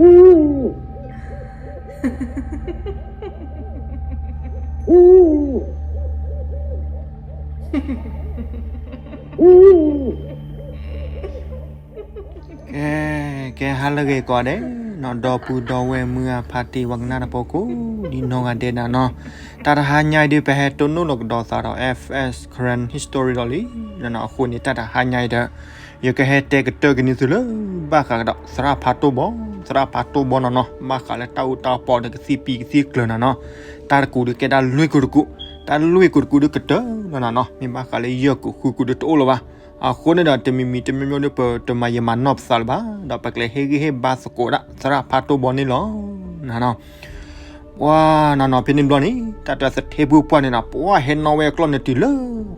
ကဲ ကဲ ဟါလၢအဂ့ၤကိးဂၤဒဲးနီၤ, ဒီပုၢ်ဒီဝဲၢ်မုၢ်ဂၢ်ဖါတံၢ် ပှၤကနၣ်တၢ်ဖိကိးဒံနီၢ်ဂၤဒဲးဒၣ်နီၤ, တၢ်တဟါညါအံၤဒုး ပဟဲတိၢ်နီၣ်လီၤကဒီးသးဒီး F S Karen History ဒီးလံနီၤ, အဃိန့ၣ် တၢ်တဟါညါအံၤဒီး ယကဟဲတဲကတၢၢ်က့ၤန့ၢ်သုလၢ ဘၣ်ဃးကဒီးသရၣ်ဖးတိၢ်ဘီ, သရၣ်ဖးတိၢ်ဘီနီၤနီၤ, ဘၣ်ဃးလၢတၢ်အူတၢ်ပီဒီးကသံၣ်ပံၤကသံၣ်ကျၢၤနီၤနီၤ, တၢ်တကူးဒုးကဲဒၣ်လွံၢ်ကူးတကူး, တၢ်လွံၢ်ကူးတကူးဒုးကတၢၢ်လီၤနီၤနီၤ, မ့ၢ်ဘၣ်ဃးလၢယဲၢ်ကူးဃုကူးဒုးတအိၣ်လၢၤဘၣ်, အဃိန့ၣ်ဒီးတမံၤမံၤတမံၤမံၤဒုး ပတမၤယံာ်မၤနီၢ်ပသးလၢၤဘၣ်, ဒီးပကလဲၤဟ့ၣ်ဂံၢ်ဟ့ၣ်ဘါသကိးဒၣ်သရၣ်ဖးတိၢ်ဘီန့ၣ်လီၤနီၤနီၤ. ပှၤနီၤနီၤ ဖဲန့ၣ်တဘျီန့ၣ် တၢ်တဲသထ့ဖုပှၢ်န့ၣ်နီၤ ပှၤဟဲနီၣ်ဝဲအကျီၢ်န့ၣ်တုၤလၢ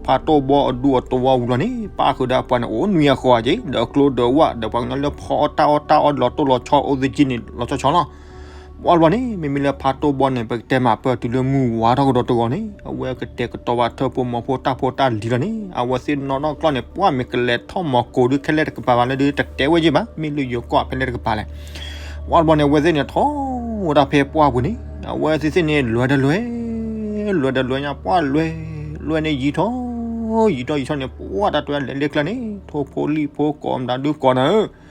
ဖးတိၢ်ဘီအဒူအတဝီဝံၤလီၤန့ၣ် ပၣ်ဃုာ်ဒီးအပှၤန့ၣ် အိၣ်နွံအဃီက့ၤ ဒီးကျိဒီးဝၣ် ဒီးပှၤကညီလၢဖီအီၣ်တၢ်အီၣ်တၢ်အီၣ် လီၤတိၢ်လီၤဆီအိၣ်သကံၢ်န့ၣ် လီၤဆီဆီလီၤ. ပှၤတဘျီန့ၣ် မ့မ့ၢ်လၢဖးတိၢ်ဘီန့ၣ် ပကတဲမး ပၢၢ်တုၤလၢမုၢ်ဝါထီၣ်ကဒီးတဂီၤန့ၣ် အဝဲကတဲာ်ကတီၤဘၣ်ထၢၣ်ဖိမီၤဖိတၢ်ဖိတၢ်လံၤလီၤန့ၣ် အဝဲသ့ၣ်နီၣ်ထီၣ်ကျီၢ်န့ၣ် ပှၤမ့ၢ်ကလဲၤထီၣ်မီၤကိးဒုးခဲလၢာ်တကပၤဘၣ်လၢဒုး တတဲဝဲယ့ၢ်ဘၣ် မ့ၢ်လၢယိၤကီၢ်ဖဲလဲၣ်တကပၤလဲၣ်. ပှၤတဘျီန့ၣ် အဝဲသ့ၣ်န့ၣ် ထီၣ်ဝဲဒၣ်ဖဲပှၢ်ပူၤန့ၣ် အဝဲသ့ၣ်သ့ၣ်န့ၣ် လွဲတလွဲ လွဲတလွဲညါ ပှၤလွဲ လွဲန့ၣ်ယံာ်ထီၣ် ယံာ်ထီၣ်ယံာ်ထီၣ်န့ၣ် ပှၤတၢ်တဲလဲၤလၢကျဲန့ၣ် ထိၣ်ဖိလံၣ်ဖိကိးမတၤဒုးကိးနၤဧၢ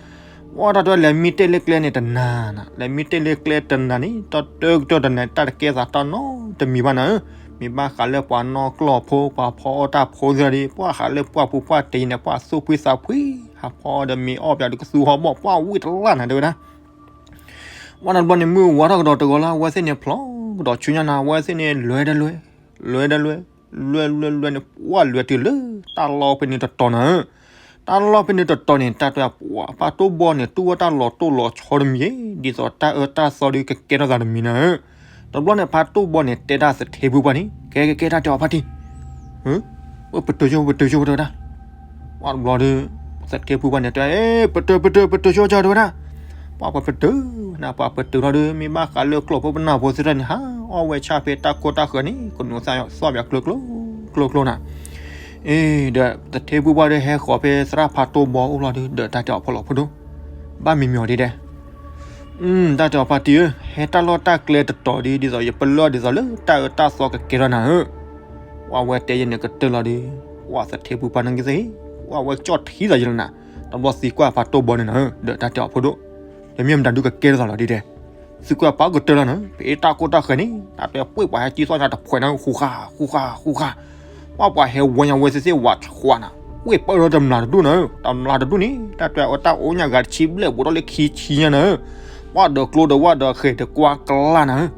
ပှၤတၢ်တဲလဲၤမံတ့ၢ်လၢကျဲန့ၣ် တနၤနၤ လဲၤမံတ့ၢ်လၢကျဲတနၤန့ၣ် တၢ်တကတၢၢ်တနၤ တၢ်တကဲသးတၢ်နီတမံၤဘၣ်နၤဧၢ. မ့ၢ်ဘၣ်ဃးလၢပှၤနီၣ်ကျီၢ်ဖိ ပှၤဖီအီၣ်တၢ်ဖိသ့ၣ်ဒီး ပှၤဟးလၢပှၢ်ပူၤပှၢ်တ့ၤန့ၣ် ပှၤသူၣ်ဖှံသးဖှံ ဟးဖီအီၣ်ဒီးမ့ၤအီၣ်ပၠးဒီးကသူဟီၣ်ဘီၣ် ပှၤဝံၣ်တလၢ်နၤတဲဝဲဒၣ် ပှၤတဘျီန့ၣ် မုၢ်ဝါထီၣ်ကဒီးတဂီၤလၢ အဝဲသ့ၣ်န့ၣ်ဖျိကဒီးဆူညါနၤ အဝဲသ့ၣ်န့ၣ် လွဲတလွဲ လွဲတလွဲ လွဲလွဲလွဲန့ၣ် ပှၤလွဲတုၤလၢ တၢ်လီၢ်ဖဲန့ၣ်တတီၤနၤဧၢ. တၢ်လီၢ်ဖဲန့ၣ်တတီၤန့ၣ် တၢ်တဲပှၤဖးတိၢ်ဘီန့ၣ် တူၢ်ဝဲတၢ်လီၤတိၢ်လီၤဆီတမံၤ ဒ်သိးတၢ်အၢတၢ်သီဒုးကကဲထီၣ်သးတမံၤနၤဧၢ. တဘျီန့ၣ် ဖးတိၢ်ဘီန့ၣ် တဲဒၣ်သထ့ဖုပှၢ်န့ၣ် ကဲကဲကဲတၢ်တဲအီၤဖါတံၢ် ပတုာ်ဆိ ပတုာ်ဆိ ပတုာ်ဝဲဒၣ် ပှၤတဘျီဒီး သထ့ဖုပှၢ်န့ၣ်တဲ ပတုာ် ပတုာ် ပတုာ်ဆိကၢ်တဲဝဲဒၣ် ပှၤပှၤပတုာ် နပှၤပတုာ်ထီၣ်ဒီး မ့ၢ်ဘၣ်ဃးလၢကျိာ်ဖိပနၢ်ဖိသ့ၣ်တဖၣ်န့ၣ် ဟးအီၣ်ဝဲဆၣ်ဖဲတၢ်ခိတၢ်ဃၢၤန့ၣ် ကနိးသၣ်ယီၤသီၣ်ပၠးကျိကျိ ကျိကျိနၤ အ့ ဒီးသထ့ဖုပှၢ်ဒီးဟဲဃီၤဖဲသရၣ်ဖးတိၢ်ဘီအိၣ်လီၤဒီး ဒီးတၢ်တဲအီၤဖီလီၤဖိဒိၣ် ဘၣ်မံၤမံၤအီၤဒ်ဒဲး တၢ်တဲအီၤဖါတံၢ်ဧၢ, ဟဲတၢ်လီၢ်တၢ်ကျဲတတီၤဒီး ဒ်သိးယပလၢၢ်ဒ်သိးလၢတၢ်အၢတၢ်သီကကဲထီၣ်နၤဧၢ, ပှၤဝဲတဲယဲန့ၣ်ကတၢၢ်လီၤဒီး, ပှၤသထ့ဖုပှၢ်န့ၣ်ကသ့, ပှၤဝဲကၠီၣ်ထံသးယဲလီၤနၤ, တဘျီသံကွၢ်ဖါတိၢ်ဘီန့ၣ်နၤဧၢ, ဒီးတၢ်တဲအီၤဖိဒိၣ်, တမ့ၢ်မတၤဒုကကဲထီၣ်သးလီၤဒ်ဒဲး, သံကွၢ်ပှၤကတၢၢ်လီၤနၤ, ပအ့ၣ်တၢ်ကိၢ်တၢ်ဃဲၤန့ၣ် တၢ်တဲပှ့ၢ်ပှၤဟဲကံသီၣ်ညါတဖှဲးနၤဧၢ, ဃူဃာ် ဃူဃာ် ဃူဃာ် ပှၤပှၤဟဲဝဲညါဝဲသ့ၣ်သ့ၣ်ဝးဆှးနၤ, ပှ့ၢ်ပၢၢ်ထီၣ်တမျးတဒူၣ်နၤဧၢ, တမျးတဒူၣ်န့ၣ် တၢ်တဲအတၢ်အိၣ်ညါဂၤတဆံဘျဲၣ်ဘူးထီၣ်လၢခံဆံညါနၤဧၢ, ပှၤဒီးကျိဒီးဝၣ်ဒီးဃဲၤဒီးကွၢ်ကလၢ်နၤဧၢ,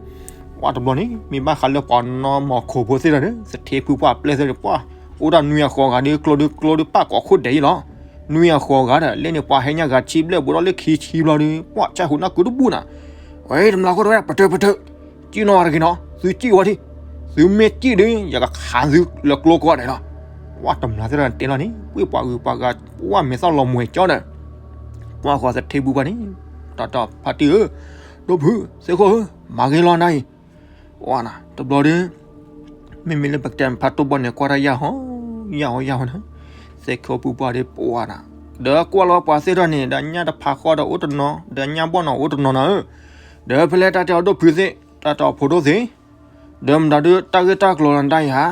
ပှၤတဘျီန့ၣ် မ့ၢ်ဘၣ်ဃးလၢပှၤနီၢ်မီၤခိၣ်ဖိသ့ၣ်တဖၣ်ဒီး သထ့ဖုပှၢ်ပျဲၢ်သ့ၣ်ဒီး ပှၤအိၣ်တၢ်နွံအဃိးဂၤဒီး ကျိဒီးကျိဒီးပၢ်ကိးခိၣ်ဒဲးအံၤလီၤ, နွံအဃိးဂၤဒီး လၢန့ၣ်ပှၤဟဲညါဂၤတဆံဘျဲၣ်ဘူးထီၣ်လၢခံဆံဘျီဒီး ပှၤဆၣ်ဟူးနၢ်ကုတဘူၣ်နၤ, ဝဲတမျးခိၣ်တဝဲ ပတုာ်ပတုာ် ကံနီၢ်ဝဲတဂ့ၤနီၤ, သုကံဝဲထံ, သုမ့ၢ်ကံဒီး ယကခးသုလၢကျိကိးဂၤဒဲးလီၤ, ပှၤတမျးသ့ၣ်တဖၣ်တဲလီၤန့ၣ် ပှ့ၢ်ပှၤဂုၤပှၤဂၤ ပှၤမဲာ်သၣ်လီၤမှဲၤကၠီဒီး, ပှၤဃီသထ့ဖုပှၢ်န့ၣ်, တၢ်တဲဖါတံၢ်ဧၢ, ဒိၣ်ဖု သ့ၣ်ခိၣ်ဧၢ, မၤဂ့ၤလီၤနၤအံၤ, ပှၤနၤ တဘျီဒီး မ့မ့ၢ်လၢပကတဲဖါတိၢ်ဘီန့ၣ် ကွၢ်တၢ်ယၢ်ဟီ ယၢ်ဟီ ယၢ်ဟီနၤ, သ့ၣ်ခိၣ်ဖုပှၢ်ဒီးပှၤနၤ, ဒီးကွၢ်လီၤပှၤသ့ၣ်တဖၣ်န့ၣ် ဒီးညၣ်တဖးဃီဒီးအိၣ်တနီၤ ဒီးညၣ်ဘီၣ်နီၤအိၣ်တနီၤနၤဧၢ, ဒီးဖဲလဲၣ်တၢ်တဲအီၤဒိၣ်ဖုသ့ၣ် တၢ်တဲအီၤဖိဒိၣ်သ့ၣ်, ဒီးမတၤဒုးတၢ်ဂ့ၢ်တၢ်ကျိၤလီၤနတၢ်အံ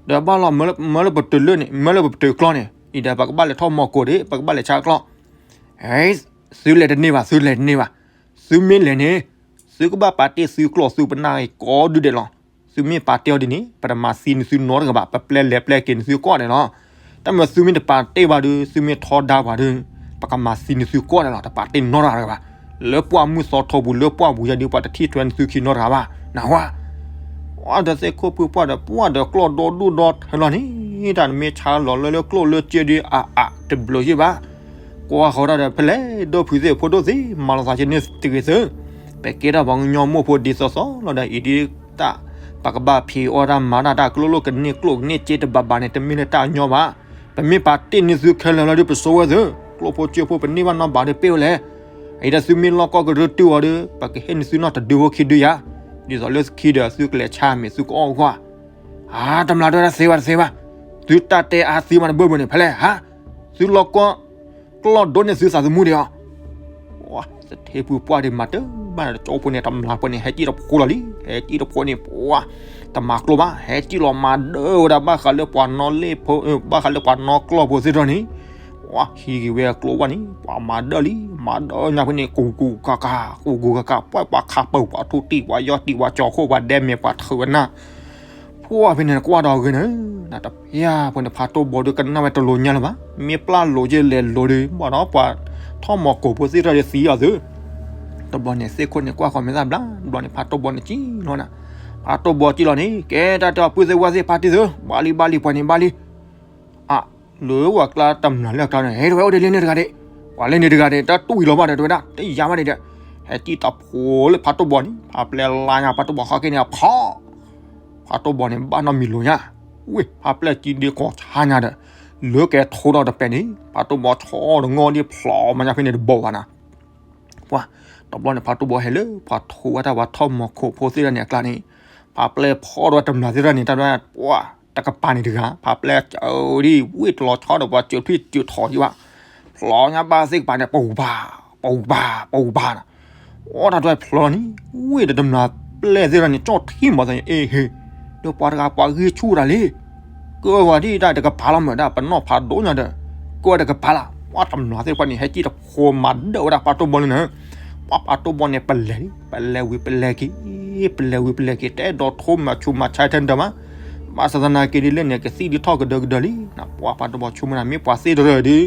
ၤဧါ, ဒီးဘၣ်လီၤမၢလၢပတုာ်လၢန့ၣ် မၢလၢပတုာ်ကျီန့ၣ် အံၤဒီးပကဘၣ်လဲၤထီၣ်မီၤကိးဒံး ပကဘၣ်လဲၤဆါကျီ, သုလဲၤတန့ၢ်ဘၣ် သုလဲၤတန့ၢ်ဘၣ်, သုမ့ၢ်လဲၤန့ၣ် သုကဘၣ်ပာ်တ့ၢ်သုကျိာ်သုပနၢ်အံၤကိးဒုဒဲးလီၤ, သုမ့ၢ်ပာ်တ့ၢ်အီၤဒ်န့ၣ် ပတမၤသံန့ၢ်သုနီတဂၤဘၣ် ပပျဲလဲၤပျဲက့ၤန့ၢ်သုကိးဂၤဒဲးလီၤ, တၢ်မၤသုမ့ၢ်တပာ်တ့ၢ်ဘၣ်ဒီး သုမ့ၢ်ထီဒါပှၤဒီး ပကမၤသံန့ၢ်သုကိးဂၤဒဲးလီၤ တပာ်တ့ၢ်နီတဂၤဘၣ်, လၢပှၢ်မုၢ်သီထီပူၤ လၢပှၢ်ပူၤယါဒီး ပှၤတထံၣ်ထွဲန့ၢ်သုခံနီတဂၤဘၣ် နၢ်ဟူဧါ ပှၤဒီးသ့ၣ်ခိၣ်ဖုပှၢ်ဒီး ပှၤဒီးကျိာ်ဒီဒူၣ်ဒီထၢလီၤန့ၣ် တၢ်နမ့ၢ်ဆါလီၤလၢလၢကျိာ်လၢစ့ဒီး အါအါတဘျုးယ့ၢ်ဘၣ်, ကွၢ်ဃီတၢ်ဒီးဖဲလဲၣ် ဒိၣ်ဖုသ့ၣ်ဖိဒိၣ်သ့ၣ်မၤလိာ်သးက့ၤန့ၢ်တဂ့ၤသု, ပကဲထီၣ်ပှၤကညီမိၢ်ဖိဒ်သိးသိးလီၤဒီးအံၤဒ်တၢ်, ပကဘၣ်ဖံးအီၣ်တၢ်မၤတၢ်တၢ်ကျိၣ်လိၣ်ကန့ၢ်ကျိၣ်ကန့ၢ်စ့တဘၣ်ဘၣ်န့ၣ် တမ့ၢ်လၢတၢ်ညီဘၣ်, ပမ့ၢ်ပာ်တ့ၢ်န့ၢ်သုခဲလၢာ်လီၤဒီး ပစိဝဲသု, ကျိၣ်ဖိစ့ဖိပန့ၢ်ဘၣ်နီတဘျီဒီးပ့ၢ်ဝဲလဲၣ် အံၤဒီးသုမ့ၢ်လီၢ်ကီၢ်ကရၢတုၤအီၤဒီး ပကဟ့ၣ်န့ၢ်သုနီၢ်တဒုဖိခံဒုယၤ, ဒ်သိးလၢခံဒီးသုကလဲၤဆါမ့ၢ်သုကအီၣ်ကွၢ်, အါ တမျးတဝဲဒၣ်သ့ဘၣ်တသ့ဘၣ်, သုတၢ်တဲအါသံမးတဘၢဘၢန့ၣ် ဖဲလဲၣ်ဟါ, သုလီၢ်ကီၢ်, ကျီၢ်ဒိၣ်န့ၢ်သုသးသမူဒံးအီၤ, သထ့ဖုပှၢ်ဒုးမၤတၢ်ဘၣ်ဒီး ကၠီဖိန့ၣ် တမျၢ်ဖိန့ၣ် ဟဲကံၣ်တဖိလီၤလံ, ဟဲကံၣ်တဖိန့ၣ် ပှၢ် တမၤကျိဘၣ်, ဟဲကံၣ်လီၤမၤဒၢဝဲဒၣ် ဘၣ်ဃးလၢပှၤနီၣ်လ့ၣ်ဖိ, ဘၣ်ဃးလၢပှၤနီၣ်ကျီၢ်ဖိသ့ၣ်တဖၣ်န့ၣ်, ပှၢ်ဟံးက့ၤဝဲအကျိဘၣ်န့ၣ် ပှၤမၤဒၢလံ, မၤဒၢညါဖဲန့ၣ် ကူကူကၤကၤ ကူကူကၤကၤ ပှၢ်ပှၤခးပၢၤ ပှၤထူတံၢ် ပှၤယီၢ်တံၢ် ပှၤကၠီၤခိၣ် ပှၤဒဲမဲာ် ပှၤထုးဝဲနၢ် ပှၢ်ဖဲန့ၣ် ကွၢ်ဒီးဂ့ၤန့ၣ်, နတဖၣ်ဖိန့ၣ် ဖးတိၢ်ဘီဒုးကနၣ်ဝဲတလိၤညါလၢၤဘၣ်, မ့ၢ်ပျၢ်လိၤက့လဲၤလိၤဒီး ဘၣ်ဒီးပှၤထီၣ်မီၤကိာ်ဖိသ့ၣ်တဖၣ်ဒီးသံအီၤသု, တဘျီန့ၣ် သ့ၣ်ခိၣ်န့ၣ် ကွၢ်ဃီၤမဲာ်သၣ်ဘျါ, တဘျီန့ၣ် ဖးတိၢ်ဘီန့ၣ်ကံၣ်လီၤနၤ, ဖးတိၢ်ဘီကံၣ်လီၤန့ၣ် ကဲတၢ်တဲအီၤ ပုၢ်သ့ၣ်ဝဲၢ်သ့ၣ် ဖါတံၢ်သု, ဘၣ်လံဘၣ်လံ ပှၤန့ၣ်ဘၣ်လံ အ, လၢဝဲကျါတမျၢ်လၢအကျါန့ၣ် ဟဲတဝဲအိၣ်ဒ်လဲၣ်န့ၣ်တဂၤဒဲး, ပှၤလဲၣ်န့ၣ်တဂၤဒဲး တၢ်တူၢ်အံၤလီၤဘၣ်ဒီး တဝဲဒၣ် တယာ်ဘၣ်ဒဲးဒီး, ဟဲကံၣ်တဖိလၢဖးတိၢ်ဘီန့ၣ် ဖးပျဲၢ်လါညါဖးတိၢ်ဘီခီၣ်က့ၤန့ၣ် အဖီၣ်, ဖးတိၢ်ဘီန့ၣ် ဘၣ်နီတမံၤလိာ်ညါ, ဝ့ၢ် ဖးပျဲၢ်ကံဒ့ကီၢ်ဆါညါဒီး, လၢကဲထိဒီးတပဲာ်န့ၣ် ဖးတိၢ်ဘီဆီဒီးငီၢ်ဒ်ဖျိးမးညါဖဲန့ၣ်တဘီဘၣ်နၤ ပှၢ်, တဘျီန့ၣ် ဖးတိၢ်ဘီဟဲလၢ ပှၤထိဝဲတၢ်ပှၤထီၣ်မီၤခိၣ်ဖိသ့ၣ်တဖၣ်န့ၣ်အကျါန့ၣ်, ဖးပျဲၢ်ဖီဒီးတမျၢ်သ့ၣ်တဖၣ်န့ၣ် တၢ်ဒွဲၣ်ပှၢ် တကပၤန့ၣ်တဂၤ ဖးပျဲၢ်စၢၤဒ်ဝ့ၢ်တလီၤဆီဒီးပှၤစၢၤထွံၣ်စၢၤထိးယံၤဘၣ်, ဖျိးညါဘၣ်သ့ၣ်ကပၤန့ၣ် ပူၤဘၣ်, ပူၤဘၣ်, ပူၤဘၣ်နၤ, အိၣ်တၢ်ဒွဲၣ်ဖျိးလီၤန့ၣ် ဝ့ၢ်ဒီးတမျၢ်ပျဲၢ်သ့ၣ်တဖၣ်န့ၣ် ကၠီၣ်ထံမီၤသးန့ၣ် အ့ဟ့, ဒီးပှၤတဂၤပှၤဂံၢ်ဆူၣ်တၢ်လံ ကၢဝဲဒ်တၢ်တကပၤလီၤမးဒၣ် ပနီၢ်ဖးဒိၣ်ညါဒီး, ကၢဝဲတကပၤလီၤ ပှၢ်တမျၢ်သ့ၣ်တဖၣ်န့ၣ် ဟဲကံၣ်တဖိမၤဒၢဝဲဒၣ်ဖးတိၢ်ဘီလံန့ၣ်, ပှၢ်ဖးတိၢ်ဘီန့ၣ် ပလဲၤလံ ပလဲၤဝံၤပလဲၤက့ၤ, ပလဲၤဝံၤပလဲၤက့ၤ တအဲၣ်ဒိးထိမၤဆူးမၤဆါထဲဒၢးမး, ဘၣ်ဆၣ်သနာ်က့ဒ်လဲၣ်န့ၣ် ကသံၣ်ဒ်ထီၣ်ကဒၢကဒၢလံ, ပှၢ်ဖးတိၢ်ဘီဆိကမိၣ်နၤ မ့ၢ်ပှၤသ့ၣ်တဖၣ်ဒီး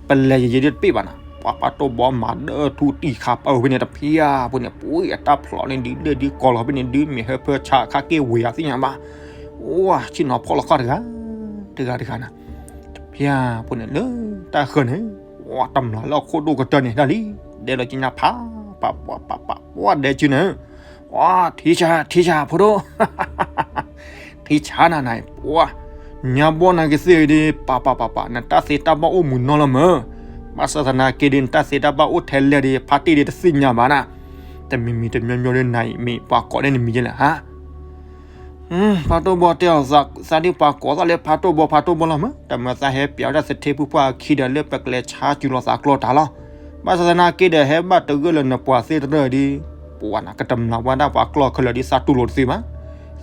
ပလဲၤယံာ်ယံာ်ဒ်တပ့ၢ်ဘၣ်နၤ, ပှၢ်ဖးတိၢ်ဘီမၤဒၢထူတံၢ်ခးပၢဝဲန့ၣ်တဖၣ်အပူၤန့ၣ် ပှၢ်အတၢ်ဖျိးန့ၣ်ဒုးလၢဒုးကီၤလီၤဖဲန့ၣ်ဒုး မ့ၢ်ဟၢဖၢဆးခါက့ၢ်ဝ့ၤအသ့ၣ်ညါဘၣ်, အိၣ်ဆ့ၣ်နီၤဖီၣ်လီၤခီၣ်တဂၤ, တဂၤတဂၤနၤ, တဖၣ်အပူၤန့ၣ်လၢတၢ်ဃၢၤန့ၣ်, ပှၢ်တမျၢ်လၢအခိၣ်ဒိၣ်ကတၢၢ်န့ၣ်ဒၣ်လံ, ဒဲလီၤက့ၤညါဖး, ပှၢ်ပှၢ်ပှၢ်ပှၢ် ပှၢ်ဒဲက့ၤန့ၣ်, ပှၢ်ထံဆါ ထံဆါဖိဒိၣ် ထံဆါနၤနၤ ပှၢ်, ညါဘီနၤကသ့ၣ်ဒ် ပၢ်ပၢ်ပၢ်ပၢ် နတၢ်သ့တၢ်ဘၣ်အိၣ်မုာ်နီၢ်လီၤမး, ဘၣ်ဆၣ်သနာ်က့ဒ် နတၢ်သ့တၢ်ဘၣ်အိၣ်ထဲလဲၣ်ဒ် ဖါတံၢ်ဒ်တသ့ၣ်ညါဘၣ်နၤ, တမံၤမံၤတမံၤမံၤဒ်နၤအံၤ မ့ၢ်ပှၤကိးဒဲးနမံၤယဲလဲၣ်ဟါ ဖးတိၢ်ဘီတဲအီၤ သးဒ်ပှၤကိးသးလၢဖးတိၢ်ဘီ ဖးတိၢ်ဘီလီၤမး, တမၤသးဟဲပျးဝဲဒၣ်သထ့ဖုပှၢ်အခံဒီး လၢပကလဲၤဆါစူၤလီၤသးကျီတၢ်လီၤ. ဘၣ်ဆၣ်သနာ်က့ဒီး ဟဲဘၣ်တဂၢၢ်လၢနပှၤသ့ၣ်တဖၣ်ဒီး ပှၤနၤကတမျၢ်ဝဲဒၣ်ပှၤကျီၢ်ခဲလၢာ်ဒ် သးတူၢ်လိာ်တသ့ဘၣ်.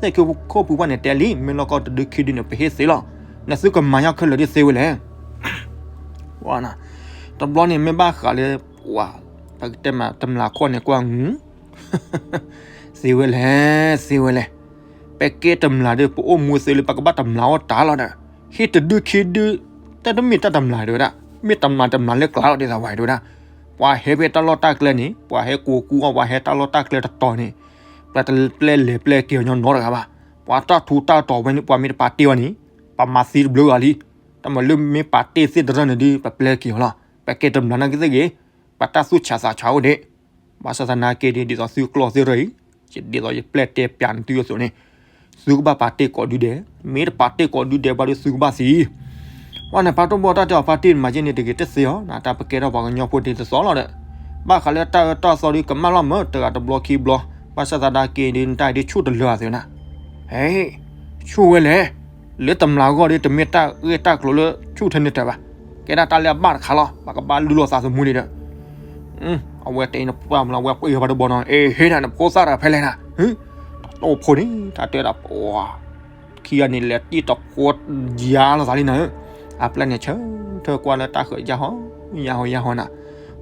သ့ၣ်ခိၣ်ဖိပှၢ်န့ၣ်တဲလံ မ့ၢ်လီၢ်ကီၢ်တဒုခံဒုန့ၣ် ပဟ့ၣ်သ့လီၤ. နသုကမၤညီခဲလၢာ်ဒ်သ့ဝဲလဲၣ် တဘျီန့ၣ်မ့ၢ်ဘၣ်ဃးလၢ ပှၤ ပကတဲမးတမျၢ်ခိၣ်န့ၣ်ကွၢ် သ့ဝဲလဲၣ် သ့ဝဲလဲၣ်. ပကဲတမျၢ်ဒီး ပအိၣ်မူသ့လၢပကဘၣ်တမျၢ်အီၣ်တၢ်လီၤဒီး ဟ့ၣ်တဒုခံဒု တၢ်တမ့ၢ်တၢ်တမျၢ်တဝဲဒၣ် မ့ၢ်တမျၢ်တမျၢ်လၢကျါလီၤဒ်သိးဝဲတဝဲဒၣ်. ပှၤဟဲဖဲတၢ်လီၢ်တၢ်ကျဲန့ၣ် ပှၤဟဲကိးကူအီၤ ပှၤဟဲတၢ်လီၢ်တၢ်ကျဲတတီၤန့ၣ် ပှၤတပျဲလဲၤပျဲက့ၤအီၤညီနီတဂၤဘၣ်. ပှၤတၢ်ထူးတၢ်တီၤဝဲန့ၣ် ပှၤမ့ၢ်တပာ်တ့ၢ်ဝဲန့ၣ် ပမၤသံတဘျုးဂၤလံ. တၢ်မၤလၢမ့ၢ်ပာ်တ့ၢ်သ့ၣ်တရၢၢ်န့ၣ်ဒီး ပပျဲက့ၤအီၤလီၤ. ပကဲတမျၢ်နာ်က့သ့ၣ်ဂ့ၤ ပတၢ်သူၣ်ဆးသးဆးအိၣ်ဒံး. ဘၣ်ဆၣ်သနာ်က့ဒ် ဒ်သိးသုကျီၢ်သ့ၣ်တဖၣ်အံၤ ဒ်သိးယပျဲတဲပျးန့ၢ်သုအသိးန့ၣ် သုကဘၣ်ပာ်တ့ၢ်ကိးဒုဒဲး, မ့ၢ်တပာ်တ့ၢ်ကိးဒုဒဲးဘၣ်ဒီးသုကဘၣ်သံ. ပှၢ်န့ၣ် ဖးတိၢ်ဘီတၢ်တဲအီၤ ဖါတံၢ်မၤယဲန့ၣ်တဂ့ၤတသ့အီၤ နတၢ်ပကဲထီၣ်ပှၤကညီဖိဒ်တသီလီၤဒီး ဘၣ်ဃးလၢတၢ်အၢတၢ်သီဒီးကမၣ်လီၤမး တဂၤတဘျီခံဘျီ. ဘၣ်ဆၣ်သနာ်က့ဒ် နတၢ်ဒ်ဆူၣ်တလၢာ်အသးနၤ ဟဲ ဆူၣ်ဝဲလဲၣ်. လၢတမျၢ်အဂီၢ်ဒီး တမ့ၢ်တၢ်ဂ့ၢ်တၢ်ကျိၤလၢဆူၣ်ထဲန့ၣ်တၢ်ဘၣ်. ကဲဒၣ်တၢ်လၢအဘၣ်တခါလီၤ. ပကဘၣ်လူလီၤသးသမူန့ၣ်ဒီး အဝဲတဲအံၤနပှၢ်မလီၤ အဝဲပှ့ၤဖးတိၢ်ဘီနီၤ အ့ ဟ့ၣ်နၤနဖိသၣ်တၢ်ဖဲလဲၣ်နၤ တၢ်တိၢ်ဖိန့ၣ် တၢ်တဲဒၣ်ပှၤ ခံဂၤန့ၣ် လဲၤတံၢ်တဖိယါလိာ်သးလံနၤဧၢ. အပျဲၢ်န့ၣ် ဆၢထၢၣ်ကွၢ်လၢတၢ်ဃၢၤယါဟီ ယါဟီ ယါဟီနၤ.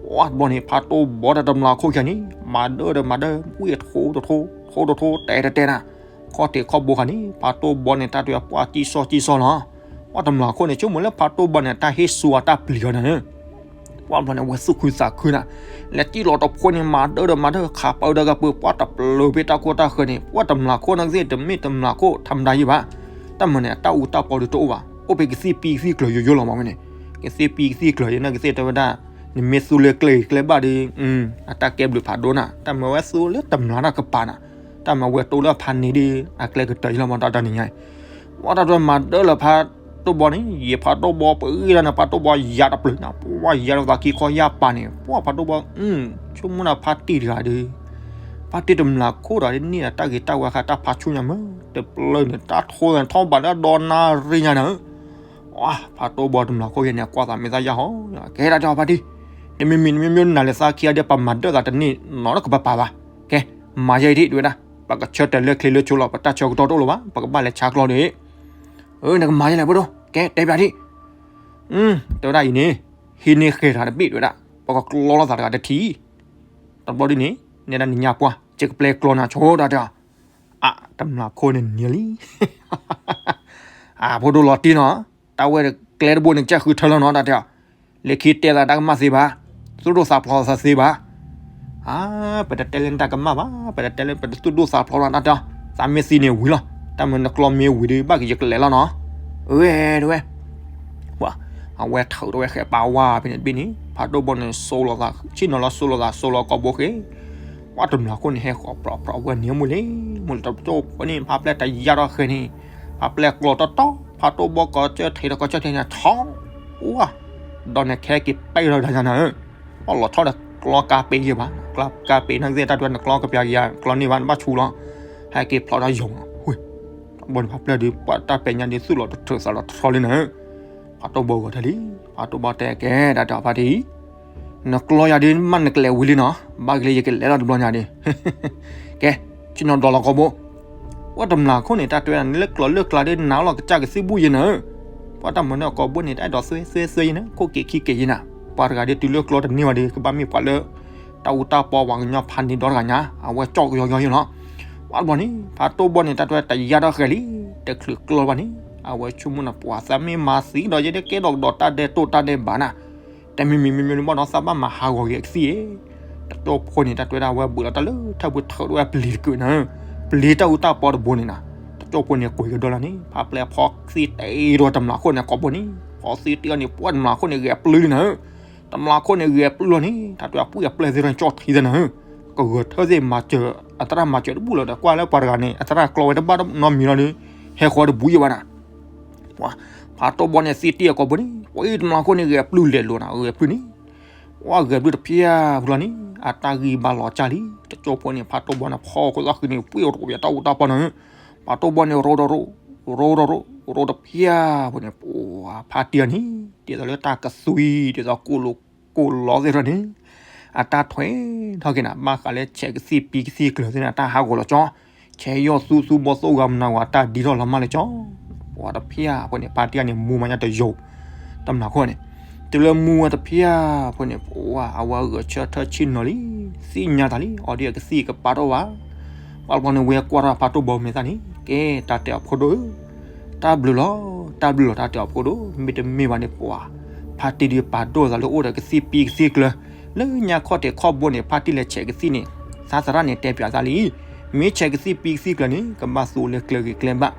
ပှၢ်တဘျီန့ၣ် ဖးတိၢ်ဘီဒီးတမျၢ်ခိၣ်ခံဂၤန့ၣ် မၤဒၢဒီးမၤဒၢ ဝံၣ်ထိတထိ ထိတထိ တဲတတဲနၤ. ခီၣ်ထံးခီၣ်ဘိခါန့ၣ် ဖးတိၢ်ဘီန့ၣ် တၢ်တဲပှၢ်ကံၢ်စီၣ်ကံၢ်စီၣ်လီၤ. ပှၢ်တမျၢ်ခိၣ်န့ၣ် ဆိကမိၣ်လၢဖးတိၢ်ဘီန့ၣ် တၢ်ဟ့ၣ်ဆူအတၢ်ပျံၤအီၤနၤဧၢ. ပှၢ်တဘျီန့ၣ် အဝဲသူၣ်ခုသးခုနၤ လဲၤတံၢ်လီၤတဖိန့ၣ် မၤဒၢဒီးမၤဒၢ ခးပာ်အုးဒီးကပၢၤ ပှၢ်တပျၢၤဖဲတၢ်ခိၣ်တၢ်ဃၢၤန့ၣ် ပှၢ်တမျၢ်ခိၣ်နာ်ကသ့ၣ် တမ့ၢ်တမျၢ်ခိၣ် ထီဒါယံၤဘၣ်. တၢ်မၤန့ၣ် အတၢ်အူတၢ်ပီဒုးတအိၣ်ဘၣ် အိၣ်ဖဲကသံၣ်ပံကသံၣ်ကျၢၤယိယိလီၤမးဝဲန့ၣ်. ကသံၣ်ပံကသံၣ်ကျၢၤယိနာ်ကသ့ၣ်တဲဝဲဒၣ် နမ့ၢ်သူလၢကျဲဂ့ၤကျဲဘၣ်ဒီး အတၢ်ကဲဘျုးဖးဒိၣ်နၤ. တၢ်မၤဝဲသူလၢတမျၢ်တၢ်ကပၤနၤ. တၢ်မၤဝဲတိၢ်လၢအဖးန့ၣ်ဒီး အကျဲကတၢၢ်ယံၤလီၤမး တၢ်တနံၤညါအံၤ ပှၢ်တၢ်တမၤဒၢလၢဖးတိၢ်ဘီန့ၣ် ယဖးတိၢ်ဘီပဂံၢ်လၢနဖးတိၢ်ဘီယါတပျုၤနၤ ပှၢ်ယါလီၤသးခံခီယါပာ်န့ၣ် ပှၢ်ဖးတိၢ်ဘီ ဆိကမိၣ်နၤဖါတံၢ်တဂၤဒီး ဖါတံၢ်တမျၢ်ခိၣ်တဂၤဒီး န့ၢ်အတၢ်ဂ့ၤတၢ်ဝါဃာ် တၢ်ဖးဆူၣ်ညါမး တပျၢၤန့ၣ် တၢ်ထိသးထီၣ်ဘးလၢအဒီနၣ်ရံၣ်ညါနၤဧၢ. ဖးတိၢ်ဘီတမျၢ်ခိၣ်ယဲန့ၣ် အကွၢ်သးမဲာ်သၣ်ယါဟီ ကဲဒၣ်တဲအီၤဖါတံၢ် တမံၤမံၤတမံၤမံၤ နၤလဲၤသးခံဂၤဒီး ပမၤဒၢၣ်သးတန့ၢ်နီတကပၤပၤဘၣ်. ကဲ, မၤယဲအံၤဒံး တဲဝဲဒၣ်, ပကဆၢတဲာ်လၢချ့လၢဆိလီၤ, ပတၢ်ဆၢကတီၢ်တအိၣ်လၢၤဘၣ်, ပကဘၣ်လဲၤဆါကျီဒံး. အၢ နကမၤယဲလဲၣ် ဖိဒိၣ်, ကဲ တဲပၠးဒံး. တဲဝဲဒၣ်အံၤန့ၣ်, ဟံးန့ၢ်ဃဲၤတဂၤတဘ့ၣ် တဲဝဲဒၣ်, ပကကျီလိာ်သးတဂၤတထံၣ်. တဘျီဒ်န့ၣ်, နဲဒၣ်နံၤညါပှၢ် ယကပျဲကျီနၤဆိ တၢ်တဲအီၤ. အါ တမျးခိၣ်န့ၣ်နံၤလံ အဖိဒိၣ်လီၤတံၢ်နီၤ, တၢ်ဝဲကျဲတဘိန့ၣ် ကစၢ်ဃုထၢလီၤနီၤ တၢ်တဲအီၤ. လၢခံတဲသးတၢ်ကမၣ်သ့ဘၣ်, သူၣ်ဒိၣ်သးဖျိးသးသ့ဘၣ်. အါ ပတတဲလၢနတၢ်ကမၣ်ဘၣ်, ပတတဲလၢပတသူၣ်ဒိၣ်သးဖျိးဘၣ် တၢ်တဲအီၤ. သးမ့ၢ်သံန့ၣ်ဝံၤလီၤ, တၢ်မ့ၢ်နကျီမ့ၢ်ဝံၤဒီး ဘၣ်က့ၤယကလဲၤလီၤနီၤ. အဝဲ တဲဝဲ ပှၤ အဝဲထုးထီၣ်ဝဲဃဲးပာ်ဝါဖဲန့ၣ်တဘ့ၣ်န့ၣ် ဖးဒိၣ်ဘီန့ၣ် စိလိာ်သး ဆ့ၣ်နီၤလီၤ စိလိာ်သး စိလိာ်ကိာ်ဘိဃ့. ပှၤတမျးခိၣ်န့ၣ် ဟဲဃီၤပြီပြီ ဝဲန့ၣ်မူလံ, မူလံတကၠိဖိန့ၣ် ဖးပျဲၢ်တယါထီၣ်ဃဲၤန့ၣ်, ဖးပျဲၢ်ကျီတီတီ, ဖးဒိၣ်ဘီကိးကၢၢ်ထံးဒီးကိးကၢၢ်ထံးန့ၣ် ထီၣ်, ဝါ, ဒီးန့ၣ်ခဲက့ၤပဲၢ်ထီၣ်တၢ်ညါနၤဧၢ, အီၣ်လီၤထီၣ်ဒီးကျီကါပ့ၤယဲၢ်ဘၣ်, ကျီကါပ့ၤနာ်က့သ့ၣ် တၢ်တဲနကျီကပျးကယၤ ကျီန့ၢ်ဘၣ်နဘၣ်ဆူလီၤ, ဟဲက့ၤဖျိးထီၣ်ယိာ်လီၤ, ဝ့ၢ်, တဘီန့ၣ် ဖးပျဲၢ်ဒီး ပှၤတၢ်ပဲာ်ညါဒီးသူၣ်လီၤတထၢၣ်သးလီၤတထီလံနၤဧၢ, ဖးဒိၣ်ဘီဂီၤထဲလံ, ဖးဒိၣ်ဘီတဲကဲ တၢ်တဲအီၤဖါတံၢ် နကျီယၤဒုး မ့ၢ်နကလဲၤဝံၤလံနီၤ, ဘၣ်က့ၤလၢယကလဲၤလီၤတဘျီညါဒုး, ကဲ, ဆ့ၣ်နီၤဒီးလီၤကိာ်ဘိ, ပှၤတမျးခိၣ်န့ၣ် တၢ်တဲဝဲဒၣ် နလၢကျီလၢကျါဒုး နၤလီၤကစၢ်ကသံၣ်ဘူၣ်ယဲနၤဧၢ, ပှၤတၢ်မၤန့ၢ်အကိာ်ဘိန့ၣ် တၢ်အဲၣ်ဒိးသွဲသွဲသွဲယဲနၤ, ခိၣ်က့ၤခံက့ၤယဲနၤ, ပှၤတဂၤဒုးတုၤလၢကျီတန့ၢ်ဘၣ်ဒီး ကဘၣ်မ့ၢ်ပှၤလၢ တၢ်အူတၢ်ပီပှၤကညီဖးန့ၢ်ဒီတဂၤညါ, အဝဲကၠီၣ်ကယီကယီယဲလီၤ, ပှၤတဘျီန့ၣ် ဖးဒိၣ်ဘီန့ၣ် တၢ်တဲဝဲတယါထီၣ်ဃဲၤလံ, တချုးကျီဘၣ်န့ၣ် အဝဲဆိကမိၣ်နၤ ပှၤသးမ့ၢ်မၤသံဒီးယဲဒၣ်ကဲဒီးကဒီးတၢ်ဒဲးတိၢ်တၢ်ဒဲးဘးနၤ, တမံၤမံၤမံၤမံၤန့ၣ်ဘၣ်ဒီး သးဘၣ်မၤဟးဂီၤက့ၤအကသံၣ်အံၤ, တကၠိဖိန့ၣ် တၢ်တဲဝဲဒၣ် အဝဲဘူးလီၤတၢ်လၢထၢၣ်ပူၤ ထုးထီၣ်ဝဲပျံၤတကုာ်နၤဧၢ, ပျံၤတၢ်အူတၢ်ပီတဘိန့ၣ်နၤ, တကၠိဖိန့ၣ် ကွံာ်ကဒီးလီၤန့ၣ် ဖးပျဲၢ်ဖီသံတ့ဒီးတမျးခိၣ်န့ၣ် ကိာ်ဘိန့ၣ်, ဖီသံတ့အီၤန့ၣ် ပှၤတမျးခိၣ်န့ၣ် ဂဲၤပျုၢ်လံနၤဧၢ, တမျးခိၣ်န့ၣ် ဂဲၤပျုၢ်လီၤန့ၣ် တၢ်တဲဝဲ ပှၤပျဲၢ်သ့ၣ်ဒီးကၠီၣ်ထံသ့ၣ်နၤဧၢ, ကဂဲၤထၢၣ်သ့ၣ်မၤစၢၤ အသရၣ်မၤစၢၤတဘူၣ်လၢၤဒီး ကွၢ်လၢပှၤတဂၤန့ၣ် အသရၣ်ကျီဝဲတဘၣ်နီတမံၤလီၤဒီး ဟဲဃီတဘူးယဲဘၣ်နၤ ပှၤ ဖးဒိၣ်ဘီန့ၣ် သံတ့အကိာ်ဘိန့ၣ် ပှၤတမျးခိၣ်န့ၣ် ဂဲၤပျုၢ်လဲၤလိာ်နၤ ဂဲၤပျုၢ်န့ၣ်, ပှၤဂဲၤပျုၢ်တဖျၢၣ်ပူၤလီၤန့ၣ် အတၢ်ဂံၢ်ဘါလီၤကၢ်လံ, တကၠိဖိန့ၣ် ဖးဒိၣ်ဘီန့ၣ် ဖီခိၣ်သီဃံန့ၣ် ပှ့ၤရိးပၠးတၢ်အူတၢ်ပီနၤဧၢ, ဖးဒိၣ်ဘီန့ၣ် ရိဒီးရိး, ရိဒီးရိး, ရိတဖျၢၣ်ပူၤန့ၣ် ပှၤဖါတံၢ်အီၤန့ၣ် ဒ်သိးလၢတၢ်ကသွံ ဒ်သိးကိၣ်လိာ် ကိၣ်လီသ့ၣ်ထီၣ်န့ၣ် အတၢ်ထွဲထီၣ်က့ၤနၤ ဘၣ်ဃးလၢဆဲးကသံၣ်ပံကသံၣ်ကျၢၤသ့ၣ်န့ၣ် အတၢ်ဟးဂီၤလီၤကၠီ, ဆဲးယီၢ်သူသူဘီသိၣ်ဂၤမနၤဝဲ တၢ်ဒ်ထီၣ်လီၤမၢ်လၢကၠီ, ပှၤတဖျၢၣ်ဖိန့ၣ် ဖါတံၢ်အီၤန့ၣ် မူမၤညါတယိာ်, တမျးခိၣ်န့ၣ်, တုၤလၢမူဝဲတဖျၢၣ်ဖိန့ၣ် ပှၤအဝဲဂဲၤဆၢထၢၣ်ဆ့ၣ်နီၤလံ, သ့ၣ်ညါတၢ်လံ အီၤဒ်အကသံၣ်ကပာ်ထီၣ်ဘၣ် ပှၤတဘျီန့ၣ် ဝဲကွၢ်ထီၣ်ဖးဒိၣ်ဘီမဲာ်သၣ်န့ၣ် ကဲ တၢ်တဲအီၤဖိဒိၣ်ဧၢ, တၢ်ဘျုးလီၤ, တၢ်ဘျုးလီၤ တၢ်တဲအီၤဖိဒိၣ်, မ့တမ့ၢ်ဘၣ်န့ၣ် ပှၤ ဖါတံၢ်ဒုးပာ်ဒိၣ်သးလၢအိၣ်ဒီးကသံၣ်ပံကသံၣ်ကျၢၤ, လၢညါခီၣ်ထံးခီၣ်ဘိန့ၣ် ဖါတံၢ်လဲၤဆဲးကသံၣ်န့ၣ် သးသရၣ်န့ၣ်တဲပၠးသးလံ, မ့ၢ်ဆဲးကသံၣ်ပံကသံၣ်ကျၢၤန့ၣ် ကဘၣ်သူလၢကျဲဂ့ၤကျဲဘၣ်,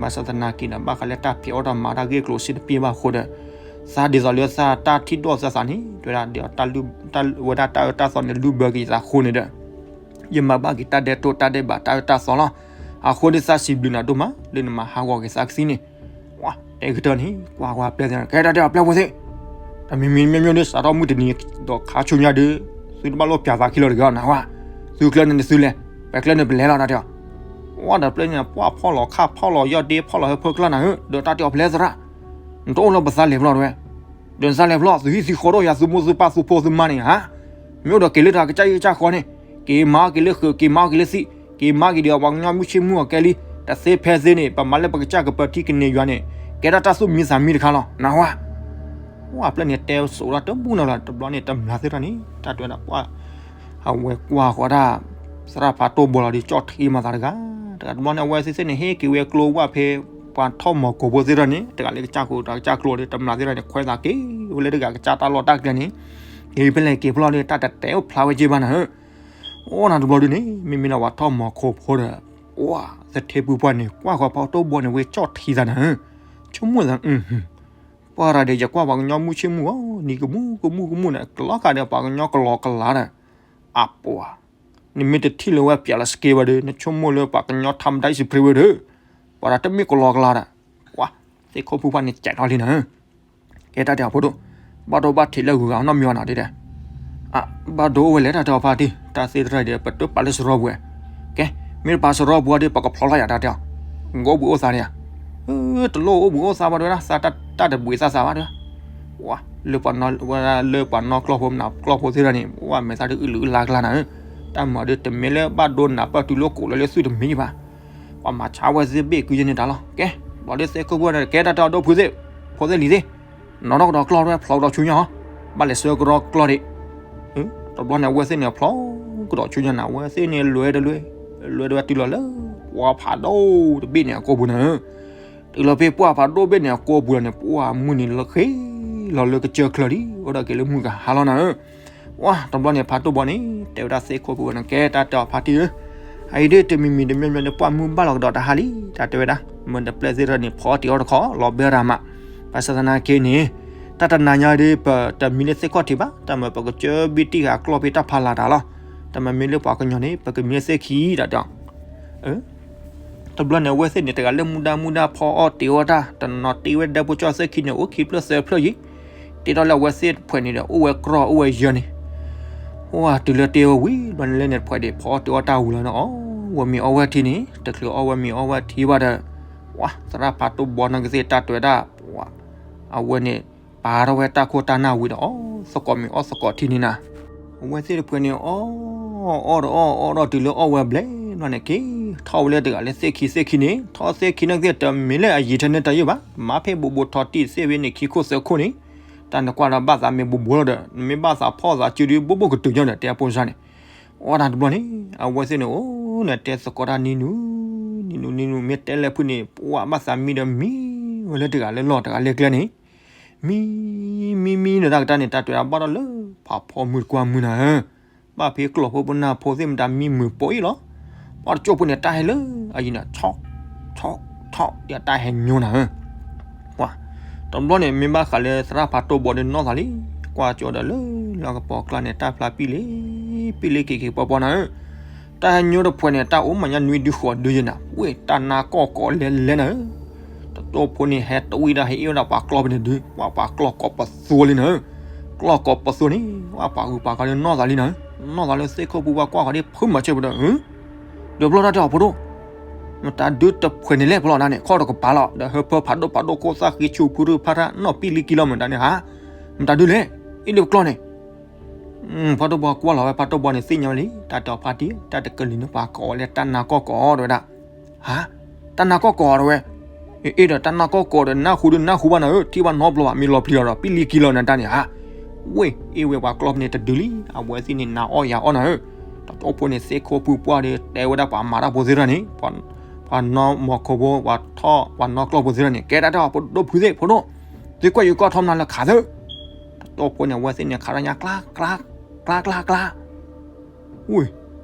ဘၣ်ဆၣ်သနာ်က့ဒီး ဘၣ်ဃးလၢတၢ်ဖံးအီၣ်တၢ်မၤတၢ်ဂ့ၢ်ကျိၤစ့တပ့ၢ်ဘၣ်အဃိဒီး သးဒ်သိးလၢသးတၢ်ထံၣ်ဒိၣ်သးသးန့ၣ် တဲဝဲဒၣ်ဒီး ဝဲဒၣ်တၢ်အၢတၢ်သီန့ၣ် လုၢ်ဘၢက့ၤသးအဃိန့ၣ်ဒီး ယမၤဘၣ်က့ၤတၢ်ဒဲးတိၢ်တၢ်ဒဲးဘးတၢ်အၢတၢ်သီလီၤ. အဃိဒီးသးစံးဘျုးနၤဒိၣ်မး လၢနမၤဟးဂီၤက့ၤသးကသံၣ်န့ၣ်, ဝဲတဲကတၢၢ်န့ၣ် ကွၢ်ကွၢ်ပျဲၢ်သ့ၣ် ကဲတၢ်တဲအီၤပျဲၢ်ဖိသ့ၣ်, တမံၤမံၤမ့ၢ်မ့ၢ်ဒီး စးထီၣ်မုၢ်တနံၤဒီးခါဆူညါဒီး သုတဘၣ်လိၣ်ပၠးသးခံလီၤတဂ့ၤနီၤဝဲ, သုကျဲန့ၣ်သုလဲၤ, ပကျဲန့ၣ်ပလဲၤလီၤ တၢ်တဲအီၤ, ဝဲဒီးပျဲၢ်န့ၣ် ပှၢ်ဖီၣ်လီၤခၣ်ဖီၣ်လီၤယီၢ်ဒ့ဖီၣ်လီၤဟၢဖၢကျါနၤဧၢ, ဒီးတၢ်တဲအီၤပျဲၢ်သရၣ် နတအိၣ်လၢပသးလဲၤဖျီတဝဲ, ဒီးနသးလဲၤဖျီ သုဟံၣ်သုဃီဒီးယၤသုမိၢ်သုပၢ်သုဖိသုမါန့ၣ်ဧါ, မ့ၢ်အိၣ်ဒီးက့ၤလၢတၢ်ကစၢ်ဟံၣ်ကစၢ်ဃီန့ၣ်, က့ၤမၤအီၤက့ၤလၢဃုာ် က့ၤမၤအီၤက့ၤလၢသံး, က့ၤမၤက့ၤဒီးပှၤကညီမုၢ်ဆ့ၣ်မုၢ်အီၤကဲလံ, တသ့ဖဲသ့န့ၣ် ပမၤလၢပကစၢ်ကပၢၤထံကန့ၢ်ယွၤန့ၣ်, ကဲထီၣ်တၢ်သူၣ်မံသးမံတခါလီၤ နဝဲ ဝဲပျဲၢ်န့ၣ်တဲစိာ်ဒီးတမူနီၤလီၤ တဘျီန့ၣ် တမျးသ့ၣ်ထီၣ်န့ၣ် တၢ်တဲဝဲဒၣ်ပှၢ် အဝဲကွၢ်ဃီၤတၢ် သရၣ်ဖးတိၢ်ဘီလီၤဒီး ကၠီၣ်ထံမၤသးတဂၤ, တဂၤတဘျီန့ၣ် အဝဲသ့ၣ်သ့ၣ်န့ၣ် ဟ့ၣ်က့ၤဝဲကျိဝဲဖဲ ပှၤထီၣ်မီၤခိၣ်ဖိသ့ၣ်ထီၣ်န့ၣ် တဂၤလၢကစၢ်ခိၣ် တဂၤကစၢ်ကျိဒီး တမျးသ့ၣ်ထီၣ်န့ၣ် ခွဲးသးက့ၤဝဲလၢတဂၤကစၢ်တၢ်လီၢ်တၢ်ကျဲန့ၣ် က့ၤဖဲလဲၣ်က့ၤဖဲလဲၣ်ဒီး တၢ်တတဲအိၣ်ဖျါဝဲက့ၤဘၣ်နၤဧၢ, အိၣ်နၤတဘျီဒုန့ၣ် မ့မ့ၢ်လၢပှၤထီၣ်မီၤခိၣ်ဖိဒီး အိၣ်သထ့ပူၤပှၢ်န့ၣ် ကွၢ်ဃီၤဖးတိၢ်ဘီန့ၣ် ဝဲကၠီၣ်ထံသးနၤဧၢ, ဆိကမိၣ်သး ပှၢ်ရၤဒီး ယကွၢ်ပှၤကညီမုၢ်ဆ့ၣ်မုၢ်အီၤ နံၤကမူၣ်ကမူၣ်ကမူၣ်န့ၣ် ကလီၤဃာ်ဒီးပှၤကညီကလီကလီဒီး အပှၤ နမ့ၢ်တထံၣ်လၢဝဲပျးလီၤစက့ဘၣ်ဒီး နဆိကမိၣ်လၢပှၤကညီထါမတၤအံၤစံးဖျ့ဝဲဒီး ပှၤတၢ်တမ့ၢ်ကလီကလီဒီး ပှၤ သ့ၣ်ခိၣ်ဖိခွါန့ၣ် ကဲးထီၣ်လံနၤဧၢ, ကဲတၢ်တဲအီၤဖိဒိၣ်, ဘၣ်ဒိဘၣ်ထံးလၢဂုၤဂၤနီတမံၤဘၣ်နၤတဲတဲ, အ ဘၣ်ဒိအိၣ်ဝဲလဲၣ်တၢ်တဲအီၤဖါတံၢ် တၢ်သ့ၣ်တဖၣ်ဒီး ပတုာ်ပာ်လၢစရီပူၤ, ကဲ မ့ၢ်တပာ်စရီပူၤဒီး ပကဖျီလီၤယၤတၢ်တဲအီၤ, နကအိၣ်ဘှံးအိၣ်သါဒံးဧါ, တလိၣ်အိၣ်ဘှံးအိၣ်သါဘၣ်တဲဝဲဒၣ် သးတၢ်တဘှံးသးသးဘၣ်တဲဝဲ, ဝါ လၢပှၤနီၣ်ကျီၢ်ဖိမနုၤကျီၢ်ဖိသ့ၣ်တဖၣ်န့ၣ် ပှၤမဲာ်သၣ်ဒုးအုၣ်လုာ်အုၣ်လါကျါနၤဧၢ, တၢ်မၤဒုးတမ့ၢ်လၢဘၣ်ဒိနၤပၢၢ်တုၤလၢကိးလၢလၢသုတမ့ၢ်ဘၣ်, ပှၤမၤဆါဝဲသ့ၣ်ဘ့ၣ်ကွံယဲန့ၣ်တၢ်လီၤ. ကဲ, ဘျီဒ်သ့ၣ်ခိၣ်ဖိန့ၣ် ကဲတၢ်တဲအီၤဒိၣ်ဖုသ့ၣ်, ဖိသ့ၣ်လံၤသ့ၣ်, နီၣ်ထီၣ်ကဒီးကျီၢ်တဝဲ ဖျိးကဒီးဆူညါအီၤ, ဘၣ်လဲၤဆှၢကဒီးကျီၢ်ဒံး တဘျီန့ၣ် အဝဲသ့ၣ်န့ၣ် ဖျိးကဒီးဆူညါနၤ အဝဲသ့ၣ်န့ၣ် လဲၤတလဲၤ, လဲၤတဝဲတုၤလီၤလၢ ပှၢ်ဖးဒိၣ်တဘ့ၣ်န့ၣ်အကိာ်ပူၤနၤဧၢ, တုၤလီၤဖဲပှၢ်ဖးဒိၣ်ဘ့ၣ်န့ၣ်အကိာ်ပူၤလီၤန့ၣ် ပှၢ်မုၢ်နံၤလီၤဃ့လီၤလၢကစၢၢ်ချၢလံ အိၣ်ဒီးက့ၤလၢမုၢ်ကဟါလီၤနၤဧၢ, ဝါ တဘျီန့ၣ် ဖးဒိၣ်ဘီန့ၣ် တဲဝဲဒၣ်သ့ၣ်ခိၣ်ဖိန့ၣ် ကဲတၢ်တဲအီၤဖါတံၢ်ဧၢ, အအံၤဒ်တမံၤမံၤတမံၤမံၤဒီး ပှၢ်မုၢ်ဘၣ်လီၤကဒီးတဟါလံ တၢ်တဲဝဲဒၣ်, မ့ၢ်တပျဲၢ်သ့ၣ်တဖၣ်န့ၣ် ဖီအီၣ်တ့ၤအီၣ်တခီ လီၤဘဲရၤမး, ဘၣ်ဆၣ်သနာ်က့န့ၣ် တၢ်တနၤညါဒ် ပတမံလၢသ့ၣ်ခီၣ်ထံးဘၣ်, တၢ်မ့ၢ်ပကစၢၢ်ဘံၣ်တံၢ်ဃာ်ကျီၢ်ဖဲတၢ်ဖးလၢ်တၢ်လီၤ, တမ့ၢ်မ့ၢ်လၢပှၤကညီန့ၣ် ပကမံလၢသ့ၣ်ခံတၢ်တဲအီၤ တဘျီန့ၣ် အဝဲသ့ၣ်န့ၣ် တဂၤလၢမူဒါမူဒါဖီအီၣ်တ့ၤအီၣ်တၢ် တနီၤတ့ဝဲဒၢးဖိကၠီၣ်သ့ၣ်ခံန့ၣ် အိၣ်ခံဖျၢၣ်သၢဖျၢၣ်ယံၤ, တ့ထီၣ်လၢအဝဲသ့ၣ်တဖှဲးန့ၣ်ဒီး အိၣ်ဝဲကြီအိၣ်ဝဲယၢန့ၣ်, ဝါ တုၤလၢတ့ဝဲဝံၤဘျီန့ၣ်လၢန့ၣ် တဖှဲးဒံးဖီအီၣ်တ့ၤအီၣ်တၢ်ဝံၤလီၤန့ၣ် အီၣ်ဝဲမ့ၤအီၣ်ဝဲထံန့ၣ် တချုးအီၣ်ဝဲမ့ၤအီၣ်ဝဲထံဘၣ်ဒီး, ဝါ သရၣ်ဖးဒိၣ်ဘီနီၢ်ကသ့ၣ်တၢ်တဲဝဲဒၣ်, ဝါ အဝဲန့ၣ် ပာ်ထီၣ်ဝဲတၢ်ခိၣ်တၢ်နၢ်ဝံၤဒီး အီၣ်သကိးမ့ၤအီၣ်သကိးထံန့ၣ်နၤ အဝဲသ့ၣ်တဖှဲးန့ၣ် အီၣ် အီၣ်ဒီးအီၣ် အီၣ်ဒီးတုၤလၢအီၣ်ဝဲဘျဲၣ်ဘျီန့ၣ် က့ၤထီၣ်ဝဲလၢတဂၤလၢသ့ၣ်ခံသ့ၣ်ခံန့ၣ် ထီၣ်သ့ၣ်ခံနီၢ်ကသ့ၣ်တမ့ၢ်လၢအယံာ်ထဲန့ၣ်တယုၢ်ဘၣ် မၤဖဲဘူးဘူးထီတံၢ်သ့ၣ်ဝဲန့ၣ် ခံခိၣ်သၢခိၣ်န့ၣ် တၢ်နကွၢ်ဒီးဘၣ်သးမ့ၢ်ဘူးဘူးလီၤဒီး နမ့ၢ်ဘၣ်သးဖီၣ်သးစုဒုးဘူးဘူးကတုၤညီဒီး တဲအဖိစၢ်န့ၣ် အီၣ်တၢ်တဘျီန့ၣ် အဝဲသ့ၣ်န့ၣ် အိၣ်န့ၣ်တဲသကိးတၢ်နံၤနူၤ နံၤနူၤ နံၤနူၤ မ့ၢ်တဲလဲၣ်ဖုန့ၣ် ပှၤဘၣ်သးမံဒီးမံဝဲလၢတဂၤလၢလီၢ်တဂၤလၢကျဲန့ၣ် မံ မံ မံဒီးတၢ်ကတၢၢ်န့ၣ် တၢ်တဲဝဲဒၣ်ဘၣ်ဒီးလၢဖးဖီမုၢ်တကွၢ်မုၢ်နၤဧၢ, ဘၣ်ဖဲကျီၢ်ဖိပနၢ်ဖိသ့ၣ်မတၤမံမုာ်ပိာ်အံၤလီၤ, ပှၤတကၠိၢ်ဖိန့ၣ် တၢ်ဟဲလၢအယံၤန့ၣ် ဆီၣ် ဆီၣ် ဆီၣ် ဒီးတၢ်ဟဲညိနၤဧၢ, ပှၤ တဘျီန့ၣ် မ့ၢ်ဘၣ်ဃးလၢသရၣ်ဖးဒိၣ်ဘီဒီးနီၢ်သးလံ, ကွၢ်ကၠီဒီးလၢလီၢ်ကပီၤကျါန့ၣ် တၢ်ဖျါပံလ့ ပံလ့က့ၤက့ၤပီပီနၤဧၢ, တၢ်ဟဲညိတဖှဲးန့ၣ် တၢ်အိၣ်မးညါနွံဒုဃိးဒုယဲနၤ, ဝ့ၢ်တၢ်နါကီၢ်ကိးလဲၤလဲၤနၤဧၢ တကၠိၢ်ဖိန့ၣ် ဟဲတဝံၣ်ဒီးဟဲအ့ၣ်ဝဲဒၣ်ပှၤကျီၢ်ဖဲန့ၣ်ဒုး ပှၤပှၤကျီၢ်ကိးပသူလံနၤဧၢ, ကျီၢ်ကိးပသူန့ၣ် ပှၤပှၤဂုၤပှၤဂၤလၢနီၢ်သးလံနၤဧၢ, နီၢ်သးလၢသ့ၣ်ခိၣ်ဖိပှၤကွၢ်ဃီၤဒ်ဖုမၤစၢၤပဒီး ဒီးဘျီတၢ်တဲအီၤဖိဒိၣ်, မတၤဒုတဖှဲးန့ၣ်လဲၣ်ဖီလီၤဒၣ်န့ၣ် ခီၣ်တကပၤလီၤ ဒီးဟၢဖၢဖးဒိၣ်ဖးဒိၣ်ခိၣ်သၣ်ဃံဆူဖုရူၢ်ဖးထၣ်နီၢ်ပံလံကံလီၤမတၤန့ၣ်ဧါ, မတၤဒုလဲၣ်, အ့ၣ်ဒုပကျီၢ်န့ၣ် ဖးဒိၣ်ဘီကွၢ်လီၤဝဲ ဖးဒိၣ်ဘီန့ၣ်သ့ၣ်ညါဝဲလံ တၢ်တဲအီၤဖါတံၢ် တၢ်တကလုာ်န့ၣ်ပှၤကိးဝဲလၢတၢ်နါကီၢ်ကိးတဝဲဒၣ်, ဟါ, တၢ်နါကီၢ်ကိးတဝဲ အ့ၣ်ဒီးတၢ်နါကီၢ်ကိးဒီးနၢ်ဟူဒုးနၢ်ဟူဘၣ်နၤဧၢ ထံၣ်ဘၣ်နီတဘျီဘၣ် မ့ၢ်လီၤပျံၤလီၤဒီး ပံလံကံလီၤနၤတၢ်န့ၣ်ဧါ, ဝ့ၢ် အ့ၣ်ဝဲပှၤကျီၢ်ဖဲန့ၣ်တဒုလံ အဝဲသ့ၣ်န့ၣ်နၤအီၣ်ယၤအီၣ်နၤဧၢ, တကၠိၢ်ဖိန့ၣ်သ့ၣ်ခိၣ်ဖိပှၢ်ဒီး တဲဝဲဒၣ်ပှၤမၤတၢ်ဖိသ့ၣ်တဖၣ်န့ၣ် ပှၤနီၢ်မီၤခိဖိ ပှၤထီၣ်ပှၤနီၢ်ကျီၢ်ဖိသ့ၣ်တဖၣ်န့ၣ် ကဲတၢ်တဲအီၤဖိဒိၣ်ဖုသ့ၣ်ဖိဒိၣ်, သုကွၢ်ယကီၢ်ထီမနၤလၢခးသၢ တကၠိၢ်ဖိန့ၣ် အဝဲသ့ၣ်န့ၣ်ခးထီၣ်ညါကျါ ကျါ ကျါ ကျါ ကျါ ဝ့ၢ်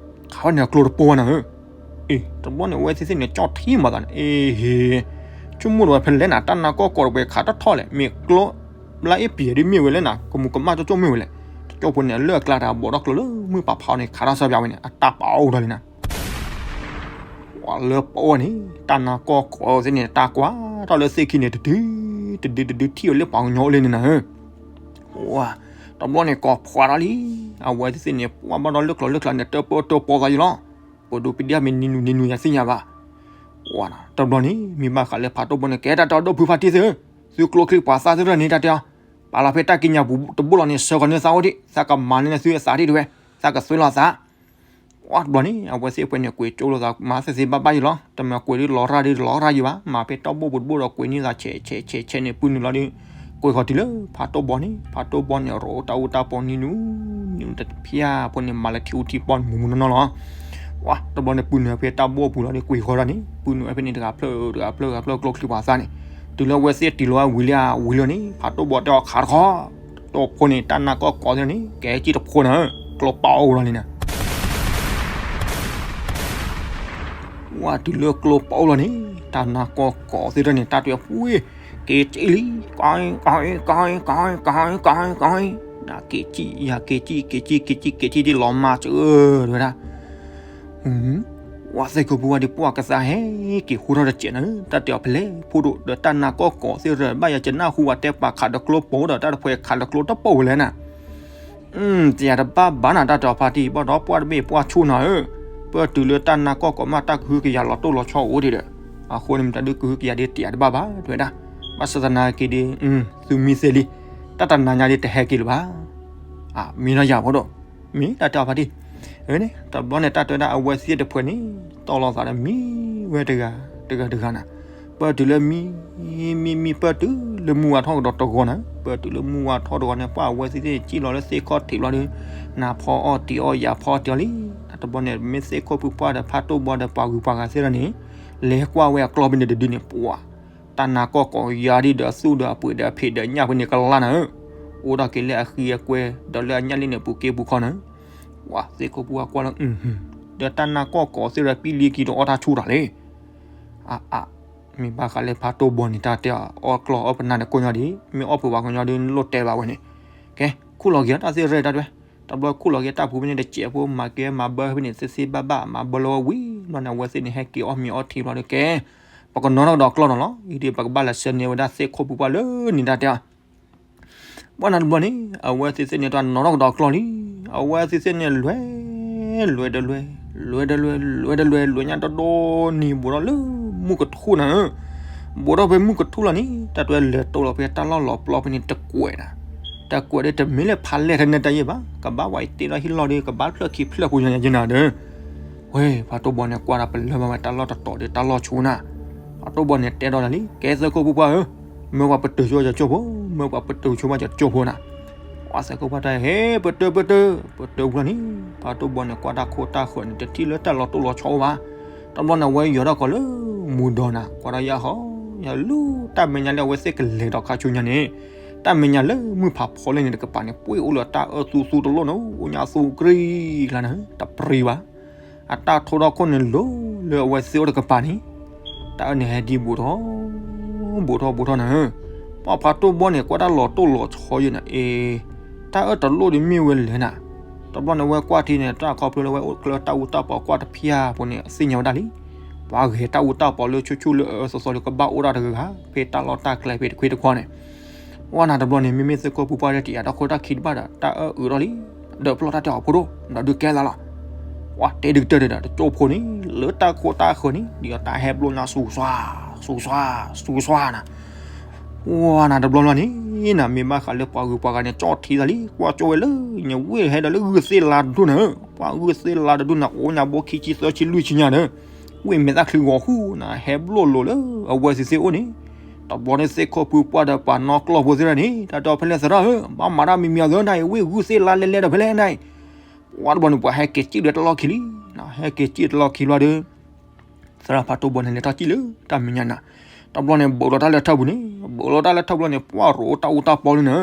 ခးဝဲန့ၣ်အကျိတပိၢ်ဝဲနၤဧၢ, အ့ၣ် တဘျီန့ၣ် အဝဲသ့ၣ်သ့ၣ်န့ၣ် ကၠီၣ်ထံမၤသးန့ၣ် အ့ၣ်ဟ့ၣ်, ဆိကမိၣ်တဝဲဖဲလဲၣ်နၤ တၢ်နါကီၢ်ကိးတဝဲခးထီၣ်ထီၣ်လဲၣ် မ့ၢ်ကျိ ဘျါအ့ၣ်ပံၤဒ်မ့ၢ်ဝဲလဲၣ်နၤ ကမူၤကမၣ်ကၠိကၠိမ့ၢ်ဝဲလဲၣ်, တကၠိၢ်ဖိန့ၣ် အလၢအကျါတၢ်ဘီးထီၣ်ကျိလၢမုၢ်ပာ်ဖးအီၤန့ၣ် ခးထီၣ်စၢ်ပၠးဝဲန့ၣ် အတၢ်ပာ်အိၣ်ထီၣ်လံနၤ ပှၤလၢပအိၣ်န့ၣ် တၢ်နါကီၢ်ကိးသ့ၣ်န့ၣ် တၢ်ကွၢ်ထီၣ်လၢသ့ၣ်ခံန့ၣ် တဒု တဒု တဒု ထံၣ်ဝဲလၢပှၤကညီအိၣ်လၢန့ၣ်နၤဧၢ, တဘျီန့ၣ် ကိးဖှးထီၣ်လံ, အဝဲသ့ၣ်န့ၣ် ပှၤဘၣ်ဒီးလၢကျိၤလၢကျါန့ၣ် တၢ်ပၢတၢ်ပီသးယံၤလီၤ, ပဒိးပဒံၣ်မ့ၢ်နံၤနူၤနံၤနူၤယၤသ့ၣ်ညါဘၣ်, တဘျီန့ၣ် မ့ၢ်ဘၣ်ဃးလၢဖးဒိၣ်ဘီန့ၣ် ကဲတၢ်တဲအီၤဒိၣ်ဖုဖါတံၢ်သ့ၣ်ဧၢ, သုကျိချံပှၤသၣ်သ့ၣ်တဖၣ်န့ၣ် တၢ်တဲအီၤ, ပာ်လီၤဖဲတၢ်ကံးညာ်ပူၤတဘိလီၤန့ၣ် ဆှၢဃီၤန့ၢ်သးအိၣ်ဒံး သးကမၤန့ၢ်သုအသးဒံးတဝဲ, သးကသွဲလီၤသး ဝါတဘျီန့ၣ် အဝဲသ့ၣ်အပှဲၤန့ၣ် ကွံာ်ကၠိလိာ်သး မၤသ့သ့ဘၣ်ဘၣ်ယံၤလီၤ. တမၤကွံာ်ဒ်လီၤရၣ်ဒ်လီၤရၣ်ယံၤဘၣ်. မၤဖဲတၢ်ဘိၣ်ပူၤတဘိၣ်ဒီး ကွံာ်န့ၢ်သး ဆဲးဆဲးဆဲးဆဲးန့ၣ် ပုၢ်နုာ်လီၤဒီး ကွံာ်ဃီၤတုၤလၢဖးတိၢ်ဘီန့ၣ်, ဖးတိၢ်ဘီန့ၣ် ရိးတၢ်အူတၢ်ပီနံၤနူၤ, နံၤနူၤတဖျၢၣ်ဖိန့ၣ် မၤလၢထံအူထံပီန့ၣ် မူၤမူၤနီၢ်နီၢ်လီၤ. ဝါတဘျီန့ၣ် ပုၢ်နုာ်ဖဲတၢ်ဘိၣ်ပူၤလီၤဒီး ကွံာ်ဃီၤတၢ်န့ၣ် ပုၢ်နုာ်ဖဲန့ၣ် တဂၤဖျၢၣ် တဂၤဖျၢၣ် တဂၤဖျၢၣ် ကျိချံပှၤသၣ်န့ၣ်, တုၤလၢအဝဲသ့ၣ်တုၤလီၤဝံၤလံဧါ ဝံၤလၢန့ၣ် ဖးတိၢ်ဘီတဲအီၤခးတခီ တိၢ်ဖိန့ၣ် တၢ်နါကီၢ်ကိးသ့ၣ်န့ၣ် ကဲကံၣ်တဖိနၤဧၢ, ကျိပာ်အိၣ်လီၤန့ၣ်နၤ. ဝါတုၤလၢကျိပာ်အိၣ်လီၤန့ၣ် တၢ်နါကီၢ်ကိးသ့ၣ်တဖၣ်န့ၣ် တၢ်တဲအီၤ ဝ့ၢ် က့ၤကံၣ်လံ, ကီကီကီကီကီကီ ကီကီကီ, က့ၤကံၣ်ယၤ က့ၤကံၣ် က့ၤကံၣ် က့ၤကံၣ် က့ၤကံၣ်ဒ်လီၤမၢ်စၢၤ တဲဝဲဒၣ် ဝါသ့ၣ်ခိၣ်ဖိဝါဒီး ပှၢ်ကသါဟဲက့ၤဟူထီၣ်တစဲးနၤ, တၢ်တဲအီၤဖဲလဲၣ် ဖိဒိၣ်ဒီးတၢ်နါကီၢ်ကိးသ့ၣ်တဖၣ် ဘၣ်ယၤကနၢ်ဟူဝဲတဲပာ်ခးဒီးကျိပိာ်ဒီး တၢ်တဖှဲးခးဒီးကျိတပိာ်ဝဲလဲၣ်နၤ. တယၤတဘၣ်ဘၣ်နၤ တၢ်တဲအီၤဖါတံၢ် ဘၣ်ဒီးပှၢ်တဘ့ၣ်ပှၢ်ဆူၣ်နၤဧၢ, ပၢၢ်တုၤလၢတၢ်နါကီၢ်ကိးမး တၢ်ကဟုကယာ်လီၤတိၢ်လီၤဆီအိၣ်ဒံးဒီး, အဃိန့ၣ် မတၤဒုးကဟုကယာ်ဒ်တယၤတဘၣ်ဘၣ် တဲဝဲဒၣ်. ဘၣ်ဆၣ်သနာ်က့ဒီး သုမံသ့လံ, တၢ်တနၤညါဒ်တဟဲက့ၤလၢၤဘၣ်. အမံၤနီၢ်ယၤဖိဒိၣ်, မံၤတၢ်တဲအီၤဖါတံၢ်, အန့ၣ် တဘျီန့ၣ် တၢ်တဲဝဲဒၣ်အဝဲသ့ၣ်တဖုန့ၣ် တီၢ်လီၤသးဒီးမံဝဲတဂၤ တဂၤတဂၤနၤ, ပၢၢ်တုၤလၢမံ မံ မံ ပၢၢ်တုၤလၢမုၢ်ဝါထီၣ်ကဒီးတဂီၤနၤ, ပၢၢ်တုၤလၢမုၢ်ဝါထီၣ်တဂီၤန့ၣ် ပှၤအဝဲသ့ၣ်သ့ၣ်စံၣ်လီၤလၢသ့ၣ်ခီၣ်ထံးဘျီဒီး နၤဖီအီၣ်တံၤအီၣ် ယၤဖီအီၣ်တံၤအီၣ်လံ. တဘျီန့ၣ် မ့ၢ်သ့ၣ်ခိၣ်ဖုပှၢ်ဒီးဖါတိၢ်ဘီဒီးပှၤဂုၤပှၤဂၤသ့ၣ်တဖၣ်န့ၣ် လဲၤကွၢ်ဝဲအကျီၢ်ဖဲန့ၣ်တဒုန့ၣ် ပှၤ တၢ်နါကီၢ်ကိးယၤဒ်ဒီးသူၣ်ဒီးအပှ့ၤဒီးအဖံးဒီးညၣ်ဖဲန့ၣ် ကလါနၤဧၢ, အိၣ်ဒၣ်က့ၤလၢအဃံအကွဲ ဒီးလၢအညၣ်လံန့ၣ် ပူၤက့ပူၤခီနၤဧၢ, ပှၤသ့ၣ်ခိၣ်ဖုပှၢ်ကွၢ်လၢ ဒီးတၢ်နါကီၢ်ကိးသ့ၣ်ဒီးပံလံကံဒီးအီၣ်တၢ်ဆူၣ်တၢ်လဲၣ်, အအ မ့ၢ်ဘၣ်ဃးလၢဖါတိၢ်ဘီန့ၣ် တၢ်တဲအီၣ်ကျီၢ်အီၣ်ပနၢ်ဒီးကိၢ်ညီဒံး မ့ၢ်အီၣ်ပှၤကညီဒ်လိၣ်တဲဘၣ်ဝဲန့ၣ်, ကဲ ခူၣ်လီၤက့ၤတၢ်သ့ၣ်ရဲၣ်တၢ်တဲဝဲ, တဘျီခူၣ်လီၤက့ၤတၢ်ပူၤဖဲန့ၣ်တစဲးဖိ မၤကဲမၤဘၢဖဲန့ၣ် သ့သ့ဘၣ်ဘၣ် မၤဘၢလီၤဝဲဝံၤဘျီန့ၣ် အဝဲသ့ၣ်န့ၣ် ဟဲက့ၤအီၣ်မ့ၤအီထံဘျီဒီး ကဲ ပကနီၣ်ထီၣ်ကဒီးကျီၢ်နီၤလီၤ, အံၤဒ်ပကဘၣ်လဲၤဆှၢန့ၢ်ဝဲဒၣ်သ့ၣ်ခိၣ်ဖုပှၢ်လၢန့ၣ်တၢ်တဲအီၤ ဘၣ်နၤတဘျီန့ၣ် အဝဲသ့ၣ်သ့ၣ်န့ၣ် တၢ်နီၣ်ထီၣ်ကဒီးကျီၢ်လံ, အဝဲသ့ၣ်သ့ၣ်န့ၣ် လဲၤ လဲၤတလဲၤ လဲၤတလဲၤ လဲၤတလဲၤ လဲၤညါတဒီနံၤဘူးထီၣ်လၢ မုၢ်ကထူၣ်နၤဧၢ, ဘူးထီၣ်ဖဲမုၢ်ကထူၣ်လီၤန့ၣ် တၢ်တဲလဲၤတိၢ်လီၤဖဲတၢ်လီၢ်လီၤပျီဖဲန့ၣ်တကွဲးနၤ, တကွဲးဒီးတမ့ၢ်လၢဖးလဲၢ်ထဲန့ၣ်တၢ်ယဲၢ်ဘၣ်, ကဘၣ်ဝဲအံၤတ့ထီၣ်ဟံၣ်လီၢ်ဒီး ကဘၣ်ဖျၢၣ်ခံဖျၢၣ်ဖိညါညါနၤဒီး ဝဲ ဖါတိၢ်ဘီန့ၣ် ကွၢ်တၢ်ပလၢၢ်ဘၣ်ဝဲတၢ်လီၢ်တတီၤဒီးတၢ်လီၢ်ဆူၣ်နၤ, ဖါတိၢ်ဘီန့ၣ် တဲဒီးလၢလံ ကဲသ့ၣ်ခိၣ်ဖုပှၢ်ဧၢ, မၢပှၤပတုာ်ဆိကၠိဖိ, မၢပှၤပတုာ်ဆိကၠိဖိနၤ, ပှၤသ့ၣ်ခိၣ်ဖုပှၢ်တဲ ဟဲ ပတုာ် ပတုာ် ပတုာ်ဝံၤလီၤန့ၣ် ဖါတိၢ်ဘီန့ၣ် ကွၢ်တၢ်ခိၣ်တၢ်ဃၢၤန့ၣ် တထံၣ်လၢတၢ်လီၤတိၢ်လီၤဆီအိၣ်ဘၣ်, တဘျီန့ၣ် အဝဲယိၤထီၣ်ကီးလၢမူဒီးနၤ ကွၢ်ဒီးယၤဟီ ယလူၤတၢ်မဲာ်ညါလၢအဝဲသ့ၣ်ကလဲၤဒီးခါဆူညါန့ၣ်, တၢ်မဲာ်ညါလၢမုၢ်ဖးဖီလဲၢ်န့ၣ်တကပၤန့ၣ် ပှ့ၤအိၣ်လၢတၢ်အၢသူသူတလိၣ်န့ၣ် အိၣ်ညါသူကရံၣ်ကျါနၤ တပြံဘၣ် အတၢ်ထိၣ်ထီၣ်ခိၣ်န့ၣ်လိၤလၢအဝဲသ့ၣ်အိၣ်တကပၤန့ၣ်, တၢ်အၢန့ၣ်ဟဲဒံဘူးထီၣ် ဘူးထီၣ်ဘူးထီၣ်နၤဧၢ, ပှၤဖးတိၢ်ဘီန့ၣ် ကွၢ်တၢ်လီၤတိၢ်လီၤဆီယဲၢ်နၤ အ့, တၢ်အၢတလိၣ်ဒ်မ့ၢ်ဝဲလဲၣ်နၤ, တဘျီန့ၣ်ဝဲကွၢ်ထံန့ၣ် တၢ်ခီဖျိလၢဝဲအိၣ်ကျၢတၢ်အူတၢ်ပီးကွၢ်တဖၠၣ်ဖိန့ၣ် သ့ၣ်ညါဝဲဒၣ်လံ, ပှၤဂဲၤတၢ်အူတၢ်ပီးလၢဆူၣ်ဆူၣ်လၢအအၢအသီသီလၢကဘၣ်အိၣ်ဒၣ်တဂၤဂၤ ဖဲတၢ်လီၢ်တၢ်ကျဲဖဲတခွ့တခွါန့ၣ် ဝဲနၤတဘျီန့ၣ် မ့မ့ၢ်သ့ၣ်ခိၣ်ဖုပှၢ်လၢတယာ်တၢ်ခိၣ်တၢ်ခံတဘၣ်ဒီး တၢ်အၢအုးထီၣ်လံ, ဒီးပျီၢ်တၢ်တဲအီၤဖိဒိၣ် ဒီးဒုးကဲသးလီၤ, ပှၤတဲဒုးကတၢၢ်ဒီး တကၠိဖိန့ၣ် လၢတၢ်ခိၣ်တၢ်ဃၢၤန့ၣ် ဒ်အတၢ်ဟဲဘျီၣ်ညါဆူးစွါ ဆူးစွါ ဆူးစွါနၤ, ဝဲနၤတဘျီလီၤန့ၣ် နၤမ့ၢ်ဘၣ်ဃးလၢပှၤဂုၤပှၤဂၤန့ၣ် ကၠီၣ်ထံသးလံ ကွၢ်ကၠိဝဲလၢ ညဝ့ၢ်ဟဲဒီးလၢဂုၢ်သ့ၣ်လါတဒူၣ်နၤ, ပှၤဂုၢ်သ့ၣ်လါတဒူၣ်နၤ အိၣ်ညါဘိခံဆံသၢဆံလွံၢ်ဆံညါဒီး ဝ့ၢ်မဲာ်သၣ်ချံဂီၤဃုာ်နၤ ဟဲဘျီၣ်လိာ်လၢအဝဲသ့ၣ်သ့ၣ်အိၣ်န့ၣ်, တဘျီန့ၣ်သ့ၣ်ခိၣ်ဖုပှၢ်ဒီးပှၤနီၣ်ကျီၢ်ဖိသ့ၣ်တဖၣ်န့ၣ် တၢ်တဲအီၤဖဲလဲၣ်သရၣ်ဧၢ, ဘၣ်မၤတၢ်မံၤမံၤအသၢနၤအံၤ ဝ့ၢ်ဂုၢ်သ့ၣ်လါလဲၤလဲၤဒီးဖဲလဲၣ်နၤအံၤ, ပှၤတဘျီန့ၣ် ပှၤဟဲက့ၤစံၣ်ဒီးတလီၢ်ခံလံ, ဟဲက့ၤစံၣ်တလီၢ်ခံဘျီဒီး သရၣ်ဖးတိၢ်ဘီန့ၣ် လဲၤထီၣ်စံၣ်လၢတၢ်မဲာ်ညါနၤ, တဘျီန့ၣ် ဘူးလီၤတၢ်လၢထၢၣ်ပူၤန့ၣ်, ဘူးလီၤတၢ်လၢထၢၣ်ပူၤန့ၣ် ပှၤရိတၢ်အူတၢ်ပီလံနၤ,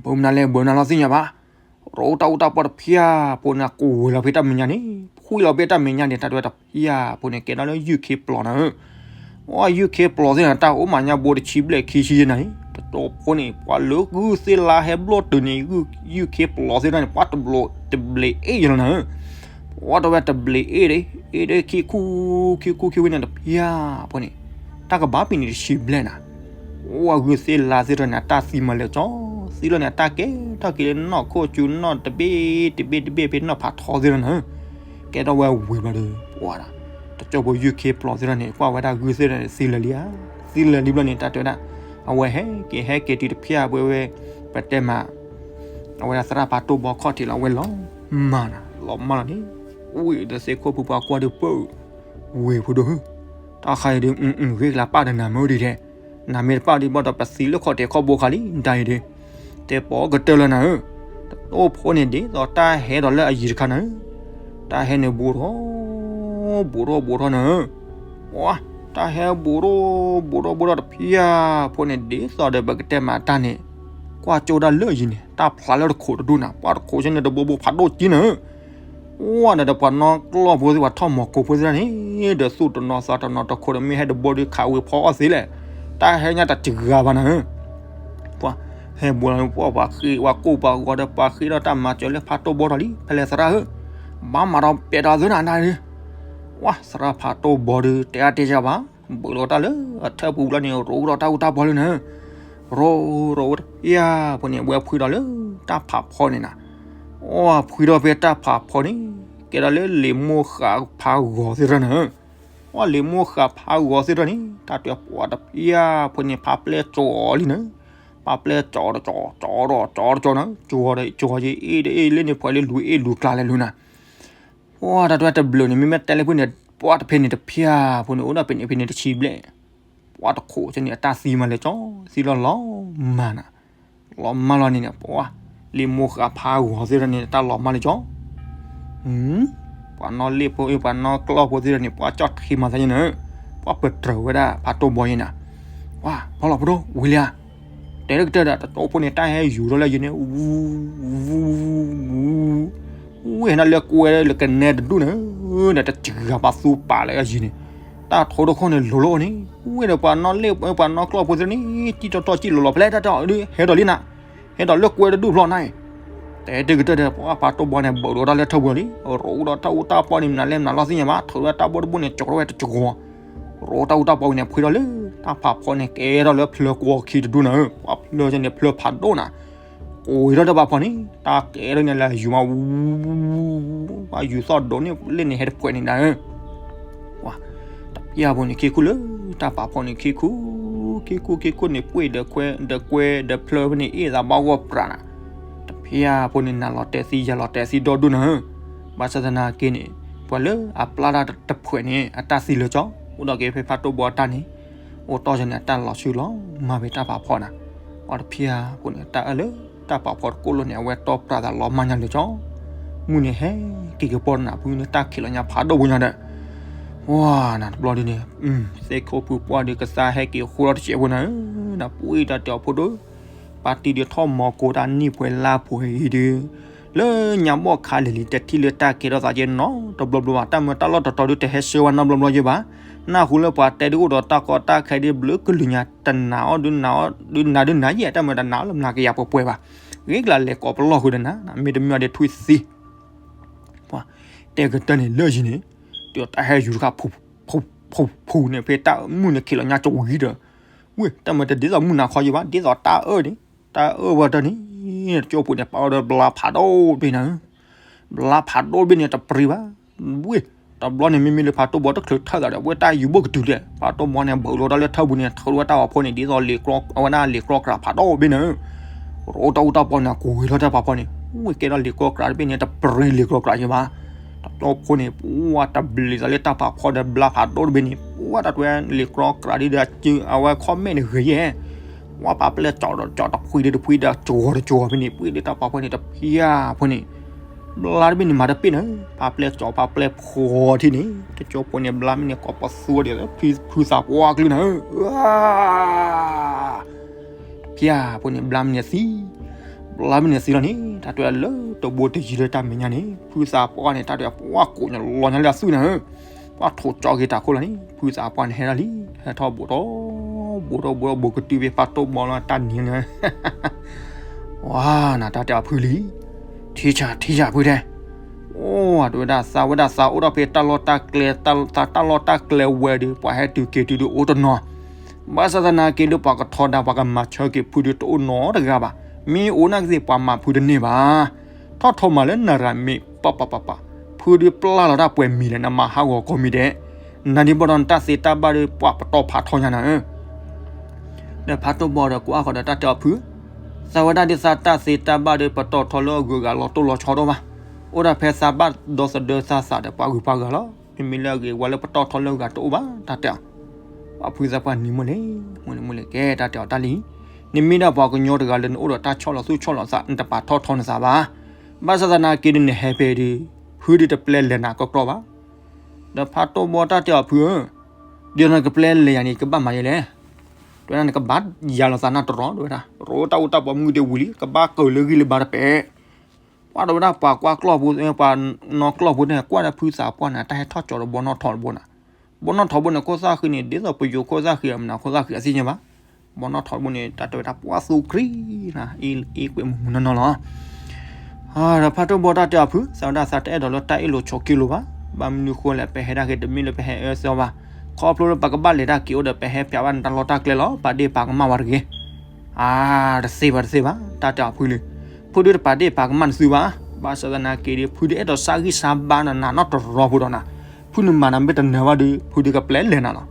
ဘူးမနုၤလဲၣ် ဘူးမနုၤလီၤသ့ၣ်ညါဘၣ်, ရိတၢ်အူတၢ်ပီတဖၠၣ်ဖိန့ၣ် ကဝဲၤလီၤဖဲတၢ်မဲာ်ညါန့ၣ်, ဖှံလီၤဖဲတၢ်မဲာ်ညါန့ၣ် တၢ်တဲဝဲတဖၠၣ်ဖိန့ၣ် ကဲထီၣ်လၢယုၢ်ခ့ပျီနၤဧၢ, အိၣ်ယုၢ်ခ့ပျီသ့ၣ်နၤ တၢ်အိၣ်မးညါဘိတဆံဘျဲၣ်ခံဆံယဲၢ်နၤအံၤ, တတီဖိန့ၣ် ပှၤလၢဂုၢ်သ့ၣ်လါဟဲဘျီၣ်တုၤန့ၣ် ယုၢ်ခ့ပျီသ့ၣ်တဖၣ်န့ၣ် ပှၤတဘျီတဘျီအ့ၣ်ယဲၢ်လီၤနၤဧၢ ပှၤတဲဝဲတဘျီအ့ၣ်ဒီး အ့ၣ်ဒီးခံခူ ခံခူခံဝံၤန့ၣ်တဖၠၣ်ဖိန့ၣ်, တၢ်ကဘၣ်ပံၤန့ၣ်တဆံဘျဲၣ်နၤ, အိၣ်အဂုၢ်သ့ၣ်လါသ့ၣ်တဖၣ်န့ၣ် အတၢ်သံမၤလၢာ်ကၠီ, သံလီၤန့ၣ် အတၢ်ကဲထီၣ်က့ၤလၢနီၢ်ခိၣ်စူၤနီၢ်တဘ့ၣ်တဘ့ၣ်တဘ့ၣ်ဖဲနီၢ်ဖးထီသ့ၣ်တဖၣ်နၤဧၢ ကဲထီၣ်ဝဲဝံၤဘျီဒီး ပှၤဒီး တကၠိဖိယုၢ်ခ့ပျီသ့ၣ်တဖၣ်န့ၣ် ကွၢ်ဝဲဒၣ်ဂုၢ်သ့ၣ်တဖၣ်န့ၣ် သံလၢာ်လံဧါ, သံလၢာ်လံဘျီန့ၣ် တၢ်တဲဝဲဒၣ် အဝဲဟဲက့ၤဟဲက့ၤတုၤတဖၠၣ်ပဝဲဝဲ ပတဲမး အဝဲဒၣ်သရၣ်ဖးတိၢ်ဘီခီၣ်ထံးလီၤဝဲလီၤမၢ်နၤ လီၤမၢ်လီၤန့ၣ်, ဝံၤဒီးသ့ၣ်ခိၣ်ဖုပှၢ်ကွၢ်ဒုးပၢၢ် ဝ့ၢ်ဖိဒိၣ်ဧၢ, တၢ်ခါအံၤဒုး ဂ့ၢ်ကျါပာ်ဒီးနၤမ့ၢ်ဒ်လဲၣ်, နမ့ၢ်တပာ်ဒံးဘၣ်ဒီး ပသံလၢခီၣ်ထံးခီၣ်ဘိခါလံ တၢ်အံၤဒုး, တဲပီကတၢၢ်လၢနၤဧၢ, တအိၣ်ဖိန့ၣ်ဒ်သိးတၢ်ဟဲဒီးလၢအယံၤတခါနၤဧၢ, တၢ်ဟဲန့ၣ်ဘူးထီၣ် ဘူးထီၣ်ဘူးထီၣ်နၤဧၢ, ပှၤ တၢ်ဟဲဘူးထီၣ် ဘူးထီၣ်ဘူးထီၣ်တဖၠၣ်ဖိန့ၣ် ဒ်သိးဒီးပကတဲမးတၢ်န့ၣ်, ကွၢ်ကၠိဒၣ်လၢအယံၤန့ၣ် တၢ်ဖျါလၢတခိးတဒူၣ်နၤ, ပှၤတခိးဆ့န့ၣ်တဘိဘိဖးဒိၣ်ကံနၤဧၢ အိၣ်ဒီး ဒီးပှၤနီၣ်ကျီၢ်ဖိသ့ၣ် ပှၤထီၣ်မီၤကိဖိသ့ၣ်န့ၣ် ဒီးသူၣ်တနီၤသးတနီၤ တခိးဒီးမ့ၢ်ဟဲတဘိဒီးခးဝံၤဖီအီၣ်သ့လဲၣ်, တၢ်ဟဲညါတစှၤဘၣ်နၤဧၢ, ပှၤဟဲဘူးလီၤ ပှၤပှၤဃ့ ပှၤကိၢ်ပှၤဂီၤဒီး ပှၤဃ့ဒီးတၢ်မၤစၢၤလၢဖးတိၢ်ဘီထီၣ်လံ ဖဲလဲၣ်သရၣ်ဧၢ, ဘၣ်မၤဒီးပဲာ်ဒီးသ့နၤနၤဒီး, ပှၤသရၣ်ဖးတိၢ်ဘီဒီး တဲအါတဲစှၤဘၣ်, ဘူးလီၤတၢ်လၢအထၢၣ်ပူၤလီၤန့ၣ် ရိးဒီးတၢ်အူတၢ်ပီလၢနၤဧၢ, ရိးရိးဝဲတဖၠၣ်ဖိန့ၣ် ဝဲဖှံဒီးလၢတၢ်ဖးဖီန့ၣ်နၤ, အိၣ်ဖှံဒီးဖဲတၢ်ဖးဖီန့ၣ် ကဲဒီးလၢလံာ်မိၢ်ဃးဖးဂီၤသ့ၣ်တဖၣ်နၤဧၢ, အိၣ်လံာ်မိၢ်ဃးဖးဂီၤသ့ၣ်တဖၣ်န့ၣ် တၢ်တဲပှၤတဖၠၣ်ဖိန့ၣ် ဖးပျဲၢ်ကၠီအီၤလံနၤ, ပှၤပျဲကၠီတကၠီ ကၠီဒီးကၠီတကၠီနၤ, ကၠီဒီးကၠီယအ့ၣ်တအ့ၣ်လၢန့ၣ် ဖှဲးလၢလူၤအ့ၣ်လူၤကျါလဲၤလူၤနၤ. ပှၤတၢ်တဝဲတဘျုးန့ၣ် မ့မ့ၢ်တဲလၢဖုန့ၣ် ပှၤတဖဲန့ၣ်တဖျၢၣ်ဖိန့ၣ် အိၣ်ဒၣ်ဖဲန့ၣ်ဖဲန့ၣ်တဆံဘျဲၣ်, ပှၤတခိးကန့ၣ် အတၢ်သံမးလဲၤကၠီ, သံလီၤလီၤမၢ်နၤ, လီၤမၢ်လီၤန့ၣ်န့ၣ် ပှၤ လံာ်မိၢ်ဃာ်ဖးဂီၤသ့ၣ်ဒီးန့ၣ် တၢ်လီၤမၢ်လၢကၠီ ပှၤနီၣ်လ့ၣ်ဖိ ပှၤနီၣ်ကျီၢ်ဖိသ့ၣ်ဒီးန့ၣ် ပှၤကၠီၣ်ထံမၤသးယဲနၤ, ပှၤပတြၢၤဝဲဒၣ်ဖးတိၢ်ဘီယဲနၤ, ပှၤဖီလီၤဖိဒိၣ်ဝံၤလံဧါ, တဲတကတၢၢ်ဒီး တကၠီဖိန့ၣ် တၢ်ဟဲယူၤထီၣ်လၢယံၤန့ၣ် ဝူ ဝူ ဝူ ဝူ ဝဲဟဲနၤလၢကွဲလၢကနဲတဒူၣ်န့ၣ်, ဒီးတစှၤပာ်သူပာ်လၢအယံၤန့ၣ်, တၢ်ထိတခီန့ၣ်လိၤလီၤန့ၣ်, ဝဲဒီးပှၤနီၣ်လ့ၣ် ပှၤနီၣ်ကျီၢ်ဖိသ့ၣ်န့ၣ် တံၢ်တီတီၢ်ကံၣ်လိၤလီၤ ဖဲလဲၣ်တၢ်တဲအီၤဒုး ဟဲဒီးလံနၤ, ဟဲဒီးလၢကွဲတဒူၣ်ဖျီနၤအံၤ, တဲတကတၢၢ်ဒီး ပှၤဖးတိၢ်ဘီန့ၣ် ဘၣ်ဒီးတၢ်လၢထၢပူၤလံ, ရိဒီးတၢ်အူတၢ်ပီန့ၣ် မနုၤလဲၣ်မနုၤလီၤသ့ၣ်ညါဘၣ်, ထုးဒီးတၢ်ဘီတဘိန့ၣ် ကၠီထီၣ်ဝဲတကဝီၤ, ရိတၢ်အူတၢ်ပီဝံၤန့ၣ် ဖှ့ထီၣ်လၢ တၢ်ဖးဖီန့ၣ် ကဲထီၣ်လၢဖျၢၣ်ကွီၢ်ခံတဒူၣ်နၤ, ပှၤဖျၢၣ်န့ၣ် ဖျၢၣ်ဖးဒိၣ်နၤ, ကိးထီၣ်တၢ်ဖးဖီန့ၣ် တၢ်ကဲထီၣ်န့ၣ်လၢယူၤမး ဝူ ပှၤယူၤသီၣ်ဒိးန့ၣ်လ့ၣ်န့ၣ် ဟဲတဖှဲးန့ၣ်နၤ, တဖၣ်ဖိန့ၣ် ခ့ခူၣ်လၢ တၢ်ဖးဖီန့ၣ် ခ့ခူၣ် ခ့ခူၣ် ခ့ခူၣ်န့ၣ် ပှ့ၢ်ဒီးခွဲ ဒီးကွဲဒီးဖျၢၣ်ဖဲန့ၣ် အ့ၣ်သးဘၣ်ဂီၢ်ပြးနၤ, တဖၣ်ဖိန့ၣ် နၤလီၤတဲာ်သံ ယၤလီၤတဲာ်သံဒီဒူၣ်နၤ, ဘၣ်ဆၣ်သနာ်က့န့ၣ် ပှၤလၢအပျၢ်တၢ်တဖှဲးန့ၣ် အတၢ်သံလၢကၠီ, အိၣ်ဒီးက့ၤဖဲဖးတိၢ်ဘီတၢ်န့ၣ်, အိၣ်တီၢ်ယၤန့ၣ် အတၢ်လီၤဆူလီၤမၢ်ဖဲတၢ်ဖးဖီနၤ, ပှၤတဖၣ်ဖိန့ၣ် တၢ်အၢၣ်လၢ တၢ်ဖးဖီတကိၣ်လိၤန့ၣ် အဝဲတီပြးသးလီၤမၢ်ညါလၢကၠီ, မုၢ်န့ၣ်ဟဲက့ၤကပီၤနၤ ဖုန့ၣ် တၢ်ခံးလီၤညါဖးဒိၣ်ဖိညါဒီး ပှၤနၤတဘျီဒုန့ၣ် သ့ၣ်ခိၣ်ဖုပှၢ်ဒုးကသါဟဲက့ၤဃိထီၣ်တစဲးဖိနၤဧၢ, နပှ့ၢ်တၢ်တဲအီၤဖိဒိၣ်, ပၢ်တံၢ်ဒုးထီၣ်မီၤကိးတၢ်နံၣ်ပှဲၤလါပှဲၤအံၤဒုး, လၢညါဘီၣ်ခါလဲၤလံ တထံၣ်လၢတၢ်ကဲထီၣ်သးကဲနီတဘျီဘျီဘၣ်, တၢ်မၢတၢ်လီၢ်တတီၤဒုးတဟဲဆှၢဝဲနီတဘျီဘျီယဲဘၣ်, နၢ်ဟူလၢပှၤတဲဒုးအိၣ်ဒီးတၢ်ကီတၢ်ခဲဒုးဘျုးကလုာ်ညါ တနာ်အီၤဒုးနာ်အီၤ ဒုးနာ်ဒုးနာ်ယဲ တၢ်မၢတနာ်လၢမနၤကယၤပှဲၤပှဲၤဘၣ်, ဂ့ၤကလၤလဲၤကိးပလီၢ်ဃုာ်ဒီးနၤ မ့တမ့ၢ်အီၤဒုးထွံၣ်သံ ပှၤတဲကတၢၢ်န့ၣ်လၢယံၤန့ၣ်, တုၤတၢ်ဟဲယူၤတခါ ဖူဖူဖူန့ၣ် ဖဲတၢ်မုၢ်န့ၣ်ခံးလီၤညါကဝံၤဒီး, ဝ့ၢ် တၢ်မၢတဒ်သိးမုၢ်နၤခီယဲဘၣ် ဒ်သိးတၢ်အၢၣ်န့ၣ်, တၢ်အၢၣ်ဝဲတၢ်န့ၣ်, တကၠိဖိန့ၣ် ပာ်အီၤဒီးဘျါဖးဒိၣ်တဘ့ၣ်နၤဧၢ, ဘျါဖးဒိၣ်တဘ့ၣ်န့ၣ်တပျံၤဘၣ်, ဝ့ၢ် တဘျီန့ၣ် မ့မ့ၢ်လၢဖးတိၢ်ဘီတချုးထၢၣ်သးဒီး ဝဲတၢ်ယူၤဘိၣ်ကတုၤလဲၣ်, ဖးတိၢ်ဘီန့ၣ် ဘၢးလိာ်တၢ်လၢထၢပူၤန့ၣ် ထုးဝဲတၢ်အီၤဖိန့ၣ် ဒ်သိးလံာ်ကျီ အဝဲဒၣ်လံာ်ကျီကျးဖးဒိၣ်တဘ့ၣ်နၤဧၢ, ရိတၢ်အူတၢ်ပီန့ၣ် ကွံာ်ထီၣ်တၢ်ဖးဖီန့ၣ်, ဝ့ၢ် ကဲထီၣ်လံာ်ကျီကျးတဘ့ၣ်န့ၣ် တပျံၤလံာ်ကျီကျးယဲဘၣ်, တကၠိဖိန့ၣ် ပှၤတဘျံၤသးလၢတၢ်ဖးဖီဒီးဘျါဖးဒိၣ်တဘ့ၣ်န့ၣ် ပှၤတၢ်တွဲလံာ်ကျီကျးဒ်ဒီး အဝဲ comment န့ၣ်ဂ့ၤယဲ ပှၤပာ်ပျဲၢ်ကၠီဒီးကၠီတဖှံဒီးတဖှံဒီးကဝီၤတကဝီၤဖဲန့ၣ် ပှ့ၢ်ဒုးတၢ်ဖးဖီန့ၣ် တဖၣ်ဖိန့ၣ် ဘျါတဘ့ၣ်န့ၣ်မၤတပ့ၢ်နၤဧၢ, ပာ်ပျဲၢ်ကၠီပာ်ပျဲၢ်ဖှီၣ်ထံန့ၣ် တကၠိဖိန့ၣ် ဘျါမ့ၢ်န့ၣ် ကိးပသူဒီး ဖုသးပှၢ်ကလုၢ်နၤဧၢ, တဖၣ်ဖိန့ၣ် ဘျါမ့ၢ်န့ၣ်သံ, ဘျါမ့ၢ်န့ၣ်သံလီၤန့ၣ် တၢ်တဲလၢတဘိတယံၤလၢတၢ်မဲာ်ညါန့ၣ် ဖုသးပှၢ်န့ၣ် တၢ်တဲပှၤကိးညါလီၤညါလၢအသွံၣ်နၤဧၢ, ပှၤထိးကၠီက့ၤတၢ်ခိၣ်လီၤန့ၣ် ဖုသးပှၢ်န့ၣ်ဟဲဒၣ်လံ, ဟဲထီၣ်ဘိးထီၣ် ဘိးထီၣ်ဘိးထီၣ်ဘိးကတုၤဖဲဖးတိၢ်ဘီလီၤတၢ်နံၤန့ၣ် ဝါ နတၢ်တဲအီၤဖုလံ, ထံဆၣ် ထံဆၣ်ဖုတဲ, အိၣ် တဲဝဲဒၣ်သးဝဲဒၣ်သးအိၣ်ထီၣ်ဖဲတၢ်လီၢ်တၢ်ကျဲ သးတၢ်လီၢ်တၢ်ကျဲဝဲဒီး ပှၤဟဲတုၤက့ၤတုၤဒီးအိၣ်တနီၤ, ဘၣ်ဆၣ်သနာ်က့ဒီး ပှၤကထီဒါပှၤကမၤဆၢက့ၤဖုဒုးတအိၣ်နီတဂၤဘၣ်, မ့ၢ်အိၣ်နာ်က့သ့ၣ် ပှၤမၤဖုတန့ၢ်ဘၣ်, ထီၣ်ထီမးလၢနရၤမ့ၢ် ပပပပ, ဖုဒုးပျၢ်လီၤတၢ်ပှဲၤမံၤလဲၣ် နမၤဟးဂီၤကိးမံၤဒဲး, နၤဒ်ဘၣ်ဒီးနတၢ်သ့တၢ်ဘၣ်ဒီး ပှၤပတီၢ်ဖးထီညါနၤဧၢ ဒီးဖးတိၢ်ဘီဒီးကွၢ်ဃီၤဒီးတၢ်တဲအီၤဖု, သးဝဲဒၣ်ဒ်သးတၢ်သ့တၢ်ဘၣ်ဒီး ပတီၢ်ထီလၢအဂုၤအဂၤလီၤတိၢ်လီၤဆီဒိၣ်ဘၣ်, အိၣ်ဒၣ်ဖဲသးဘၣ်ဒီသဒၢသးသးဒီးပှၤဂုၤပှၤဂၤလီၤ, မ့မ့ၢ်လၢအဂ့ၤဝဲလၢပတီၢ်ထီလၢအဂၤတအိၣ်ဘၣ် တၢ်တဲအီၤ, ပှၤဖုသးပှၢ်နံၤမုၢ်လဲၣ်, မုၢ်လဲၣ်မုၢ်လဲၣ် ကဲတၢ်တဲအီၤတၢ်လံ, နမ့ၢ်ဒၣ်ပှၤကညီတဂၤလၢနအိၣ်ဒီးတၢ်ဆီၣ်လီၤသူၣ်ဆီၣ်လီၤသး နတပာ်ထီၣ်ထီနသးဘၣ်, ဘၣ်ဆၣ်သနာ်က့ဒီးနဟဲဖဲဒီး ဖုဒုးတပျဲလဲၤနၤကီကီဘၣ် ဒီးဖးတိၢ်ဘီတၢ်တဲအီၤဖုဧၢ, ဒ်သိးနကပျဲလဲၤယၤန့ၣ် ကဘၣ်မၤယဲလဲၣ်, တဲဝဲဒၣ်နကဘၣ်ယၤလီၤသးနၢ်တရီ တဲဝဲဒၣ်, ရိတၢ်အူတၢ်ပီမုၢ်ဒ့ဝံၤလံ ကဘၣ်ကၢၤလၢဂံၢ်လၢဘါတပဲာ်, ပှၤတဲဝဲဒၣ် ပှၤကွၢ်ကျီၢ်ဖိ ပှၤနီၢ်ကျီၢ်ဖိန့ၣ် ကွၢ်ဒီးဖုသးပှၢ်န့ၣ် တၢ်ဟဲထီၣ်ကၠီဒီးဘီနီၣ်ထီတဘိနၤ, ဘီနီၣ်ထီဘိန့ၣ် ခိၣ်သၣ်ဃံန့ၣ် ဒ်သိးပယိၤခိၣ်သၣ်ဃံအမနုၤခိၣ်သၣ်ဃံအသ့ၣ်ညါဘၣ်, ဘီနီၣ်ထီဘိန့ၣ် တၢ်တဲဝဲဒၣ်ပှၤသူခရံာ်နၤ အ့ကွဲးမုၢ်မုၢ်နီၢ်နီၢ်လီၤ ဒီးဖးတိၢ်ဘီတၢ်တဲအီၤဖု သးဝဲဒၣ်သးတအဲၣ်ဒိးလၢတၢ်အ့ၣ်လိာ်ဆိးက့လိာ်ဘၣ်, ဘၣ်မနုၤဃိလဲၣ် ပဟဲဒၣ်က့ၤတမ့ၢ်လၢပဟဲအၢသီဘၣ်, ခီဖျိလၢပကဘၣ်လဲၤတၢ်က့ၤအိၣ်ဒီး ပဟဲဖျါဘၣ်နတၢ်လီၢ်တၢ်ကျဲလီၤ, ပာ်ဒ့ၣ်ပာ်ကမၣ်ဝဲတဂ့ၤ, အါ တသ့ဘၣ်တသ့ဘၣ် တၢ်တဲအီၤဖုလံ, ဖုဒုးတပာ်ဒ့ၣ်ပာ်ကမၣ်နသုဘၣ်, ဘၣ်ဆၣ်သနာ်က့ဒီး ဖုဒုးအဲၣ်ဒိးဆါဂံၢ်ဆါဘါနၤနီၢ်တရီဖိဒီးနၤ, ဖုနမၤနၤမ့ၢ်တနၢၤဘၣ်ဒီး ဖုဒုးကပျဲလဲၤနၤလီၤ,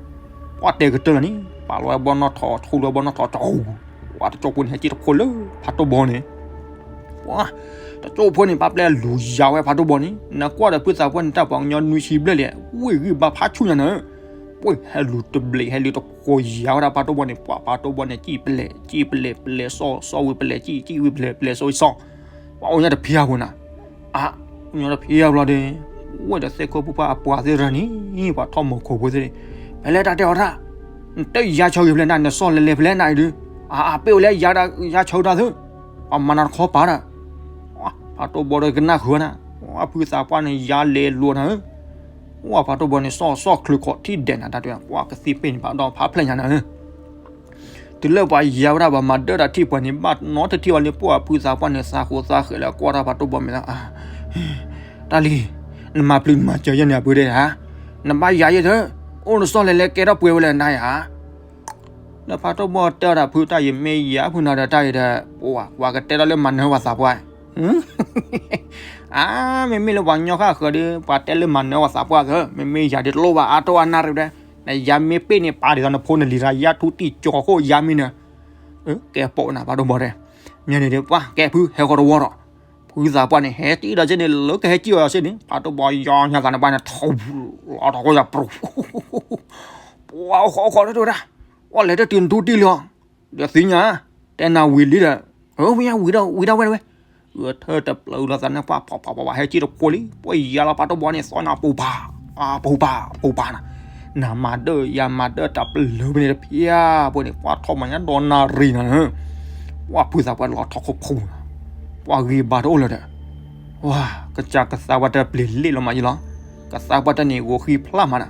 ပှၤတဲကတၢၢ်လီၤန့ၣ် ပာ်လီၤဝဲဘီနီၣ်ထီ ထူလီၤဘီနီၣ်ထီ ကၠီ ပှၤတကၠိဖိန့ၣ် ဟဲက့ၤတဖိလၢဖးတိၢ်ဘီန့ၣ် ပှၤတကၠိဖိန့ၣ် ပာ်ပျဲလူၤယၤဝဲဖးတိၢ်ဘီန့ၣ် နကွၢ်ဒီးဖုသးပှၢ်န့ၣ် တၢ်ပှၤကညီနွံဆံဘျဲၣ်လံ ဝ့ၢ်ဂံၢ်ဘါဖးဆူၣ်ညါနၤဧၢ, ပှၤဟဲလူၤတဘျီး ဟဲလူၤတဖိယၤဝဲဒၣ်ဖးတိၢ်ဘီန့ၣ် ပှၤဖးတိၢ်ဘီန့ၣ် စံၣ်ပလဲၤ စံၣ်ပလဲၤ ပလဲၤစီၣ် စီၣ်ဝံၤပလဲၤစံၣ် စံၣ်ဝံၤပလဲၤ ပလဲၤစီၣ်ဝံၤစီၣ်, ပှၤအိၣ်ညါတဖျါဖိနၤ, အ အိၣ်ညါတဖျါဘျီဒီး ဝဲဒီးသ့ၣ်ခိၣ်ဖိပှၢ်အပှၤသ့ၣ်တဖၣ်န့ၣ် ပှၤထီၣ်မိၤခိၣ်ဖိသ့ၣ်န့ၣ် ဖဲလဲၣ်တၢ်တဲအီၤတၢ်, နတယာ်ဆီဂ့ၤဖဲလဲၣ်နၤ နစီၣ်လဲၤလဲၤဖဲလဲၣ်နၤအံၤဒုး, အ အပ့ၢ်ဝဲလဲၣ် ယၤဆီတၢ်သု, ပှၤမၤနၤတခီပၤဒီး ဖးတိၢ်ဘီဒီးကနၣ်ဃုာ်နၤ, ဖုသးပှၢ်န့ၣ် ယၤလဲၤလိာ်နၤဧၢ, ဝဲဖးတိၢ်ဘီန့ၣ် စီၣ်စီၣ်ချုးခီၣ်ထံၣ်ဒဲးနၤ တၢ်တဲ ပှၤကသံၣ်ပ့ၢ်န့ၣ် ဖးဒီးဖးဖျဲၣ်ညါနၤဧၢ တုၤလၢပှၤယၤဝဲဒၣ် ပှၤမၤဒၢတၢ်ထံၣ်ပှၤန့ၣ် ဘၣ်နီတထံၣ်ဝဲလၢပှၤဖုသးပှၢ်န့ၣ် သးဃိးသးဃဲးလၢကွၢ်တၢ်ဖးတိၢ်ဘီမဲာ်လီၤ, တၢ်လံၤ, နမၤပျုၤနမၤစၢၤယဲန့ၣ်အပုၢ်တဲဧါ, နဘၣ်ယၤယဲၢ်သၢ, အိၣ်နစီၣ်လဲၤလဲၤကဲထီၣ်ပှဲၤဝဲလဲၣ်နၤယၤ လၢဖးတိၢ်ဘီတဲအီၤဒီးဖုတၢ်ယမ့ၢ်ယၤဖုနၤဒီးတၢ်အံၤဒီး ပှၤကတဲထီၣ်လၢမၤနၢၤပှၤသးပှၢ်, အါ မ့မ့ၢ်လၢပှၤကညီဃၣ်ဃၢၤဒီး ပှၤတဲလၢမၤနၢၤပှၤသးပှၢ်သၢ, မ့မ့ၢ်ယၤဒ်တလိၣ်ဘၣ် အါတိၢ်အါနၢ်ရံၣ်ဒီး, နယၤမ့ၢ်ပ့ၢ်န့ၣ် ပာ်ဒ်သိးနဖိနလံၤတၢ် ယၤထူတံၢ်ကၠီၤဃိၣ်ယၤမ့ၢ်နၢၤ, ကဲပိာ်နၤဖးတိၢ်ဘီတဲ, မ့ၢ်န့ၣ်ဒီး ပှၤကဲဖုဟဲဃီတဝီဒီး, ဖုသးပှၢ်န့ၣ် ဟဲတံၢ်ဒီးက့န့ၣ် လၢကဟဲကံၣ်အီၤစ့ၢ်န့ၣ် ဖးတိၢ်ဘီယီညါသးန့ၣ်ပှၤန့ၣ် ထီၣ်ထီၣ်ဃိၣ်ယၤပြူၤ ပှၤအိၣ်ဃီအိၣ်ဃီတဒိၣ်ဒၣ်, ပှၤလဲၤတတုၤနထူတံၢ်လံအီၤ, ဒီးသ့ၣ်ညါ, တဲနၤဝံၤလံဒီး, ဝံၤဝံၤဒီးဝံၤဒၣ်ဝဲဝဲ, ဂဲၤထၢၣ်တပျၢၤလီၤသးန့ၣ် ပှၤဖးဖးဖးဖးဟဲကံၣ်တဖိလံ, ပှၤယၤလီၤဖးတိၢ်ဘီန့ၣ် သီညါပူၤပာ်, ပူၤပာ် ပူၤပာ်နၤ, နမၤဒၢယၤမၤဒၢတၢ်ပလၢၤဖဲန့ၣ်တဖျါဖိန့ၣ် ပှၤထီၣ်မၤညါဒီးနၣ်ရံၣ်နၤ, ပှၤဖုသးပှၢ်လီၤထီၣ်ခိၣ်ဖူနၤ, ပှၤဂ့ၤဘၣ်တအိၣ်လၢၤဒီး ဝါ ကစၢ်ကသးပှၢ်တၢ်ပျံၤလ့ၣ်လီၤမးယလီၤ, ကသးပှၢ်တၢ်န့ၣ်ဂီၤဃံဖျါမးနၤ,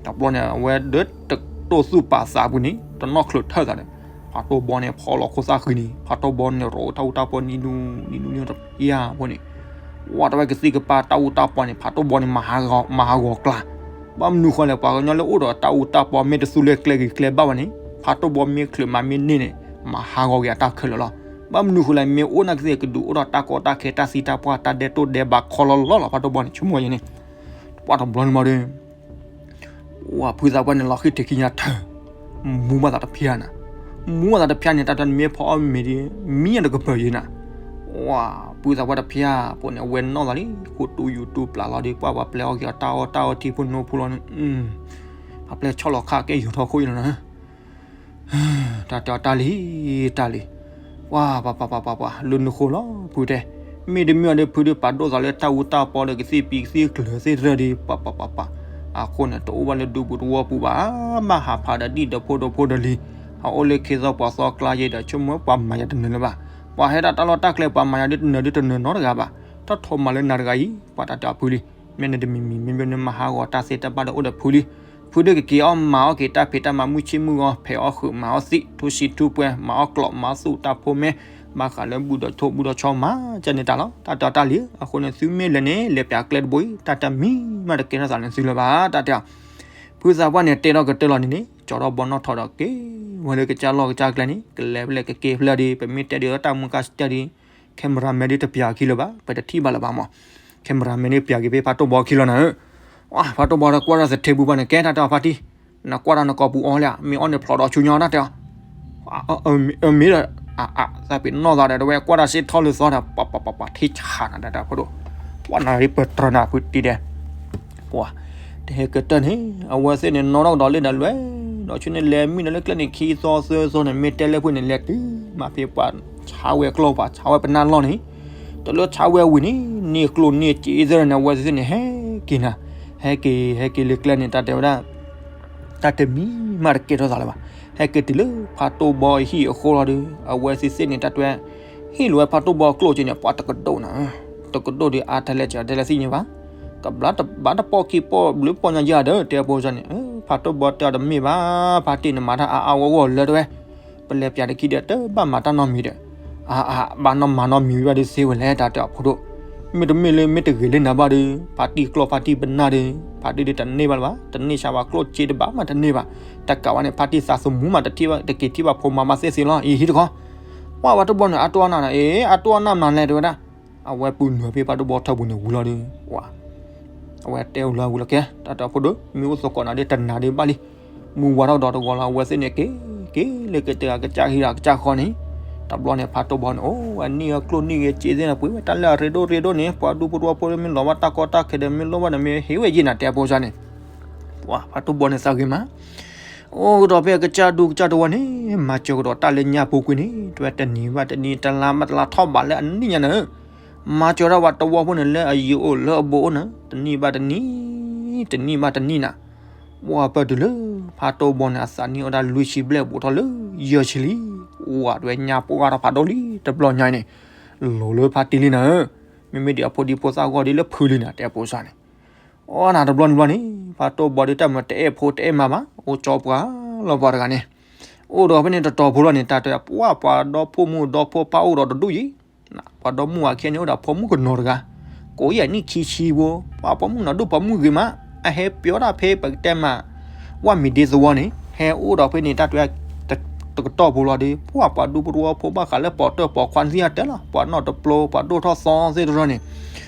တဘျီန့ၣ် အဝဲဒၢတတိၢ်သူၣ်ပာ်သးပူၤန့ၣ် တနီၣ်ချုးထၢၣ်သးဒီး, ဖးတိၢ်ဘီန့ၣ် ဖီလီၤခိၣ်သၣ်ဃံန့ၣ် ဖးတိၢ်ဘီန့ၣ် ရိးတၢ်အူတၢ်ပီနံၤနူနံၤနူနံၤတဖျါဖိန့ၣ်, ဝါ တဝဲကသံၣ်ကပၤတၢ်အူတၢ်ပီန့ၣ် ဖးတိၢ်ဘီန့ၣ် မၤဟးဂီၤကျါ, ဘၣ်မနုၤဃိလဲၣ် ပှၤကညီလၢအိၣ်ဒီးတၢ်အူတၢ်ပီမ့ၢ်တသူလၢကျဲဂ့ၤကျဲဘၣ်ဝဲန့ၣ် ဖးတိၢ်ဘီမ့ၢ်ချုးမးမ့ၢ်န့ၢ်န့ၣ် မၤဟးဂီၤက့ၤအတၢ်ခဲလၢာ်လီၤ. ဘၣ်မနုၤဃိလဲၣ် မ့ၢ်အိၣ်နာ်ကသ့ၣ်ကဒုးအိၣ်ဒီးတၢ်ကီတၢ်ခဲ တၢ်သံတၢ်ပှၢ်တၢ်ဒဲးတိၢ်ဒဲးဘးခီလီၤလီၤလီၤ ဖးတိၢ်ဘီန့ၣ် ဆိကမိၣ်ယဲန့ၣ်, ပှၤတဘျီန့ၣ်မးဒီး ဝါ ဖုသးပှၢ်န့ၣ် လီၤဃံထံးခံညါထၢၣ်, မူဘၣ်သးတဖျါနၤ, မူဘၣ်သးတဖျါန့ၣ် တၢ်တမ့ၢ်ဖီအီၣ်မ့ၤဒီး မံယဲၢ်တကပၤယဲနၤ, ဝါ ဖုသးပှၢ်တဖျါဖိန့ၣ် အဝဲနီၣ်သးလံ ဃိတူယူၤတူပျးလီၤဒီး ပှၤပှၤပျဲအီၣ်က့ၤအီၤတၢ်အီၣ်တၢ်အီထံဖိနိဖိလီၤန့ၣ်, ပှၤပျဲဆီၣ်လီၤခးကဲယီၤထီၣ်ခိၣ်အံၤလီၤနၤ တၢ်တဲအီၤတၢ်လံ, တၢ်လံ, ပှၤပှၤပှၤပှၤပှၤ လၢနဃိလီၤ ဖုတဲ, မ့တမ့ၢ်အီၤဒီး ဖုဒုးပာ်ဒိၣ်သးလၢတၢ်အူတၢ်ပီဒီးကသံၣ်ပံၤကသံၣ်ကျၢၤသ့ၣ်တဖၣ်ဒီး ပှၤပှၤပှၤပှၤ, အဃိန့ၣ် တအိၣ်ဘၣ်လၢဒူပူၤသဝီပူၤဘၣ်, ဘၣ်ဟးဖးဒီးဒံၣ်ဒီဖိဒီဖိဒီလံၤ, အအိၣ်လၢခ့သီပှၤသီကျါယဲဒီး ဆိကမိၣ်ပှၤမၤယၤတနၢၤလၢၤဘၣ်, ပှၤဟဲဒၣ်တၢ်လီၢ်တၢ်ကျဲပှၤမၤယၤဒ်တနၢၤဒ်တနၢၤနီတဂၤဘၣ်, တၢ်ထီၣ်မၤလၢနၤတဂၤအံၤ ပှၤတၢ်တဲအီၤဖုလံ, မ့ၢ်နတမံၤမံၤ မ့မ့ၢ်နမၤဟးဂီၤတၢ်သ့တၢ်ဘၣ်ဒီးအိၣ်ဒီးဖုလံ, ဖုဒုးကက့ၤအီၣ်မၤအီၣ်က့ၤတၢ်ဖံးတၢ်မၤမုၢ်ဆ့ၣ်မုၢ်ဂီၤ ဖဲးအီၣ်ဃုာ်မၤအီၣ်သံး ထူဆံးထူပှဲၤ မၤအီၣ်ကျီးမၤအီၣ်သူၣ်တၢ်ဖိမဲ ဘၣ်ဃးလၢဘူၣ်ဒီးထိၣ်ဘူၣ်ဒီးဆီမၤကဲန့ၣ်တၢ်လီၤ. တၢ်တဲအီၤတၢ်လံ, အဃိန့ၣ် သုမ့ၢ်လဲၤန့ၣ် လဲၤပၠးကျဲတဘိအံၤ တၢ်တမံၤမးတကဲထီၣ်သးလၢသုလၢၤဘၣ် တၢ်တဲအီၤ. ဖုသးပှၢ်န့ၣ် တဲထီၣ်ကတၢၢ်လီၤန့ၣ်န့ၣ် ကၠီထီၣ်ဘီနီၣ်ထီၣ်ဒီးက့ၤဝဲလၢကစၢ်လီၢ်ကစၢ်ကျဲန့ၣ် ကလဲၤဖဲလဲၣ်ကက့ၤဖဲလဲၣ်ဒီး ပမ့ၢ်တဲဒ်သိးတၢ်မူကါစတၢ်ဒီး camera man ဒ်တပၠးအခံလၢၤဘၣ် ပတထံၣ်ဘၣ်လၢၤဘၣ်မး camera man ဒ်ပၠးက့ၤဖဲဖးတိၢ်ဘီအခံလီၤနၤဧၢ. ဝါ ဖးတိၢ်ဘီဒီးကွၢ်တၢ်သထ့ပူၤပှၢ်န့ၣ် ကဲတၢ်တဲအီၤဖါတံၢ် နကွၢ်တၢ်နကိာ်ပူၤအီၤလံဧါ မ့ၢ်အီၣ်န့ၣ်ဖျိးဒီးဆူညါတၢ်တဲအီၤ မ့ၢ်ဒီး သးပ့ၤနီၣ်သးဒီး တဝဲကွၢ်တၢ်စ့ၢ်ထီၣ်လၢသီဒီး ပှၤပှၤပှၤပှၤထံၣ်ဆးနၤဒီးတၢ်ဖိဒိၣ် ပှၤနၤရံၣ်ပတြၢၤနၤဖုတံၢ်ဒဲး ပှၤ တဟဲကတၢၢ်န့ၣ် အဝဲသ့ၣ်န့ၣ် နီၣ်ထီၣ်ကဒီးလၢဒီးလွဲၢ် ဒီးဆူန့ၣ်လဲၤမံဒီးလၢကျဲန့ၣ် ခံသီသၢသီန့ၣ် မ့ၢ်တဲလၢဖုန့ၣ် လဲၤတုၤမးဖဲပှၤဆါဝဲကျီၢ်ပှၤဆါဝဲပနၢ်လီၢ်န့ၣ် တလၢဆါဝဲဝံၤန့ၣ် န့ၢ်ကျိၣ်န့ၢ်စ့သ့ၣ်န့ၣ် အဝဲသ့ၣ်န့ၣ် ဟဲက့ၤနၤ ဟဲက့ၤ ဟဲက့ၤလၢကျဲန့ၣ် တၢ်တဲဝဲဒၣ် တၢ်တမံၤမးတကဲထီၣ်သးလၢၤဘၣ်. ဟဲက့ၤတုၤလၢဖးတိၢ်ဘီဟံၣ်အဃိလီၤဒီး အဝဲသ့ၣ်သ့ၣ်န့ၣ် တၢ်တဲ ဟ့ၣ်လီၤဝဲဖးတိၢ်ဘီကျိၣ်က့ၤန့ၣ် ပှၤတကဒိၣ်နၤ တကဒိၣ်ဒီးအါထဲလဲၣ်စၢၤထဲလဲၣ်သ့ၣ်ညါဘၣ်. ကဘျါတဘၣ်တပီၢ်ခံပီၢ်ဘျုးပီၢ်ညါယၤဒီး တဲဖိစၢ်န့ၣ် ဖးတိၢ်ဘီတဲအီၤတမ့ၢ်ဘၣ် ဖါတံၢ်နမၤတၢ်အါအါဂီၢ်ဂီၢ်လၢတဝဲ ပလဲၤပၠးတခံဒီးတဘၣ်မၤတၢ်နီတမံၤဒီး အါအါ ဘၣ်နီၢ်မၤနီတမံၤဝံၤဘၣ်ဒီးသ့ဝဲလဲၣ် တၢ်တဲအီၤဖိဒိၣ် မ့တမ့ၢ်လၢမ့ၢ်တဂ့ၤလၢနၤဘၣ်ဒီး ဖါတံၢ်ကျီၢ်ဖါတံၢ်ပနၢ်ဒီး ဖါတံၢ်ဒီးတန့ၢ်ဘၣ်လၢၤဘၣ် တန့ၢ်ဆါဘၣ်ကျိၣ်စ့တဘၣ်မးတန့ၢ်ဘၣ် တကးဝဲန့ၣ် ဖါတံၢ်သးသမူမးတထံၣ်ဘၣ် တက့ၤထံၣ်ဘၣ်ဖိမၤဘၣ်သ့ၣ်သ့လီၤ အံၤဟံၣ်တခီ ပှၤဝဲတဘီန့ၣ် အတိၢ်အနၢ်နၤ အ့ အတိၢ်အနၢ်မနုၤလဲၣ် တဲဝဲဒၣ် အဝဲပုၢ်နုာ်ဖဲဖးတိၢ်ဘီထၢပူၤန့ၣ်ဝံၤလီၤဒီး အဝဲတဲဝဲလၢဝံၤလီၤကဲ တၢ်တဲအီၤဖိဒိၣ် မ့ၢ်အိၣ်သကိးနၤဒီးတနာ်ဒီးဘၣ်လံ မုၢ်ဝါထီၣ်ကဒီးတဂီၤလီၤ အဝဲသ့ၣ်န့ၣ်က့ၤ က့ၤလၢကတၢၢ်အကစၢ်ဟံၣ်ဒီးအကစၢ်ဃီန့ၣ် တဘျီန့ၣ် ဖးတိၢ်ဘီန့ၣ် အိၣ်ဝဲနံၣ်အကျိၣ်နံၣ်ဂ့ၤစ့သ့ၣ်န့ၣ် ပှ့ၤဝဲတၢ်လၢအရ့ဒိၣ်ရ့ဒိၣ်န့ၣ် ပှၤဒူဖိတဝီဖိမ့ၢ်လီၤဘၣ်တၢ်ကီတၢ်ခဲဒီး မ့ၢ်လိၣ်ဘၣ်ဒီး မ့ၢ်ဟ့ၣ်ဝဲယဲၢ်နၤ တဲဖိစၢ်န့ၣ်, ပှၤဖးတိၢ်ဘီန့ၣ်သးဂ့ၤမး အိၣ်ကဒီးဖဲအကစၢ်ဒူကစၢ်တဝီန့ၣ် မၤစၢၤကဒီးတၢ်လၢညါပူၤကွံာ်န့ၣ် တဝဲတနံၤဘၣ်တနံၤ တလါဘၣ်တလါထီၣ်ဘးလၢအနံၣ်ညါန့ၣ်, မၤစၢၤဒၣ်ပှၤတဝီဖိန့ၣ်လၢအယံၤအိၣ်လၢအဘူးအိၣ်န့ၣ် တနံၣ်ဘၣ်တနံၣ်, တနံၣ်ဘၣ်တနံၣ်နၤ, ပှၢ်ပၢၢ်တုၤလၢ ဖးတိၢ်ဘီန့ၣ် အသးနံၣ်အိၣ်ဒၣ်လွံၢ်ဆံဘျဲၣ်ဘူးထီၣ်လၢယဲၢ်ဆံလံ, ပှၢ်တဝဲညါပှၢ်ထီၣ်ဖးဒိၣ်လံ တဘျီညါအံၤန့ၣ်, လိၤလၢဖးတံၢ်လံနၤဧၢ, မ့မ့ၢ်ဒ်အဖိဒံဖိသၣ်ဂီၢ်ဒ်လၢဖုလံနၤ တဲဖိစၢ်န့ၣ် အိၣ်နၤတဘျီနဘျီန့ၣ် ဖးတိၢ်ဘီဒ်တၢ်မၤတအဲၣ်ဖိတအဲၣ်မါဘၣ် အိၣ်ကၠီပှၤလီၤပှၤတဂၤန့ၣ်, အိၣ်ဒီးဖဲန့ၣ်တတီၤဖိလီၤန့ၣ် တၢ်တဲပှၢ်ပှၤဒီဖိမုၣ်ဒီဖိပၢ်အိၣ်ဒီးတဒူၣ်ယံၤ, ပှၤဒီမုၣ်ဝၤခံဂၤန့ၣ် အိၣ်ဒီးဖိမုၣ်ကနီၤတဂၤ, ကိးယဲၢ်နံၣ်ခံဆံဖိ, ပှၢ်ဖိမုၣ်နီၤဒိၣ်ဖိမုၣ်ဂ့ၤမး, အဟဲပျီဒၣ်ဖဲပကတဲမး ဝၢ်မံၤဒ့သဝီန့ၣ် ဟဲအိၣ်ဒီးဖဲန့ၣ် တၢ်တဲ တကတီၢ်ဖိလီၤဒီး ပှၢ်ပှၤဒူဖိတဝီဖိဘၣ်ဃးလၢပိာ်တၢၣ်ပိာ်ခွါသ့ၣ်အတဲလီၤ ပှၤနီၣ်တပျိ ပှၤဒိၣ်ထီၣ်သီသ့ၣ်တဖၣ်န့ၣ်,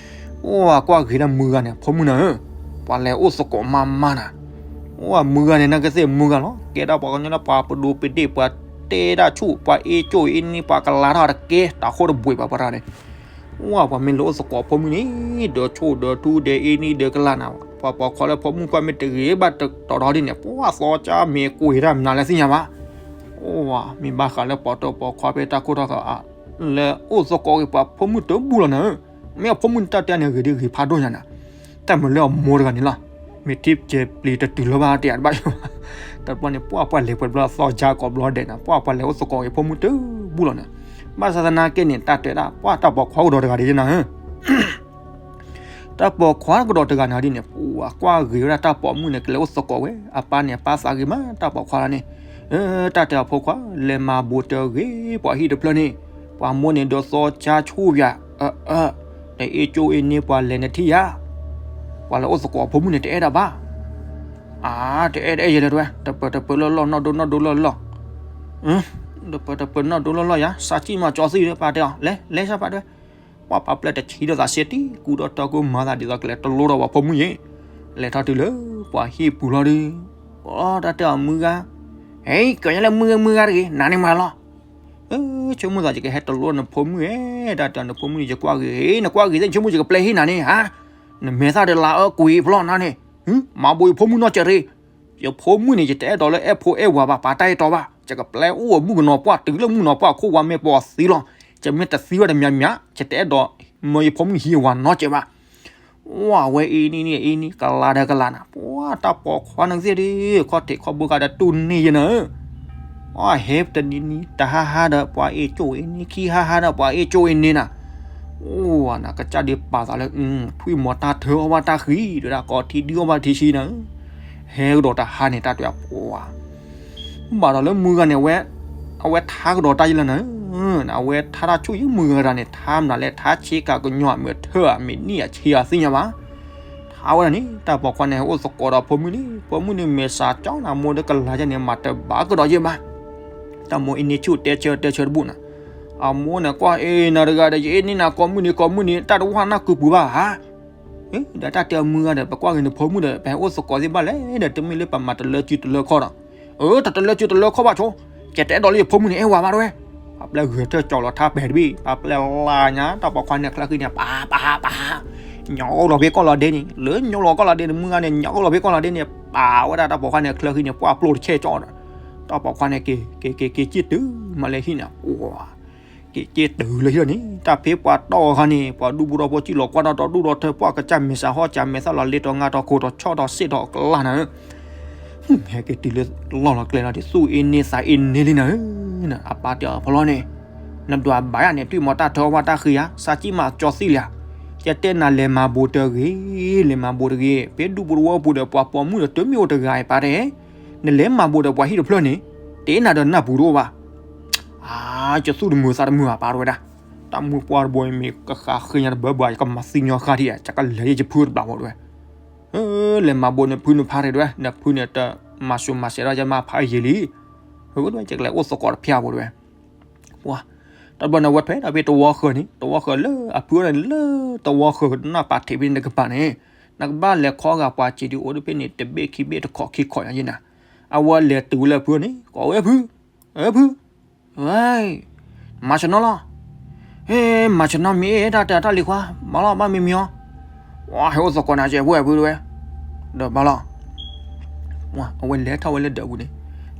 အိၣ်ကွၢ်ဂ့ၤဒၣ်မုၢ်ဂၤန့ၣ် ဖိမုၣ်နၤဧၢ, ပှၤလဲၤအိၣ်သကိးမါမါနၤ, အိၣ်မုၢ်ဂၤန့ၣ် နကသ့ၣ်မုၢ်ဂၤလီၤ ကဲဒၣ်ပှၤကညီလၢပှၤပဒိးပဒ့ၣ် ပှၤတဲဒၣ်ဆူၣ် ပှၤအ့ၣ်ကၠိၣ်အ့ၣ်န့ၣ် ပှၤကလၤထီၣ်တကဲ တၢ်ဃိတဘှံးဘၣ်ပှၤတဂၤန့ၣ်, အိၣ်ပှၤမ့ၢ်လဲၤအိၣ်သကိးဖိမုၣ်န့ၣ် ဒီးဆိၣ်ဒီးထူဒီးအ့ၣ်န့ၣ်ဒီးကလၤနၤ, ပှၤပိာ်ခွါလၢဖိမုၣ်ကွၢ်မ့ၢ်တဂ့ၤဘၣ်တတီၤဒီးဒ်န့ၣ် ပှၢ်သီကၢ်မ့ၢ်ကွံာ်တၢ်မနုၤလဲၣ်သ့ၣ်ညါဘၣ်, အိၣ်ဝဲ မ့ၢ်ဘၣ်ဃးလၢပိာ်တၢၣ်ပိာ်ခွါဖဲတၢ်ခိၣ်တၢ်ဃၢၤအါ, လဲၤအိၣ်သကိးက့ၤပှၤဖိမုၣ်တဘူၣ်လီၤနၤဧၢ, မ့ၢ်အဖိမုၣ်န့ၣ်တၢ်တဲန့ၣ်ဂ့ၤဒ်ဂ့ၤဖးဒိၣ်ညါနၤ, တၢ်မၤလၢအမိၢ်တဂၤန့ၣ်လီၤ, မ့ၢ်ထံၣ်ကဲပျံၤတတုၤလၢၤဘၣ်တဲဘၣ်, တဘျီန့ၣ် ပှၢ်ပှၢ်လဲၤပှဲၤတဘျီသီကၢ်ကိးဘျီဒဲးနၤ ပှၢ်ပှၢ်လဲၤအိၣ်သကိးက့ၤဖိမုၣ်တဘူၣ်လီၤနၤ, ဘၣ်ဆၣ်သနာ်က့န့ၣ် တၢ်တဲဒၣ် ပှၢ်တၢ်ပိာ်ခွါကဒီးတဂၤဒ်ယဲၢ်နၤဧၢ တၢ်ပိာ်ခွါကဒီးတဂၤန့ၣ်ဒ်န့ၣ် ပှၤကွၢ်ဂ့ၤဝဲဒၣ်တၢ်ပိာ်မုၣ်န့ၣ် ကလဲၤအိၣ်သကိးဝဲ အပၢ်န့ၣ် အပၢ်သးဂ့ၤမး တၢ်ပိာ်ခွါန့ၣ်, တၢ်တဲအီၤဖိခွါ လဲၤမၤဘိးတဂ့ၤ ပှၤဟံၣ်တဖျၢၣ်န့ၣ်, ပှၤမိၢ်န့ၣ်ဒီးသီကၢ်ဆူၣ်ပၠး, အၢ, နအ့ၣ်ကၠိၣ်အ့ၣ်န့ၣ်ပှၤလဲၤနထံၣ်ယၤ, ပှၤလဲၤအိၣ်သကိးအဖိမုၣ်န့ၣ် တအဲၣ်ဒၣ်ဘၣ် အါ, တအဲၣ်တအဲၣ်ယဲလဲၣ်တဝဲ, တပၢၤတပၢၤလၢလီၢ် နီၢ်ဒိၣ်နီၢ်ဒိၣ်လၢလီၢ်, တပၢၤတပၢၤနီၢ်ဒိၣ်လၢလီၢ်ယၤ, စးကံၣ်မးကၠီသံၣ်ဒီး ပာ်တဲအီၤ လဲၤ လဲၤစၢ်ပာ်တဲဝဲ, ပှၢ်ပာ်ပျဲၢ်တဆံဒီးသးစဲတံၢ် ကူဒီးတၢ်ကိၢ်မၤသးဒ်သိးကလဲၤတလိဒီးပှၤဖိမုၣ်ယဲၢ်, လဲၤထီၣ်တုၤလၢ ပှၤဟံၣ်ပူၤလီၤဒီး, အိၣ်တၢ်တဲအီၤမုၢ်ဂၤ, ဟဲ ကၢၤညါလၢမုၢ်ဂၤမုၢ်ဂၤတဂ့ၤ နၤန့ၣ်မၤလီၤ ဆိကမိၣ်သးယကဟဲတလိနဖိမုၣ်ဧဲ, တၢ်တဲနဖိမုၣ်န့ၣ် ယကွၢ်ဂ့ၤ နကွၢ်ဂ့ၤသ့ၣ် ဆိကမိၣ်ယကပျဲဟံၣ်နၤန့ၣ်ဧါ, နမဲာ်သၣ်ဒီးလၤအၢကွံာ်ဖျီနၤန့ၣ်, မၤဘိးယဖိမုၣ်နီတစဲးရ့, ယဖိမုၣ်န့ၣ် ယတအဲၣ်ဒိးလၢအဲၣ်ဖိအဲၣ်ဝၤဘၣ် ပာ်တၢ်အဲၣ်တီဘၣ်, ယကပျဲအိၣ်မုၣ်ကနီၤပှၢ် တုၤလၢမုၣ်ကနီၤပှၢ်ခိၣ်ဝါမ့ၢ်ပိာ်သံလီၤ, ယမ့ၢ်တသံဝဲတမံၤမံၤ ယတအဲၣ်ဒိး မၢယဖိမုၣ်ဟံးဝၤနီတစဲးဘၣ် ဝဲအံၤနံၣ်နံၣ်အံၤနံၣ် ကလၤဒီးကလၤနၤ ပှၤတၢ်ပိာ်ခွါနကသ့ၣ်ဒ် ခီၣ်ထံးခီၣ်ဘိကါဒီးတူၢ်န့ၢ်ယဲနၤဧၢ, အဟဲတနံၤနံၤ တဟါဟါဒီး ပှၤအ့ၣ်ကၠိၣ်အ့ၣ်န့ၣ် ခံဟါဟါဒီး ပှၤအ့ၣ်ကၠိၣ်အ့ၣ်န့ၣ်နၤ, အိၣ်နၤ ကစၢ်ဒ်ပာ်သးလၢ ထွံၣ်မီၤတၢ်ထၢအီၣ်ဘၣ်တၢ်ဃံ ဒုးဒၣ်ကိးထံဒုအီၣ်ဘၣ်ထံဆံနၤဧၢ, ဟဲကဒီးတဟါန့ၣ် တၢ်တဲပှၤ ဘၣ်ဒီးလၢမုၢ်ဂၤန့ၣ် အဝဲ အဝဲထါကဒီးတၢ်ယဲလၢနၤဧၢ, အဝဲထါတၢ်ဆူၣ်ယဲမုၢ်ဂၤတဂၤန့ၣ် ထါမနုၤလဲၣ် ထါဆ့ကၤကညီအမ့ၢ်ထၢအမ့ၢ်နံၣ်အ ဆ့ အသ့ၣ်ညါဘၣ်, ထါဝဲဒၣ်န့ၣ် တၢ်ပိာ်ခွါန့ၣ် ဟဲအိၣ်သကိးဒီးဖိမုၣ်လံ, ဖိမုၣ်န့ၣ်မဲာ်ဆှးကၠီနၤ မိၢ်ဒီးကလၤယဲန့ၣ် မၤတဘၣ်ကဒီးယဲဘၣ်, တၢ်မိၢ်အ့ၣ်န့ၢ်ဆူၣ်တဲဆၢတဲဆၢတဘူၣ်နၤ, အမိၢ်န့ၣ်ကွၢ်အ့ၣ်နၤတဂၤဒီး ယအ့ၣ်န့ၢ်နၤကိးမုၢ်နံၤကိးမုၢ်နံၤ တၢ်တဝၢနၢ်ကုပူၤဘၣ်ဧါ ဒီးတၢ်တဲအီၤမုၢ်ဂၤဒီး ပကွၢ်ဂ့ၤနဖိမုၣ်ဒီး ပဟဲအိၣ်သကိးသ့ၣ်ဘၣ်လဲၣ်ဒီး တမ့ၢ်လၢပမၤတလၢစုတလၢခီၣ်ဒီး, အၢ တတလၢစုတလၢခီၣ်ဘၣ်ဆိ, ယတအဲၣ်ဒိးလၢယဖိမုၣ်န့ၣ်အဲၣ်ဝၤဘၣ်တဝဲ, ပှၤပျဲၢ်ဂဲၤထၢၣ်ကၠီလီၤထါပဲာ်တဘ့ၣ် ပှၤပျဲၢ်လၢညါ တၢ်ပိာ်ခွါန့ၣ်ချၢဃံန့ၣ် ပာ်ပာ်ပာ် ညီအိၣ်လီၤဖဲကီၢ်လီၤဒ့န့ၣ် လၢညီလီၤကီၢ်လီၤဒ့န့ၣ် မုၢ်ဂၤန့ၣ် ညီအိၣ်လီၤဖဲကီၢ်လီၤဒ့န့ၣ် ပာ်ဝဲဒၣ်တၢ်ပိာ်ခွါန့ၣ်ချၢဃံန့ၣ် ပှၢ်ပျိတဆဲးကၠီဒီး, တၢ်ပိာ်ခွါန့ၣ် က့ၤ က့ၤ က့ၤ က့ၤစံၣ်တုၤမးလၢဟံၣ်န့ၣ် က့ၤစံၣ်တုၤလၢဟံၣ်န့ၣ် တၢ်ဖဲပှၤတီၢ်အခါန့ၣ် ပှၤဒူဖိဒီဖိစံၣ်လီၤကွၢ်ဒီး ဒီးဒူၣ်ဒီးထၢ ပှၢ်ကစၢ်မဲာ်ဆှးဟီၣ်ကၢ်မဲာ်သၣ်လီၤလ့ၤဒီးငါဒီးခိၣ်ဒီးဆီၣ်ဒီးစ့ၣ်ဒီးကလါနၤဧၢ, ဟဲက့ၤတုၤလၢလီၢ်လီၤကျဲလီၤဒီး သူၣ်အ့န့သးအ့န့လံနၤဧၢ, အပၢ်တဲအီၤဖီလီၤန့ၣ်, နဒွးဘၣ်ယၤန့ၣ် ထွံၣ်မီၤတၢ်ထၢအီၣ်ဘၣ်တၢ်ဃံဧါ စးကံၣ်မးကၠီသံလံဧါ, ယတဲနၤလဲၤမၤဘိးတဂ့ၤ, လဲၤမၤဘိးတဂ့ၤ, ဖဲဒူဖိတဝီပူၤဒီး ပှၤပိာ်မုၣ်ဒီးတမ့ၢ်အိၣ်တဂၤအံၤပၢ်တဲ နလဲၤမၤဘိးဒီးပှၤဟံၣ်တဖျၢၣ်န့ၣ် တ့နၤဒီးနၢ်ပူၤတအိၣ်ဘၣ်, အါ ယသူၣ်တမုာ်သးတမုာ်ဘၣ်ပၢ်တဝဲဒၣ်, တၢ်မုၢ်ပှၢ်တဘိမ့ၢ်ကဃးဃ့ညါတဘၣ်ဘၣ် ယကမၤသံညီဃါထံၣ်ဧါ ယကလဲၤယဖုတဘျီဖိတဝဲ, လဲၤမၤဘိးနဖုနဖါတဝဲ နဖုန့ၣ်တမၤစိၤမၤစဲးဒီးယမါဖးယံာ်လံ, တဝဲ ယကလဲၤအိၣ်သကိးတဖျၢၣ်ဖိတဝဲ ပှၤ တဘျီန့ၣ် အဝဲထွဲဒီးဖဲတဝီဃၢၤန့ၣ် တဝီဃၢၤလၢအဖုန့ၣ်လၢ တဝီဃၢၤနၢ်ပာ်ထံးဖဲန့ၣ်နကပၤန့ၣ် နကဘၣ်လဲၤခီဂာ်ပှၤစံးဒုးအိၣ်ဒ်ဖဲန့ၣ် တဘ့ၣ်ခံဘ့ၣ်တခီခံခီညါယဲနၤ, အဝဲလဲၤတုၤလၢဖုန့ၣ် ကိးဝဲဖု, အၢဖု, ဝဲ, မၤဆနီလီၤ. ဟ့, မၤဆနီမ့ၢ်အ့ၣ် တၢ်တဲအီၤတၢ်လံၤခွါ, မၤလီၤ ဘၣ်မံမံအီၤ. ဝဲ ဟဲအိၣ်သကိးနၤကဲ ဖိဝဲဖုတဝဲ, ဒီးဘၣ်လီၤ. အဝဲလဲၤထီၣ်ဝဲလၢဒၢးပူၤန့ၣ်,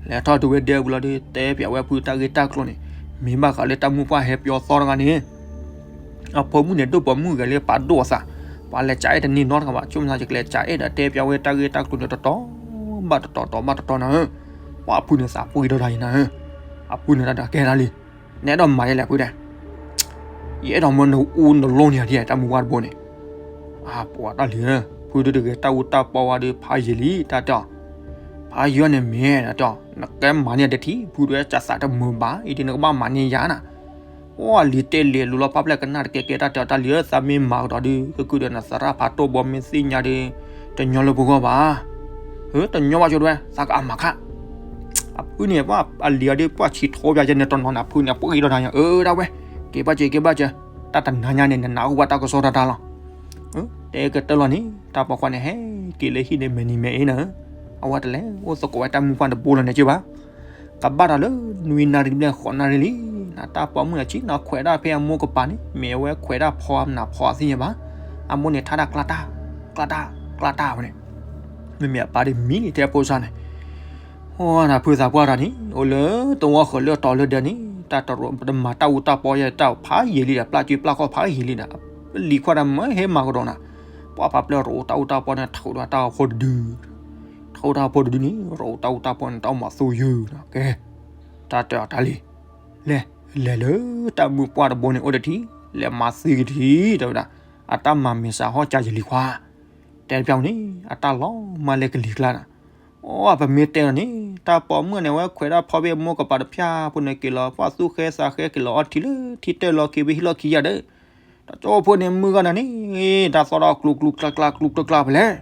လဲၤထီၣ်တုၤဝဲဒၢးပူၤလီၤဒီး တဲပၠးဝဲဖုတၢ်ဂ့ၢ်တၢ်ကျိၤန့ၣ်, မ့ၢ်ဘၣ်ဃးလၢတၢ်မုၢ်ပှၢ်ဟဲပၠီသီတဂၤန့ၣ် အဖိမုၣ်န့ၣ် ဒိၣ်ပိာ်မုၣ်ဂဲၤလၢပာ်ဒိၣ်အသး, ပှၤလဲၤကးအဲၣ်တန့ၢ်နီတဂၤဘၣ်, ဆိကမိၣ်သးယကလဲၤကးအဲၣ်ဒီးတဲပၠးဝဲတၢ်ဂ့ၢ်တၢ်ကျိၤန့ၣ် တတီၤဘၣ်တတီၤ တတီၤဘၣ်တတီၤနၤဧၢ. ပှၤအဖုန့ၣ်သးပှ့ၤဒီးတၢ်ယနၤဧၢ. အဖုန့ၣ်တၢ်ဒီးကဲဒၣ်လံ, နအဲၣ်ဒိးမၤယဲလဲၣ်ဖုဒဲး, ယအဲၣ်ဒိးမၢနအူနလိန့ၣ်ဒ်တၢ်မုၢ်ပှၢ်တဘိန့ၣ်. အပှၤတၢ်လံၤဧၢ, ဖုဒုတဂဲၤတၢ်အူတၢ်ပီဝဲဒီးဖးယံာ်လံ တၢ်တဲအီၤ, ဖးယံာ်န့ၣ်မ့ၢ်တၢ်တဲအီၤ နကဲမၤန့ၢ်တထံၣ် ဖုဒုကစၢ်သးတမုာ်ဘၣ် အံၤဒ်နကဘၣ်မၤန့ၢ်ယၤနၤ. အိၣ်လံၤတဲလံၤလူၤလီၤဖးဖျဲၣ်ကနၣ်တကဲကဲ တၢ်တဲအီၤတၢ်လံၤဧၢ, သးမ့ၢ်မၤကဒီးဒုး ကကုၢ်ဒီးနသရၣ်ဖးတိၢ်ဘီမ့ၢ်သ့ၣ်ညါဒီး တညီလၢပဂီၢ်ဘၣ်. ဧၢ တညီဘၣ်ဆိဒဝဲ သးကအမၤခါ. အဖုန့ၣ် ပှၤအလံၤအီၤဒုး ပှၤဆံးထီပၠးကဲန့ၣ်တနီၤန့ၣ် အဖုန့ၣ်ပှ့ၤဒီးတၢ်ညါ အၢ ဒၣ်ဝဲ, က့ၤဘၣ်က့ၤ က့ၤဘၣ်က့ၤ, တၢ်တနၤညါန့ၣ် နနၢ်ဟူဘၣ်တၢ်ကစီၣ်တၢ်တၢ်လီၤ. တဲကတၢၢ်လီၤန့ၣ် တၢ်ပိာ်ခွါန့ၣ် ဟဲက့ၤလၢဟံၣ်န့ၣ် မဲာ်နံၤမဲာ်အ့နၤဧၢ, အဝဲတလဲၤအိၣ်သကိးဝဲတၢ်မုၢ်ပှၢ်တဘိလီၤန့ၣ်က့ဘၣ်. ကဘၣ်တၢ်လၢနွံနၣ်ရံၣ်ဘျဲၣ်ဃိးနၣ်ရံၣ်လံ, နတၢ်ပိာ်မုၣ်အဆံးနီၤခွဲးဒၣ်ဖဲအမိၢ်ကပၤန့ၣ် မ့ၢ်အဝဲခွဲးဒၣ်ဖီမနုၤဖီအသ့ၣ်ညါဘၣ်. အမိၢ်န့ၣ်ထါတၢ်ကျါတၢ်, ကျါတၢ်, ကျါတၢ်ဝဲန့ၣ်, မ့မ့ၢ်အပၢ်ဒီးမံလံထဲဖိစၢ်န့ၣ် အိၣ်နၤဖုသးပှၢ်တၢ်န့ၣ် အိၣ်လၢသဝီဃၢၤလၢတီၤလၢဒၢးန့ၣ် တၢ်တရိးတမၤတၢ်အူတၢ်ပီယဲ တၢ်ဖးယံာ်လံဒီး ပျၢ်ကၠ့ပျၢ်ခီၣ်ဖးယံာ်လံဒီး လံၤခွါဒီးမၢဟဲမၤကဒီးနၤ, ပှၤဖးဖျဲၣ်တအိၣ်တၢ်အူတၢ်ပီန့ၣ် ထီၣ်ဝဲဒၣ်တၢ်အိၣ်ဖှိၣ်တဒု, ထီၣ်ဝဲတၢ်အိၣ်ဖှိၣ်တဒုန့ၣ် တအိၣ်တၢ်အူတၢ်ပီန့ၣ် တၢ်အိၣ်မးသူယုာ်, ကဲ, တၢ်တဲအီၤတၢ်လံၤ, လဲၤ, လဲၤလၢတၢ်မုၢ်ပှၢ်တဘိန့ၣ် အိၣ်တထံၣ်, လဲၤမၤသံကထံၣ် တဲဝဲဒၣ်, အတၢ်မၤမ့ၢ်စးဟီၣ်ကၢယလံၤခွါ တဲတပျၢ်န့ၣ် အတၢ်လီၤမၢ်လၢကလံၤကျါနၤ, အိၣ် ပမ့ၢ်တဲလီၤန့ၣ် တၢ်ပိာ်မုၣ်န့ၣ် အဝဲခွဲးဒၣ်ဖီဘ့ၣ်အမိၢ်ကပၤတဖၠၣ်ဖိန့ၣ်က့ၤလီၤ ပှၤသူၣ်ဃဲသးဃဲက့ၤလီၤအီထံလၢထံတဲလီၤခံဘ့ၣ်ဟံၣ်လီၢ်ခံယၤဒီး, တၢ်ကၠိဖိန့ၣ်မုၢ်ဂီၢ်နၤန့ၣ်, တၢ်သီၣ်ဒီးကျူကျူကျါကျါကျူကျါကျါဖဲလဲၣ်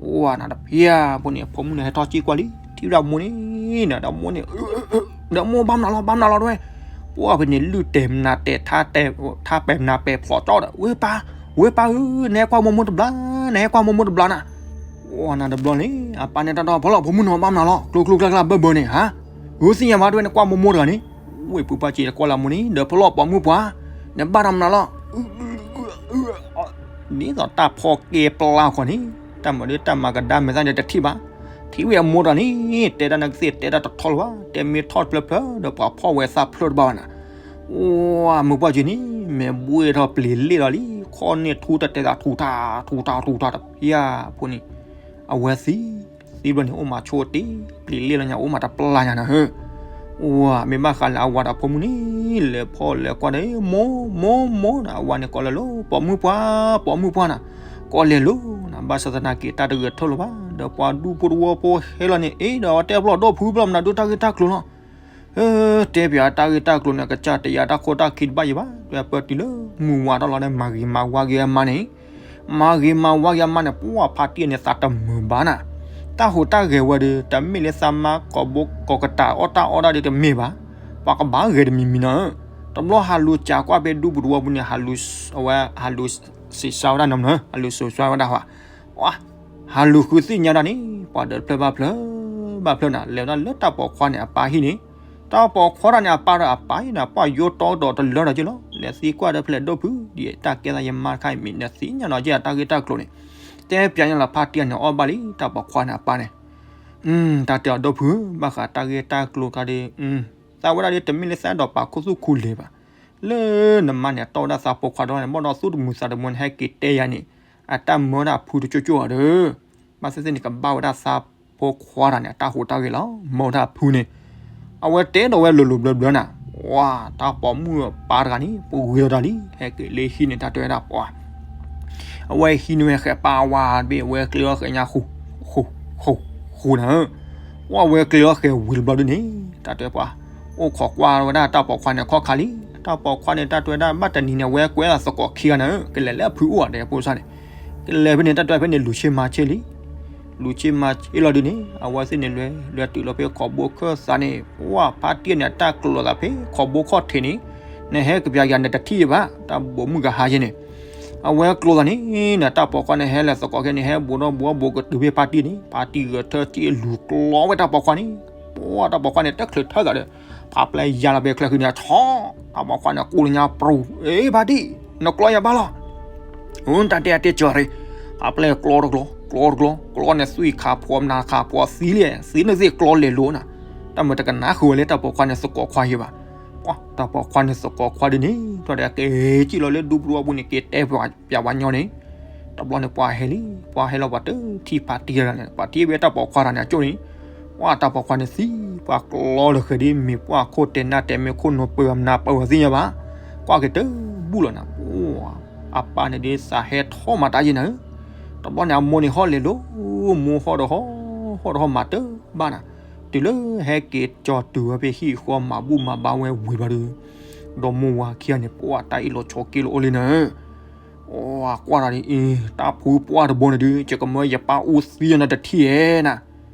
အိၣ်နၤတဖၠၣ်ဖိန့ၣ် အဖိမုၣ်န့ၣ်ဟဲထီၣ်စံၣ်ကွၢ်လံ ထံၣ်ဝဲဒၣ်မိၢ်န့ၣ်, ဒီးမိၢ်န့ၣ်, ဒီးမိၢ်ဘၣ်မနုၤလီၤ ဘၣ်မနုၤလီၤတဝဲ, ပှၤဖဲန့ၣ်လုၢ်တဲာ်မနၤတဲာ် ထါပဲာ်မနၤပဲာ်ဖျိးကၠီဒီး ဝဲပၢ်, ဝဲပၢ်ဧၢ, နဟဲကွၢ်မိၢ်မိၢ်တဘျီ, နဟဲကွၢ်မိၢ်မိၢ်တဘျီနၤ, အိၣ်နၤတဘျီန့ၣ် အပၢ်န့ၣ်တၢ်ဒီဖီလီၤ ဖိမုၣ်နီၤဘၣ်မနုၤလီၤ ကျိကျိကျါကျါဘၢဘၢန့ၣ် ဟါ, ဂုာ်သ့ၣ်ညါဘၣ်တဝဲနကွၢ်မိၢ်မိၢ်တဂၤန့ၣ်, ဝဲဖုပၢ်စံးတကွၢ်လၢမိၢ်န့ၣ် ဒီးဖီလီၤပိာ်မုၣ်ပှၢ်, နဘၣ်တၢ်မနုၤလီၤ ဒ်သိးတၢ်ဖီကဲပျၢ်ဃီန့ၣ်, တၢ်မၤဒီးတၢ်မၤကဒါမဲာ်သၣ်န့ၣ်တထံၣ်ဘၣ်, ထံၣ်ဝဲအမိၢ်တဂၤန့ၣ်, တဲတၢ်နကသ့ၣ်တဲတၢ်တထီလၢၤဘၣ်, တဲမ့ၢ်ထီၣ်တဖျၢၣ်ဖျၢၣ်ဒီးပှၤဖီၣ်ဝဲသးဖျၢၣ်တဘၣ်ဘၣ်နၤ, အိၣ် မုၢ်ပှၢ်ကၠ့န့ၣ်, မဲာ်ဘှ့ၣ်ထီၣ်ပျ့ၤလ့ၣ်လီၤလံ, ခီၣ်န့ၢ်ထူတတဲသးထူထါ, ထူထါထူထါတဖၠၣ်ဖိန့ၣ်, အဝဲသံ သံဘျီန့ၣ် အိၣ်မးဆိတ့ၢ်, ပျ့ၤလ့ၣ်လီၤညါ အိၣ်မးတပျၢ်ညါနၤဧၢ, အိၣ် မ့ၢ်ဘၣ်ဃးလၢအဝၤဒီးဖိမုၣ်န့ၣ်, လဲၤဖီၣ်လဲၤကွၢ်ဒီး မိၢ် မိၢ် မိၢ်နၤ, အဝၤန့ၣ်ကိးလၢလၢ ပိာ်မုၣ်ပှၢ် ပိာ်မုၣ်ပှၢ်နၤ, ကိးလဲၤလၢနၤ, ဘၣ်ဆၣ်သနာ်က့ တၢ်တဂဲၤထၢၣ်လၢၤဘၣ်, ဒီးပှၤဒူဖိတဝီဖိဟဲလီၤန့ၣ်, အ့ ဒီးတဲဖျီၣ်ဒီဖုဘျီမနုၤဒိၣ်တၢ်ဂ့ၢ်တၢ်ကျိၤလီၤ တဲပၠးတၢ်ဂ့ၢ်တၢ်ကျိၤန့ၣ် ကစၢ်တယၤတၢ်ခိၣ်တၢ်ခံတဘၣ်ယံၤဘၣ်, ဒီးပၢတုၤလၢမုၢ်ဝါထီၣ်လီၤဒီး မၤဂ့ၤမၤဝါက့ၤအမါန့ၣ်, မၤဂ့ၤမၤဝါက့ၤအမါန့ၣ် ပှၤဖါတံၢ်န့ၣ်သးတမုာ်ဘၣ်နၤ, တၢ်ဟူးတၢ်ဂဲၤဝဲဒီး တမ့ၢ်လၢသးမါကိာ်ဘိကိာ်ကတၢ်အီၣ်တၢ်အီဒၣ်ဒီးတမ့ၢ်ဘၣ်, ပှၤကဘၣ်ဂဲၤတမံၤမံၤနၤဧၢ, တဘျီဟးလူၤကးကွၢ်ဖဲဒူပူၤတဝီပူၤန့ၣ်, အဝဲဟးလူၤစံးစါဝဲဒၣ်နီၤမနုၤ, ဟးလူၤစိာ်စါဝဲဒၣ်ဟီ ဟးလူၤဃုသ့ၣ်ညါဒၣ်န့ၣ် ပှၤဒီးတဖျၢၣ်ဘၣ်ဖျၢၣ်ဘၣ်ဖျၢၣ်နၤ, လဲၤဝဲဒၣ်လၢတၢ်ပိာ်ခွါန့ၣ်အပၢ်ဟံၣ်န့ၣ်, တၢ်ပိာ်ခွါတဂၤန့ၣ်အပၢ်ဒီးအပၢ်အံၤနၤ ပှၤယိတီဒီးတလၢဒီးက့လီၤ, လဲၤသံကွၢ်ဒီးဖဲလဲၣ်ဒိၣ်ဖု, ဒ်တၢ်ကဲသးယမါတခါအံၤမ့ၢ်နသ့ၣ်ညါနီၤက့တၢ်ဂ့ၢ်တၢ်ကျိၤန့ၣ်, တဲပၠးညါလီၤ ဖါတံၢ်န့ၣ်အီၣ်ဘၣ်လံ တၢ်ပိာ်ခွါန့ၣ်အပၢ်န့ၣ်, တၢ်တဲအီၤဒိၣ်ဖု, ဘၣ်ဃးတၢ်ဂ့ၢ်တၢ်ကျိၤတခါဒီး, သးဝဲဒၣ်ဒီးတမ့ၢ်လၢသးအဲၣ်ဒိးပာ်ခူသူၣ်ခူလံၤဘၣ် လၢနမါန့ၣ် အတီၢ်ဝဲဒၣ်သးဖိခွါဒီးန့ၣ် ဘၣ်ဒီးသူၣ်တမုာ်သးတမုာ်န့ၣ် ဟဲက့ၤတဲယၤန့ၣ်, အတၢ်မၢဝဲဒၣ်အဖုတကၠိၣ်ကၠိၣ်ဧါဒီး, ဘၣ်သ့ၣ်သ့ၣ်န့ၣ် ကဘၣ်ဝဲဒၣ်သးဖိခွါတဂၤန့ၣ် အတၢ်ဟူးတၢ်ဂဲၤလီၤ. မၢဝဲဒၣ်အဖုန့ၣ်, အဝဲတဲဒီးဝဲလိၤလိၤဘျၢဘျၢနၤ, ဝါ, တၢ်ပိာ်မုၣ်အပၢ်တဂၤန့ၣ် ပှ့ၤဒီးတၢ်လံ, ဟဲက့ၤလၢဟံၣ်န့ၣ် တၢ်တဲဝဲဒၣ်ပှၤ အဝဲဟံးန့ၢ်ဝဲဃဲးပာ်ဝါတဘ့ၣ် အဝဲကျဲအီၤဃဲးညါဃူ, ဃူ, ဃူ, ဃူနၤဧၢ, ဝဲအဝဲကျဲအီၤဃဲးဝံၤတဘျီဒုန့ၣ်, တၢ်တဲပှၤ, အိၣ်ခိးကွၢ်ဝဲဒၣ်တၢ်ပိာ်ခွါန့ၣ်ခီၣ်ခါလံ, တၢ်ပိာ်ခွါန့ၣ် တၢ်တဲဝဲဒၣ် ဘၣ်တနံၤန့ၣ် အဝဲကွဲးသကိးခံဂၤနၤဧၢ, ကလဲၤလၢအဖုအိၣ်ဧါ တဲဖိစၢ်န့ၣ်, ကလဲၤဖဲန့ၣ် တၢ်တဲဖဲန့ၣ် လူၤဆ့မၤဆ့လံ လူၤဆ့မၤဆ့လီၤဒုန့ၣ် အဝဲသ့ၣ်န့ၣ်လဲၤ, လဲၤတုၤလီၤဖဲခိးဘိခၢၣ်သးန့ၣ်, ပှၤဖါတံၢ်န့ၣ် အတၢ်ကျိၤလိာ်သးဖဲခိးဘိခီၣ်ထံးန့ၣ်, နဟဲကပျးက့ၤနတထံၣ်ဘၣ်, တၢ်ပိာ်မုၣ်ကဟါယဲန့ၣ်, အဝဲကျိၤသးန့ၣ်, တၢ်ပိာ်ခွါန့ၣ် ဟဲလဲၤသကိးခဲန့ၣ် ဟဲဘူးဒီးဘူးအဘူးကတုၤဖဲဖါတံၢ်န့ၣ်, ဖါတံၢ်ဂဲၤထၢၣ်တံၢ်အလူၤကျီဝဲတၢ်ပိာ်ခွါန့ၣ်, ပှၤတၢ်ပိာ်ခွါန့ၣ် တချုးထၢသးဒီး ဖးပျဲယါလီၤဘဲချၢဃံန့ၣ် ဆီ တၢ်ပိာ်ခွါန့ၣ် ကိးလၢညါပြူၤ အ့ ဖါတံၢ် နကျီယၤဘၣ်လီၤ အတၢ်တဲအတဲစၢၤရ့ ဖးပျဲကျီတကျီ ကျီတကျီ ကျီန့ၣ်သွံၣ်ခးဖှီၣ်မနၤခးဖှီၣ်သံလံ သံန့ၣ်သ့ၣ်ကျီလဲၤလိၤနၤ တၢ်မုာ်တကနၣ်ဃုာ်ဝဲလၢတၢ်ပိာ်ခွါန့ၣ်သကိးခွါယံၤဘၣ် တၢ်ပိာ်ခွါန့ၣ်သကိးခွါဒ်န့ၣ် ထီၣ်ဒီးက့ၤကံၣ်လီၤလၢဒူပရူအပူၤန့ၣ် က့ၤတဲပျးပှၤညီန့ၣ် တဘျီန့ၣ်ပှၤဟဲလံ ပှၤဟဲလီၤပှၤတထံၣ်ဖါတံၢ်တဂၤန့ၣ် ပှၤထံၣ်ဝဲတၢ်ပိာ်ခွါတဂၤန့ၣ်အကၠိၣ်န့ၣ် ပှၤတၢ်ပိာ်ခွါန့ၣ်သံ ပှၤကျီလၢဃဲၤဒ်မ့ၢ်ပှၤခိၣ်တဲနၢ်တဲမ့ၢ်ခိၣ်နူာ်ပၢၤမနၤပၢၤဝဲသ့ၣ်ညါဘၣ် ကွၢ်က့ၤတဘူၣ်လီၤနၤ အပၢ်န့ၣ်ဒ်သးဟဲထီၣ်မၤတၢ်ယံၤနၤဧၢ တဘျီန့ၣ်အမိၢ်န့ၣ်ဟီၣ်လဲၤလိၤ မိၢ်ဟီၣ်ဒီးဟီၣ် ဟီၣ်ဒီးဟီၣ်မၤတၢ်ဘၣ်နၤ တုၤလၢဟဲက့ၤကၠီတုၤဝဲဖဲဟံၣ်ဃီမၤဘူၣ်မၤဘါဝဲဝံၤဘျီဒီး ဒီမိၢ်ဝၤခံဂၤန့ၣ် ပှၤတၢ်အ့ၣ်လိာ်ဆိးက့လိာ်အိၣ်လံနၤဧၢ အကွၢ်တၢ်ဒ်အံၤ တၢ်ဖုပှၢ်တဘိန့ၣ်ဒုး ယကမၢယပၢ်အူသံယနၤတထံၣ်ဧဲနၤ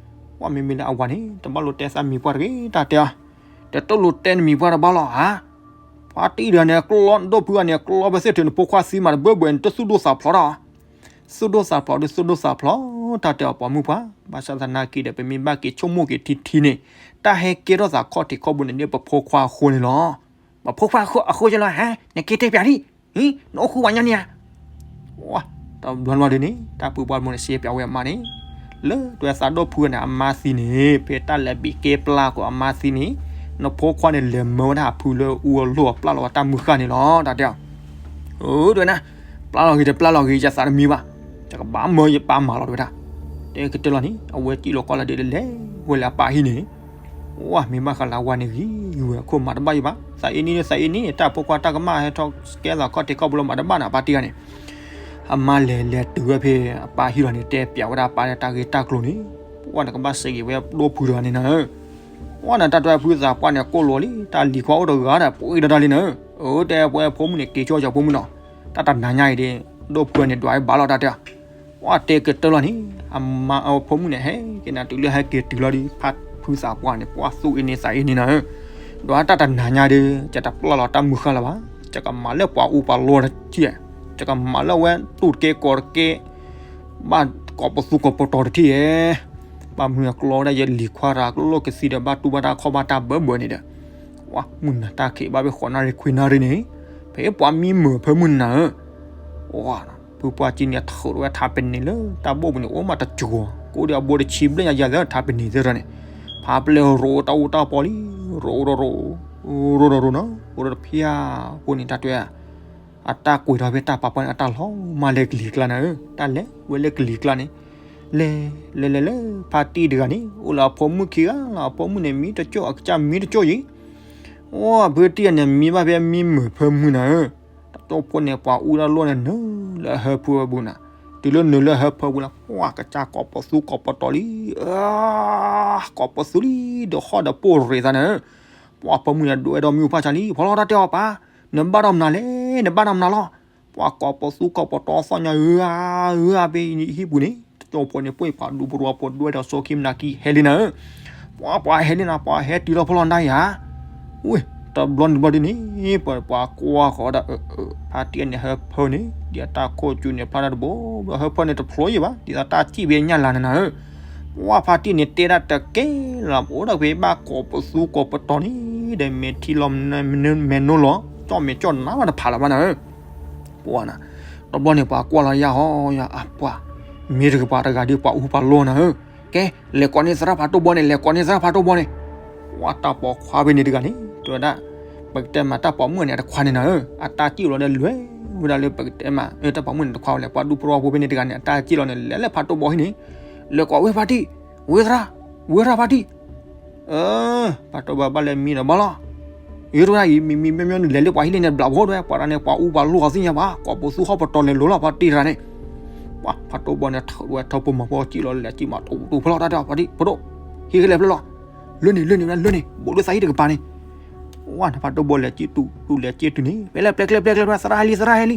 ပှၤမ့မ့ၢ်လၢအဝၤန့ၣ် တဘၣ်လိာ်တဲသးမံၤပှၢ်တဂ့ၤ တၢ်တဲအီၤ တတိၢ်လိာ်တဲနမံၤပှၢ်တဘၣ်လီၤဧါ ပှၤတံၢ်တဂၤန့ၣ် ကျီ ဒိၣ်ဖုဂၤန့ၣ် ကျီဖဲသ့ၣ်ထုးနဖိခွါသံမးတဘၢဘၢန့ၣ် တသူၣ်ဒိၣ်သးဖျိးတၢ် သူၣ်ဒိၣ်သးဖျိးဒ်သူၣ်ဒိၣ်သးဖျိး တၢ်တဲအီၤပိာ်မုၣ်ပှၢ် ဘၣ်ဆၣ်သနာ်က့ဒီး ပမ့ၢ်ဘၣ်က့ၤဆိကမိၣ်က့ၤထံထံန့ၣ် တၢ်ဟဲကဲထီၣ်သးခီၣ်ထံးခီၣ်ဘိန့ၣ် ဒ်ပဖိခွါအဃိန့ၣ်လီၤ ပဖိခွါအဃိကလီၤဟါ နက့ၤတဲပျးဒံး နအိၣ်ဃူဝဲညီန့ၣ်ဧါ တဘျီဘျီဒ်န့ၣ် တၢ်ဖုပှၢ်တဘိန့ၣ် စံးပျးဝဲအမါန့ၣ် လၢတွဲသးဒိၣ်ဖုဂၤန့ၣ် အမါသံန့ၣ် ဖဲတၢ်လဲၤဘံးကဲပျၢ်ကီးအမါသံန့ၣ် နဖိခွါန့ၣ်လဲၤမၢဝဲဒၣ်အဖုလၢအူအလီၢ်အပျၢ်လီၤဝဲတၢ်မုၢ်ဃၢ်န့ၣ်လီၤ တၢ်တဲအီၤ အၢ တဲဝဲဒၣ် ပျၢ်လီၤဂ့ၤတပျၢ်လီၤဂ့ၤ ယသးတမံဘၣ် ယကဘၣ်မၢယပၢ်မၤလီၤ တဲဝဲဒၣ် တဲကတၢၢ်လီၤန့ၣ် အဝဲစံၣ်လီၤကွၢ်လီၤဒ်လဲၣ်လဲၣ် ဝဲလၢအပၢ်ဟံၣ်န့ၣ် ဝဲမ့ၢ်ဘၣ်ဃးလၢအဝၤန့ၣ်ဂ့ၤဂ့ၤဝဲ အခိၣ်မၤတဘၣ်ယံၤဘၣ် သးအ့န့ၣ် သးအ့န့ၣ် တၢ်ဖိခွါတၢ်ကမၣ်ဟဲထီၣ်ကဲသးခီၣ်ထံးခီၣ်ဘိလီၤမၤတဘၣ်န့ၣ် အပၢ်တံၢ်ဂၤန့ၣ် အမါလဲၤလဲၤတုၤဝဲဖဲအပၢ်ဟံၣ်လီၤန့ၣ် တဲပျးဝဲဒၣ်အပၢ်လၢတၢ်ဂ့ၢ်တၢ်ကျိၤန့ၣ် ပှၢ်န့ၣ်ကဘၣ်စံးက့ၤဝဲဒိၣ်ဖုတဂၤန့ၣ်နၤဧၢ ပှၢ်န့ၣ်တၢ်တဲဖုသးပှၢ်န့ၣ် ကိၣ်လီၤလံ တၢ်လံၤခွါအိၣ်တဂၤဒီး ပှ့ၤဒီးတၢ်လံနၤဧၢ အၢ တဲပှဲဖိမုၣ်န့ၣ် က့ၤကၠီကၠီဖိမုၣ်နီၤ တၢ်တနၤညါအံၤဒ် ဒိၣ်ဖုန့ၣ်ဒွးအံၤဘၣ်လီၤ တၢ်တဲ ပှၢ်တဲကတၢၢ်လီၤန့ၣ် အမါအဖိမုၣ်န့ၣ် ဟဲက့ၤနၤတုၤလၢဟဲက့ၤတုၤလီၤဒီး ဖုသးပှၢ်န့ၣ် ပှၢ်သူၣ်အ့န့သးအ့န့နၤဧၢ ဒီးတၢ်တနၤညါဒီး ယတပျၢ်လီၤတၢ်မုၢ်ဃၢ်လၢၤဘၣ် ယကမၤလၢပှၤအူပှၤလီၢ်တထံၣ် ယကမၤလၢအဝဲတူၢ်တကဲကိးတကဲ ဘၣ်ကိးပသူကိးပတီၤတထံၣ်ဧဲ ဘၣ်မနုၤကျီဝဲဒၣ်ယလံၤခွါတဂၤ ကျိၣ်ကျိၣ်ကသံဒီး ဘၣ်တူၢ်ဘၣ်တၢ်ခီၣ်ဘၣ်တၢ်ဘၢဘၢန့ၣ်ဒီး ပှၢ်မုၢ်နၤတၢ်ခံးဘၣ်ဖဲဃိးနၣ်ရံၣ်ခွံနၣ်ရံၣ်န့ၣ် ဖဲပှၤမံမုာ်ဖၢမုၢ်နၤဧၢ ပှၢ် ဖုပှၢ်ကံန့ၣ် ထုးထီၣ်ဝဲထးပနံာ်လၢတၢ်ဘိၣ်ပူၤန့ၣ် အိၣ်မးတကၠိၤ ကိးဒံးအဘိတဆံဘျဲၣ်ညါယၤလၢထးပနံာ်သ့ၣ်တဖၣ်န့ၣ် ဖးပျဲရိးတၢ်အူတၢ်ပီလံ ရိးဒီးရိး ရိးဒီးရိးနီၤ ရိးဒီးတဖျၢၣ်အဃိန့ၣ် တၢ်တဲ အတၢ်ကွံာ်ထီၣ်ဖဲတၢ်ပာ်ပှၢ်န့ၣ် အတၢ်လီၤမၢ်လၢကလံၤကျါနၤဧၢ တၢ်လဲၤဝဲလၢကလံၤကျါန့ၣ် လဲၤ လဲၤလဲၤလၢ ဖါတံၢ်တဂၤန့ၣ် အိၣ်လၢအဖိမုၣ်ခံဂၤလီၤ အဖိမုၣ်န့ၣ် မံတကၠိၣ် အကစၢ်မံတကၠိၣ်ယံၤ အိၣ်ဖုတံၢ်ဂၤန့ၣ် မံဘၣ်ဖဲမံမုာ်ဖၢမုၢ်နၤဧၢ တကၠိၣ်ဖိန့ၣ် ပှၤအူတၢ်လီၢ်န့ၣ် နုာ်လၢအဟၢဖၢအပူၤနၤ တုၤလၢနုာ်လၢဟၢဖၢပူၤလီၤ ပှၢ်ကစၢ်ကိးပသူကိးပတီၤလံ ကိးပသူလံ ဒီးဟီၣ်ဒီးပိၢ်ရ့ၣ်သးနၤဧၢ ပှၢ်ဖိမုၣ်န့ၣ် ဒွဲဒီးမံဖၣ်ဆါလံ ဖီလီၤတၢ်တဲအီၤပၢ် နဘၣ်ဒီးမနုၤလဲၣ် နဘၣ်ဒီးမနုၤလီၤ ပှၢ်ကိးပသူကိးပတီၤသီၣ်ညါဧၢဧါ ဧၢဧါ ဖဲဟံၣ်ပူၤန့ၣ် တကၠိၣ်ဖိန့ၣ် ပှ့ၤပှၤဒူပရူအဖိဒွဲဒီးစိခံမနၤခံဟဲလံနၤဧၢ ပှၢ်ပှၤဟဲလံနၤ ပှၢ်ဟဲတုၤလီၤဖီလီၤနၤဧါ ဝ့ၢ် တဘျီန့ၣ်တဘျီဒ်န့ၣ် ပှၤကွၢ်ဃီဒၣ် ဖါတံၢ်န့ၣ်ဟၢဖၢန့ၣ် ဒ်အတၢ်ခိၣ်ကၠူန့ၣ် ဖျါတၢ်တဘိ ဟၢဖၢန့ၣ်တဖျိယံၤဘၣ် ဒ်သိးတၢ်စံၣ်ဖဲညၣ်လၤနၤနၤဧၢ ပှၢ်ဖါတံၢ်န့ၣ်တဲဒၣ်တကဲလီၤ အိၣ်ဒၣ်ဖဲဘၣ်ကိးပသူကိးပတီၤန့ၣ် ဒီးမဲာ်ထံလီၤမဲာ်နိလီၤ ကၠီၣ်မဲာ်ကၠီၣ်နါမးတဖးလၢၤဘၣ်နၤဧၢ ပှၢ်နၤ တဘျီန့ၣ်ပှၤကွၢ်လီၤယၢ်ဟီယၢ်အပှၢ် မ့ၢ်တကပၤတဂၤဒ်ပှၤအူပှၤလီၢ်နၤဧၢ ကဲ လဲၤကိးန့ၢ်သရၣ်ဖးတိၢ်ဘီန့ၣ် လဲၤကိးန့ၢ်သရၣ်ဖးတိၢ်ဘီန့ၣ် ပှၢ်တၢ်ပိာ်ခွါဖဲန့ၣ်တဂၤန့ၣ် တဲဝဲဒၣ် ပကတဲမးတၢ်ပိာ်မုၣ်န့ၣ်တခွါန့ၣ်နၤဧၢ အတၢ်စံၣ်လီၤဒီးလဲၤဝဲဒၣ်လၢပကတဲမး တၢ်ပိာ်မုၣ်န့ၣ်တခွါဝဲလဲၣ် ပှၤဒူပရူအဖိဖဲန့ၣ်တဂၤန့ၣ် အတၢ်စံၣ်လီၤန့ၣ် လဲၤလၢဖးတိၢ်ဘီဟံၣ်န့ၣ် လဲၤကိးဝဲဖါတံၢ် ဝဲသရၣ် ဝဲသရၣ်ဖါတံၢ် အၢ ဖးတိၢ်ဘီဘၣ်လဲၤမံဒီးဘၣ်လီၤ ယိၤတဝဲဒၣ်အံၤ မံမံမံမံန့ၣ် လဲၤလၢပှၤဟံၣ်လၢန့ၣ်ဘျးဘီဒဝဲ ပှၤတဂၤန့ၣ် ပှၤအူပှၤလီၢ်သ့ၣ်ညါဘၣ် ကိးပသူဟီၣ်ပတီၢ်လဲၤလိၤလီၤ ပှၤတံၢ်တဂၤန့ၣ် ပှၢ်ဖးတိၢ်ဘီန့ၣ် ထုးဝဲထီၣ်ပိာ်မၤဖိစံၣ်လီၤလဲၤစံၣ်မး တူတူဖဲလီၤ တၢ်တဲအီၤဖါတံၢ် ဖးတိၢ် ဟံၣ်ကလဲၤဖျၢၣ်လီၤ လၢန့ၣ် လၢန့ၣ် လၢန့ၣ် ဘူးလၢသးဟံၣ်တကပၤန့ၣ် ပှၢ်န့ၣ် ဖးတိၢ်ဘီလဲၤစံၣ်တူၢ်တူၢ်လဲၤစံၣ်တုၤန့ၣ် ဖဲလဲၣ်ပျဲကျဲပျဲကျဲ သရၣ်ဟဲလံ သရၣ်ဟဲလံ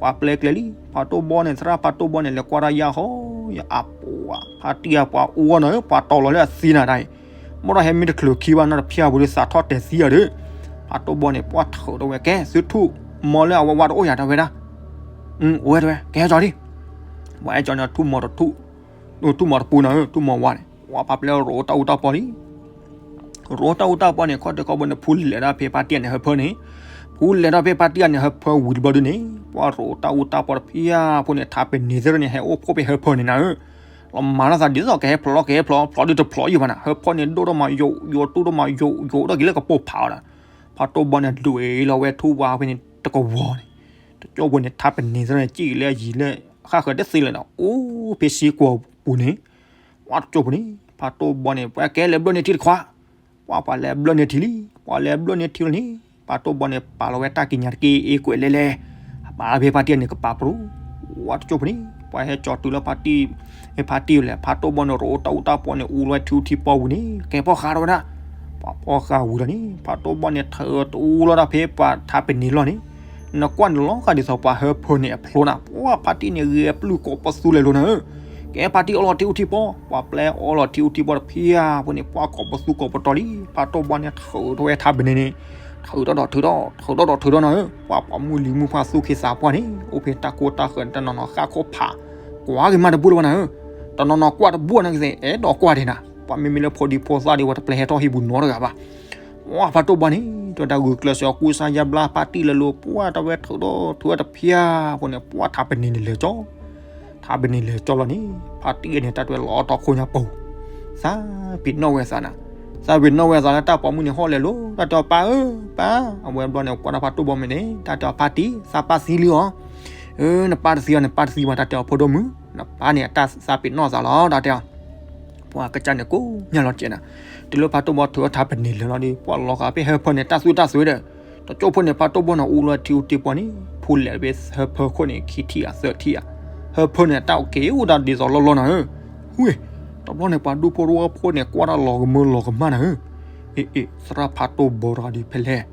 ပှၢ်ပျဲကျဲလံ ဖးတိၢ်ဘီန့ၣ် သရၣ်ဖးတိၢ်ဘီန့ၣ် လဲၤကွၢ်တၢ်ယၢ်ဟီ ယအပှၢ် ဖါတံၢ်အပှၤအူဂီၢ်နၤဧၢ ပှၤတီၤလီၤလၢအသံနၤတၢ်အံၤ ဘၣ်ဒီးဟဲမ့ၢ်တချုးခံဘၣ်နီတဖျၢၣ်အပူၤဒီး သးထီၣ်တဲာ်သံအီၤဒီး ဖးတိၢ်ဘီန့ၣ် ပှၢ်ထုးထီၣ်ဝဲကဲ သုထူၣ်မီၤလၢအဝဲဝါတအိၣ်ယၤတဲဝဲဒၣ် အိၣ်ဝဲတဲဝဲ ကဟဲကၠီၤဒံး ပှၢ်ဟဲကၠီၤန့ၣ် ထူၣ်မီၤတထူၣ် ထူၣ်မီၤတပူၤနၤဧၢ ထူၣ်မီၤဝါန့ၣ် ပှၢ်ဖးပျဲရိးတၢ်အူတၢ်ပီလံ ရိၣ်တၢ်အူတၢ်ပီန့ၣ် ခီၣ်ထံးခီၣ်ဘိန့ၣ် ဖူလဲၤဒီးဖဲဖါတံၢ်န့ၣ်ဟၢဖၢန့ၣ်, ဖူလဲၤဒီးဖဲဖါတံၢ်န့ၣ်ဟၢဖၢဝံၤတဘျီဒုန့ၣ် ပှၤရိၣ်တၢ်အူတၢ်ပီတဖၣ်ဖိန့ၣ် ထးပနံၤသ့ၣ်တဖၣ်န့ၣ် ဟဲအိၣ်ဖှိၣ်ဖဲဟၢဖၢန့ၣ်နၤဧၢ, လီၤမၤထီၣ်သးဒ်သိးကဟဲဖျိးလီၤ ကဟဲဖျိး ဖျိးဒုတဖျိးယံာ်ဘၣ်နၤ, ဟၢဖၢန့ၣ်ဒိၣ်ထီၣ်မးယိာ် ယိာ်တူၢ်ထီၣ်မးယိာ် ယိာ်ဒီးက့ၤလၢကပိာ်ဖးအီၤဒီး ဖါတိၢ်ဘီန့ၣ် ဒွဲၣ်လီၤဝဲထူဝါဖဲန့ၣ်တကဝီၤန့ၣ်, တကၠိဖိန့ၣ် ထးပနံၤသ့ၣ်တဖၣ်န့ၣ် စံၣ်က့ၤလၢအယံၤလၢ ဃၣ်ဃၢၤတသ့လၢၤဒီး အိၣ်ဖဲစ့ကွီၤပူၤန့ၣ် ပှၤတကၠိဖိန့ၣ် ဖါတိၢ်ဘီန့ၣ် ပှၤကဲလဲၤဘျၢၣ်န့ၢ်ထံတခွး, ပှၤပှၤလဲၤဘျၢၣ်န့ၢ်ထံလံ, ပှၤလဲၤဘျၢၣ်န့ၢ်ထံလီၤန့ၣ် ဖါတိၢ်ဘီန့ၣ် ပာ်လီၤဝဲတၢ်ကံးညာ်တက့ၢ် အ့ကွဲးလဲၤလဲၤ, ပာ်ဖဲဖါတံၢ်န့ၣ် ကပာ်ပရူၤ, ဝဲတကၠိဖိန့ၣ် ပှၤဟဲကၠီၤတုၤလၢဖါတံၢ်, ဖဲဖါတံၢ်လဲၣ် ဖါတိၢ်ဘီန့ၣ် ရိၣ်တၢ်အူတၢ်ပီန့ၣ် အူလီၤဝဲထံအူထံပီပူၤန့ၣ် ကဲဖီၣ်ဃာ်ထီၣ်ဝဲဒၣ်, ပှၤဖီၣ်ဃာ်ဝံၤလီၤန့ၣ် ဖါတိၢ်ဘီန့ၣ် ထုးတအူလီၤတၢ်ဖဲပှၤထးပနံၤလီၤန့ၣ် နကွၢ်န့ၣ်လီၤဃာ်ဒ်သိးပှၤဟၢဖၢန့ၣ်အဖျိနၤ, ပှၤဖါတံၢ်န့ၣ် ဂဲၤပျုၢ်ကိးပသူလဲၤလိၤနၤဧၢ, ကဲဖါတံၢ်အီလီၤထံအူထံပီ, ပှၤပျဲအီလီၤထံအူထံပီတဖၣ်ဖိန့ၣ် ပှၤကိးပသူကိးပတီၤလံ, ဖါတိၢ်ဘီန့ၣ် ထုးထီၣ်ဝဲထးပနံၤန့ၣ်, ထုးထီၣ်ဒီးထုးထီၣ် ထုးထီၣ်ဒီးထုးထီၣ်နၤဧၢ, ပှၤပှၤမုၢ်လံၤမုၢ်ပှၢ်သူၣ်က့သးပှၢ်န့ၣ် အိၣ်ဖဲတၢ်ကိၢ်တၢ်ဃၢၤန့ၣ် တနီၤနီၤဃၣ်ခိၣ်ဖး, ကွၢ်က့ၤမးတဘူၣ်လၢၤဘၣ်နၤဧၢ, တနီၤနီၤကွၢ်တဘူၣ်နၤကသ့ အဲၣ်ဒိးကွၢ်ဒံးနၤ, ပှၤမ့မ့ၢ်လၢဖိဒံဖိသၣ်ဒံး ပှၤတပျဲဟဲထီၣ်ဟံၣ်ပူၤနီတဂၤဘၣ် ဝဲဖါတိၢ်ဘီန့ၣ် တၢ်ဂုာ်ကျဲးစၢးကူစါယါဘျါဖါတံၢ်လဲၤလိၤ ပှၤတဝဲထုးဒီးထုးဝဲတဖၣ်ဖိန့ၣ် ပှၤထးပနံၤန့ၣ်လဲၤကၠီ, ထးပနံၤလဲၤကၠီလီၤန့ၣ် ဖါတံၢ်န့ၣ် တၢ်တဝဲလီၤတီခိၣ်ညါပူၤ, သးပ့ၤနီၣ်ဝဲသးနၤ, သးပ့ၤနီၣ်ဝဲသးလၢတၢ်ပိာ်မုၣ်န့ၣ်ဟီၣ်လဲၤလိၤ တၢ်တဲအီၤပၢ်ဧၢ, ပၢ်, အဝဲဘျီန့ၣ် ကွၢ်ဒီးဖါတိၢ်ဘီမ့ၢ်န့ၣ် တၢ်တဲအီၤဖါတံၢ် သးပၢ်သံလံအီၤ, အၢ နပၢ်တသံအီၤ နပၢ်တသံဘၣ် တၢ်တဲအီၤဖိဒိၣ်မုၣ် နပၢ်န့ၣ် အတၢ်သးပ့ၤနီၣ်သးလီၤ တၢ်တဲအီၤ ပှၤကစၢ်န့ၣ်ကိးညါလီၤကဲးနၤ, တုၤလၢဖါတိၢ်ဘီထုးထးပနံၤလဲၤလီၤဒီး ပှၤလီၤဃာ်ဖဲဟၢဖၢန့ၣ် တၢ်သူၣ်တၢ်စွဲဒီး, တကၠိဖိန့ၣ် ဖါတိၢ်ဘီန့ၣ်အူလီၤထံအူထံပီန့ၣ် ဖူလဲၤဖဲဟၢဖၢခိၣ်န့ၣ် ခံထံၣ်ဧါသၢထံၣ်ဧါ, ဟၢဖၢန့ၣ် တၢ်က့ၤအိၣ်ဒၣ်ဒ်သိးလီၢ်လီၢ်နၤဧၢ, ဝ့ၢ်, တဘျီန့ၣ် ပှၤဒူဖိတဝီဖိန့ၣ် ကွၢ်တၢ်လီၤကမၢလီၤကမၣ်နၤဧၢ, အ့ အ့ သရၣ်ဖါတိၢ်ဘီတဂၤဒ်ဖဲလဲၣ်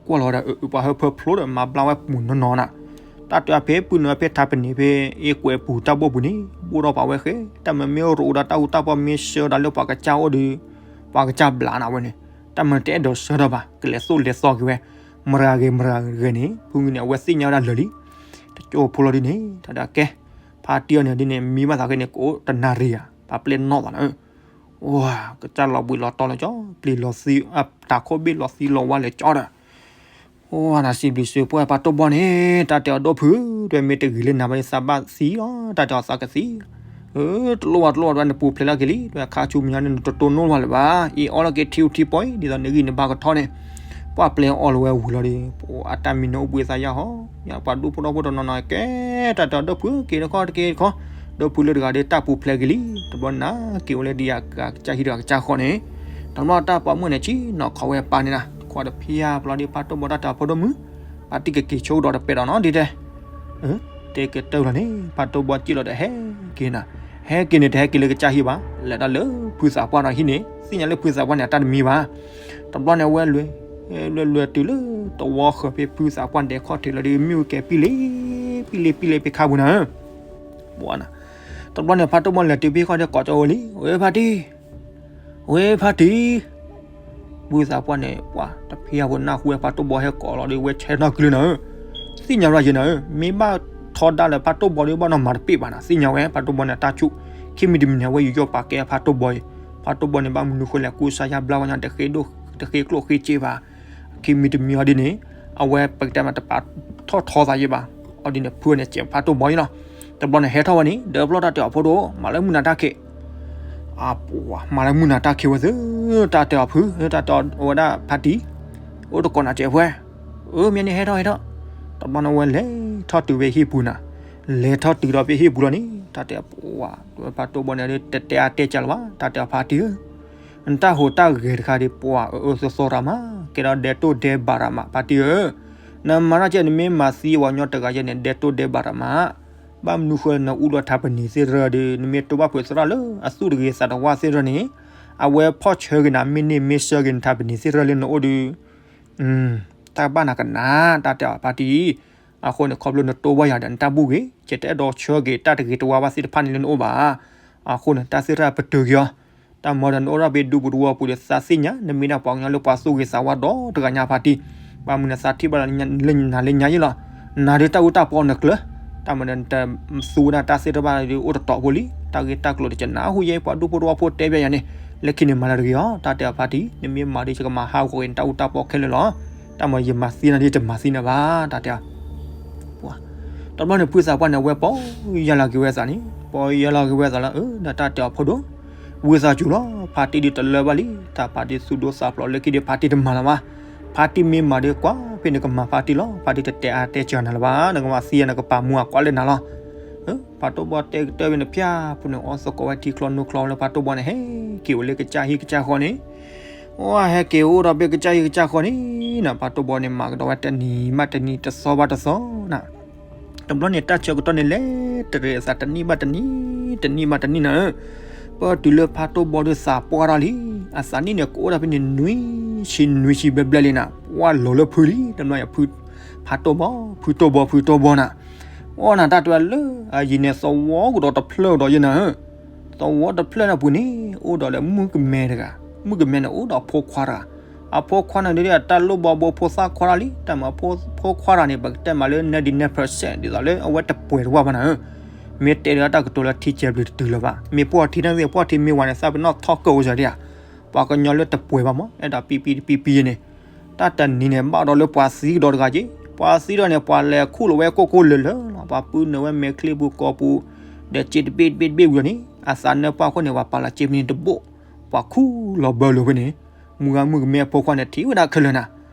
ကွၢ်လီၤဝဲဒၣ် အၢ ပှၤဟၢဖၢဖျိဒီးမၤဘျါဝဲပူၤနီၢ်နီၢ်နၤ, တၢ်တဲအီၤဖဲပုၢ်နုာ်ဖဲထးပနံၤဖဲ အ့ကွဲးပူၤတၢ်ဘီၣ်ပူၤန့ၣ် ဘိၣ်ထီၣ်ပာ်ဝဲဃဲ တၢ်မၤမ့ၢ်ရိၣ်ဒီးတၢ်အူတၢ်ပီၢ်မ့ၢ်ဆှၢဒီးလၢပှၤကစၢ်အိၣ်ဒီး ပှၤကစၢ်ဘျးနၤဝဲန့ၣ်, တၢ်မၤတအဲၣ်ဒိးဆှၢထီၣ်ဘၣ် ကလဲၤသိၣ်လဲၤသီက့ၤဝဲ, မတၤဂ့ၤမတၤဂ့ၤန့ၣ် ဖုဂုန့ၣ် အဝဲသ့ၣ်ညါဝဲဒၣ်လၢာ်လံ, တကၠိဖိလီၤဒ်န့ၣ် တၢ်တဲအီၤကဲ, ဖါတံၢ်အီၤန့ၣ်ဒ်န့ၣ် မံဘၣ်သးဃဲန့ၣ် ကအိၣ်တနၣ်ရံၣ်ဧါ ပှၤပျဲၢ်နီၣ်သးနၤဧၢ ဝါ, ကစၢ်လီၤဘှံးလီၤတီၤလၢကၠီ, ပျံၤလီၤသံ, တၢ်ခိၣ်ဘ့ၣ်လီၤသံလီၤဝါလၢကၠီဒီး, ဝါ, နစံးဘျုးစံးဖှိၣ်ပှၤတိၢ်ဘီန့ၣ် တၢ်တဲအီၤဒိၣ်ဖု, ဒွဲမ့ၢ်တဂ့ၤလၢနၤဘၣ်သးဘၣ်သံလီၤ, တၢ်တဲအီၤသးကသံ, အၢ, တလိၣ်ဝဲတလိၣ်ဝဲဒွဲနပူၤဖျဲးလီၤက့ၤလံ, ဒွဲခါဆူမဲာ်ညါန့ၣ် နတတိၢ်နီၣ်ဝဲလၢၤဘၣ်, အ့ၣ်အီလီၤက့ၤထံအူထံပီၢ်အံၤ ဒ်သိးနဂံၢ်နဘါကထီၣ်န့ၣ်, ပှၤပျဲအီလီၤဝဲဝံၤလီၤဒီး, အတၢ်မံနီၤအိၣ်ဘှံးသးယါဟီ, ပှၤဒူဖိဒီဖိတနီၤနီၤကဲ, တၢ်တဲအီၤဒိၣ်ဖုက့ၤတခီတက့ၤတခီ, ဒိၣ်ဖုလၢတဂၤဒီးတၢ်ပူၤဖျဲးက့ၤလံ, တဘျီနၤက့ၤအိၣ်လၢဒ်ယကစၢ်ဟံၣ်ဒီးကစၢ်ဃီန့ၣ်, တဘျီတၢ်ပိာ်မုၣ်န့ၣ် ဆ့ၣ်နီၤခီဝဲပၢ်န့ၣ်နၤ, တခွါတဖၣ်ပျီဒ်ဖါတိၢ်ဘီတၢ်တဲအီၤဖိဒိၣ်မုၣ်, ပၢ်တံၢ်ကက့ၤဆိကဒီးတပဲာ်ဒီးနီၤဒ်တဲ, တဲကတၢၢ်လီၤန့ၣ် ဖါတိၢ်ဘီစံၣ်လီၤဒီးဟဲက့ၤနၤ, ဟဲက့ၤန့ၣ် တဟဲက့ၤလၢကစၢ်ဟံၣ်ဘၣ်, လဲၤတၢ်လၢဖုသးပှၢ်ဒီးဟံၣ်န့ၣ်, သ့ၣ်ညါလၢဖုသးပှၢ်န့ၣ် အတၢ်တမံဘၣ်, တဘျီန့ၣ်အဝဲလဲၤ, လဲၤလဲၤတုၤလၢတဝီဃၢၤဖဲ ဖုသးပှၢ်ဒဲးခီၣ်ထံးလီၤဒီး မ့ၣ်အူကဲပံလ့, ပံလ့ပံလ့ဖဲခါပူၤနၤဧၢ, ပှၤနၤ, တဘျီန့ၣ် ဖါတိၢ်ဘီလဲၤတုၤဖဲခီၣ်ထံးကိးကၠီဝဲလံ, ဝဲဖါတံၢ် ဝဲဖါတံၢ်, ဖုသးပှၢ်န့ၣ် ပှၤတဖၣ်ဖိနၢ်ဟူဝဲဖါတိၢ်ဘီဟဲကိးလီၤဒီး ဝဲဆဲးနီၣ်ကလုၢ်နၤဧၢ, သ့ၣ်ညါရၣ်ယဲနၤဧၢ, မ့ၢ်ဘၣ်ထီဒါလၢဖါတိၢ်ဘီဒီး ဘၣ်နီၢ်မၤတပ့ၢ်ဘၣ်နၤ, သ့ၣ်ညါဝဲ ဖါတိၢ်ဘီန့ၣ် တၢ်ဆူၣ်, ခံမံၤတမံၤန့ၣ် အဝဲယူးယီၣ်ပာ်ကဲဖါတိၢ်ဘီအံၤ, ဖါတိၢ်ဘီန့ၣ် ဘၣ်မနုၤဃိလဲၣ် ကူစါယါဘျါဝဲညါ တဃ့ကျိၣ်ဃ့စ့ဘၣ်, ခံမံၤတမံၤအီၤဒ်န့ၣ်, အဝဲပကတဲမးတပာ်ထီၣ်ထီသးယဲဘၣ်, အီၤဒ်န့ၣ် ဖုန့ၣ် စဲးဖါတိၢ်ဘီအံၤလီၤ, တဘျီန့ၣ် ဟဲထီၣ်ဝဲန့ၣ် ဒီးပျီၢ်တၢ်တဲအီၤဖိဒိၣ် မၤလၢမုၢ်နၤတၢ်ခံး အပှၤ မၤလၢမုၢ်နၤတၢ်ခံးဝဲသ့ၣ်, တၢ်တဲအီၤဖု, တၢ်တဲအီၤဝဲဒၣ်ဖါတံၢ်, အိၣ်တကိးနၤစဲးဖဲ, အၢ မ့ၢ်န့ၣ်ဟဲထီၣ်ဟဲထီၣ်, တဘျီန့ၣ်ဝဲလဲၤထီၣ်တုၤဖဲဟံၣ်ပူၤနၤ, လဲၤထီၣ်တုၤဒီးဖဲဟံၣ်ပူၤလီၤန့ၣ်, တၢ်တဲအီၤပှၤ, ဖါတိၢ်ဘီန့ၣ် တတဲအါတဲကၢလၢၤဘၣ်, တၢ်တဲအီၤဖါတံၢ်ဧၢ နတၢ်ဟူးတၢ်ဂဲၤတခါဒီး ပှၤအၢအၢသီသီရၤမး, ကဲဒီးဒဲတိၢ်ဒဲဘးရၤမး ဖါတံၢ်ဧၢ, နမၤတၢ်ကဲ နမ့ၢ်မၤသံဝဲညီတဂၤယဲန့ၣ် ဒဲတိၢ်ဒဲဘးရၤမး, ဘၣ်မနုၤဃိ နအူလီၤထးပနံၤသ့ၣ်တဖၣ်ဒီး နမ့ၢ်တိၢ်ဘၣ်ဖုးသရၣ်လၢအသူၣ်တဂ့ၤသးတဝါသ့ၣ်တဖၣ်န့ၣ်, အဝဲဖီၣ်ဆၢက့ၤနၤ မ့ၢ်န့ၢ်မ့ၢ်ဆှၢက့ၤနထးပနံၤသ့ၣ်တဖၣ်လၢနအိၣ်ဒီး တၢ်ဘၣ်နၤကနၣ် တၢ်တဲအီၤဖါတံၢ်, အဃိန့ၣ် ခီဖျိနတိၢ်ဘၣ်ယၤဒီး နတၢ်ဘူၣ်ဂ့ၤ, ယတအဲၣ်ဒိးဆှၢက့ၤတၢ်တဂ့ၤတဝါဘၣ်သ့ၣ်တဖၣ်န့ၣ်လၢနအိၣ်ဘၣ်. အဃိန့ၣ် တၢ်သ့ၣ်တဖၣ်ပတုာ်က့ၤအီၤ, တၢ်မၤဒီးနအိၣ်ထီၣ်ဖဲဒူပူၤတဝီပူၤဒီး သးသ့ၣ်ညါ နမ့ၢ်ဒၣ်ပှၤကညီလၢပှၤသူၣ်ဂ့ၤသးဝါဒီတဂၤညါဖါတံၢ်, ဘၣ်မနုၤသးထံၣ်ဘၣ်လၢနၤလၢညါယဲလီၤ. နၤဒီးတၢ်အူတၢ်ပီနကျၢၤ, တၢ်မၤဒီးနတသူဝဲဒၣ်တၢ်သ့ၣ်တဖၣ်ဒီးအိၣ်တတီၤဖိလံ, တၢ်ဂ့ၢ်တၢ်ကျိၤဒီးကနၣ်ဟူယဲ ပှၤဒူဖိတဝီဖိတဲဘၣ်ယၤန့ၣ် လၢခံန့ၣ်မၤတၢ်တဂ့ၤအီၤ တၢ်တဲအီၤဖါတံၢ် နမ့ၢ်မၤဒီးယကမၤဟးဂီၤက့ၤနတၢ်အူတၢ်ပီခဲလၢာ်လီၤ. တၢ်မၤယမၤသံနၤဒ်တမၤသံနၤဘၣ် တၢ်တဲအီၤ တဘျီန့ၣ် ဖုသးပှၢ်န့ၣ် အဝဲပီၢ်ယၢ်လီၤက့ၤဝဲအသးန့ၣ် ပီၢ်ယၢ်လီၤက့ၤဝဲအသးလၢ အၢ ဒီးတၢ်တဲအီၤဖိဒိၣ် ဝံသးစူၤလီၤ ဖါတံၢ်ဒုးတလၢဘၣ်လံ တၢ်ဖါတံၢ်သူၣ်ဒိၣ်သးဖျိးလၢခံဒီး ဖါတံၢ်တမၤလၢၤဘၣ်. ဖါတံၢ်မ့ၢ်မၤဒီးကွၢ်ဖဲန့ၣ်ကမၤဖါတံၢ်လီၤ. ဖါတံၢ်တတဲအါတဲစှၤနၤလၢၤဘၣ် နကမၤသံယၤ နကပာ်မူအကွၢ်လၢနၤလီၤ. ဖါတိၢ်ဘီတဲကတၢၢ်ဖဲန့ၣ် ဖၠၣ်ဖုန့ၣ် အီၣ်သကိးဝဲထံချီနိချီလၢဖါတိၢ်ဘီန့ၣ် ဟဲက့ၤအိၣ်လၢကစၢ်ဟံၣ်ကစၢ်ဃီန့ၣ် အဟဲက့ၤအိၣ်ဒီးဖဲကစၢ်ဟံၣ်ကစၢ်ဃီန့ၣ်နီၤ ဖါတိၢ်ဘီန့ၣ် မၤကဒီးဝဲတနံၤဘၣ်တနံၤ တသီဘၣ်တသီနီၤ. တဘျီန့ၣ် တၢ်ဆၢကတီၢ်န့ၣ်လဲၤတရံးအသးတနံၣ်ဘၣ်တနံၣ် တနံၣ်ဘၣ်တနံၣ်နီၤဧၢ, ပတုၤလၢဖါတိၢ်ဘီဒုးသးပှၢ်ထီၣ်လံ, အသးနံၣ်န့ၣ် ကအိၣ်ဒၣ်ဖဲန့ၣ် နွံဆံနွံဆံဘျဲၣ်ဘျဲၣ်လံနီၤ, ပှၢ်လီၤလၢဖုလံ, တဘျီ ဖါတိၢ်ဘီ ဖုတိၢ်ဘီ ဖုတိၢ်ဘီနီၤ, အီၣ်နၤတၢ်တဲဝဲလၢ အယံၤန့ၣ် သဝီကဒီးတဖျၢၣ်ကဒီးယဲနီၤဧၢ, သဝီတဖျၢၣ်န့ၣ်ပူၤန့ၣ် အိၣ်ဒီးလၢမုၣ်ကမဲတဂၤ, မုၣ်ကမဲန့ၣ် အိၣ်ဒီးအဖိခွါတဂၤ, အဖိခွါန့ၣ်ဒ်အတၢ်လိၣ်ဘီဘိဖိသၣ်ခွါတၢ်လံ, တၢ်မၤဖိခွါတဂၤန့ၣ် ပကတဲမးလၢ ninety nine percent ဒ်သိးလၢအဝဲတပှဲၤတဝၢ်ဘၣ်နီၤဧၢ, မ့ၢ်တဲဒီးတၢ်ကတိၤလၢထံကဲဘျုးတတုၤလၢၤဘၣ်, မ့ၢ်ပှၢ်ထံတၢ်သ့ၣ် ပှၢ်ထံမ့ၢ်ဝဲန့ၣ် သးပ့ၤနီၣ်ထီၣ်ကၢၢ်အိၣ်စၢၤဒံးဧါ, ပှၤကညီလၢတပှဲၤဘၣ်မး အဲၣ်ဒိးပံပံတပံပံန့ၣ်, တၢ်တနံၤန့ၣ် ဘၣ်ဒီးလၢပှၤသံကဒီးတဂၤက့, ပှၤသံဒီးန့ၣ် ပှၤလဲၤခူၣ်လီၤဝဲကိၢ်ကိၢ်လၢာ်လၢာ်လီၤ, ပှၤပုၢ်နုာ်ဝဲမဲာ်ချံပူၤကီၢ်ပူၤ, ဒီးစ့တဘ့ၣ်တဘ့ၣ်တဘ့ၣ်ဝံၤလီၤန့ၣ် အသးနၢပှၢ်ခိၣ်န့ၣ် ပှၤပာ်လီၤစ့မနုၤတဘိၣ်, ပှၤခူၣ်လီၤဘၢလိာ်ဖဲန့ၣ်, မုၢ်ဂၤမုၣ်ကမဲအဖိခွါန့ၣ် ထံၣ်ဝဲဒၣ်ခဲလၢာ်နၤ,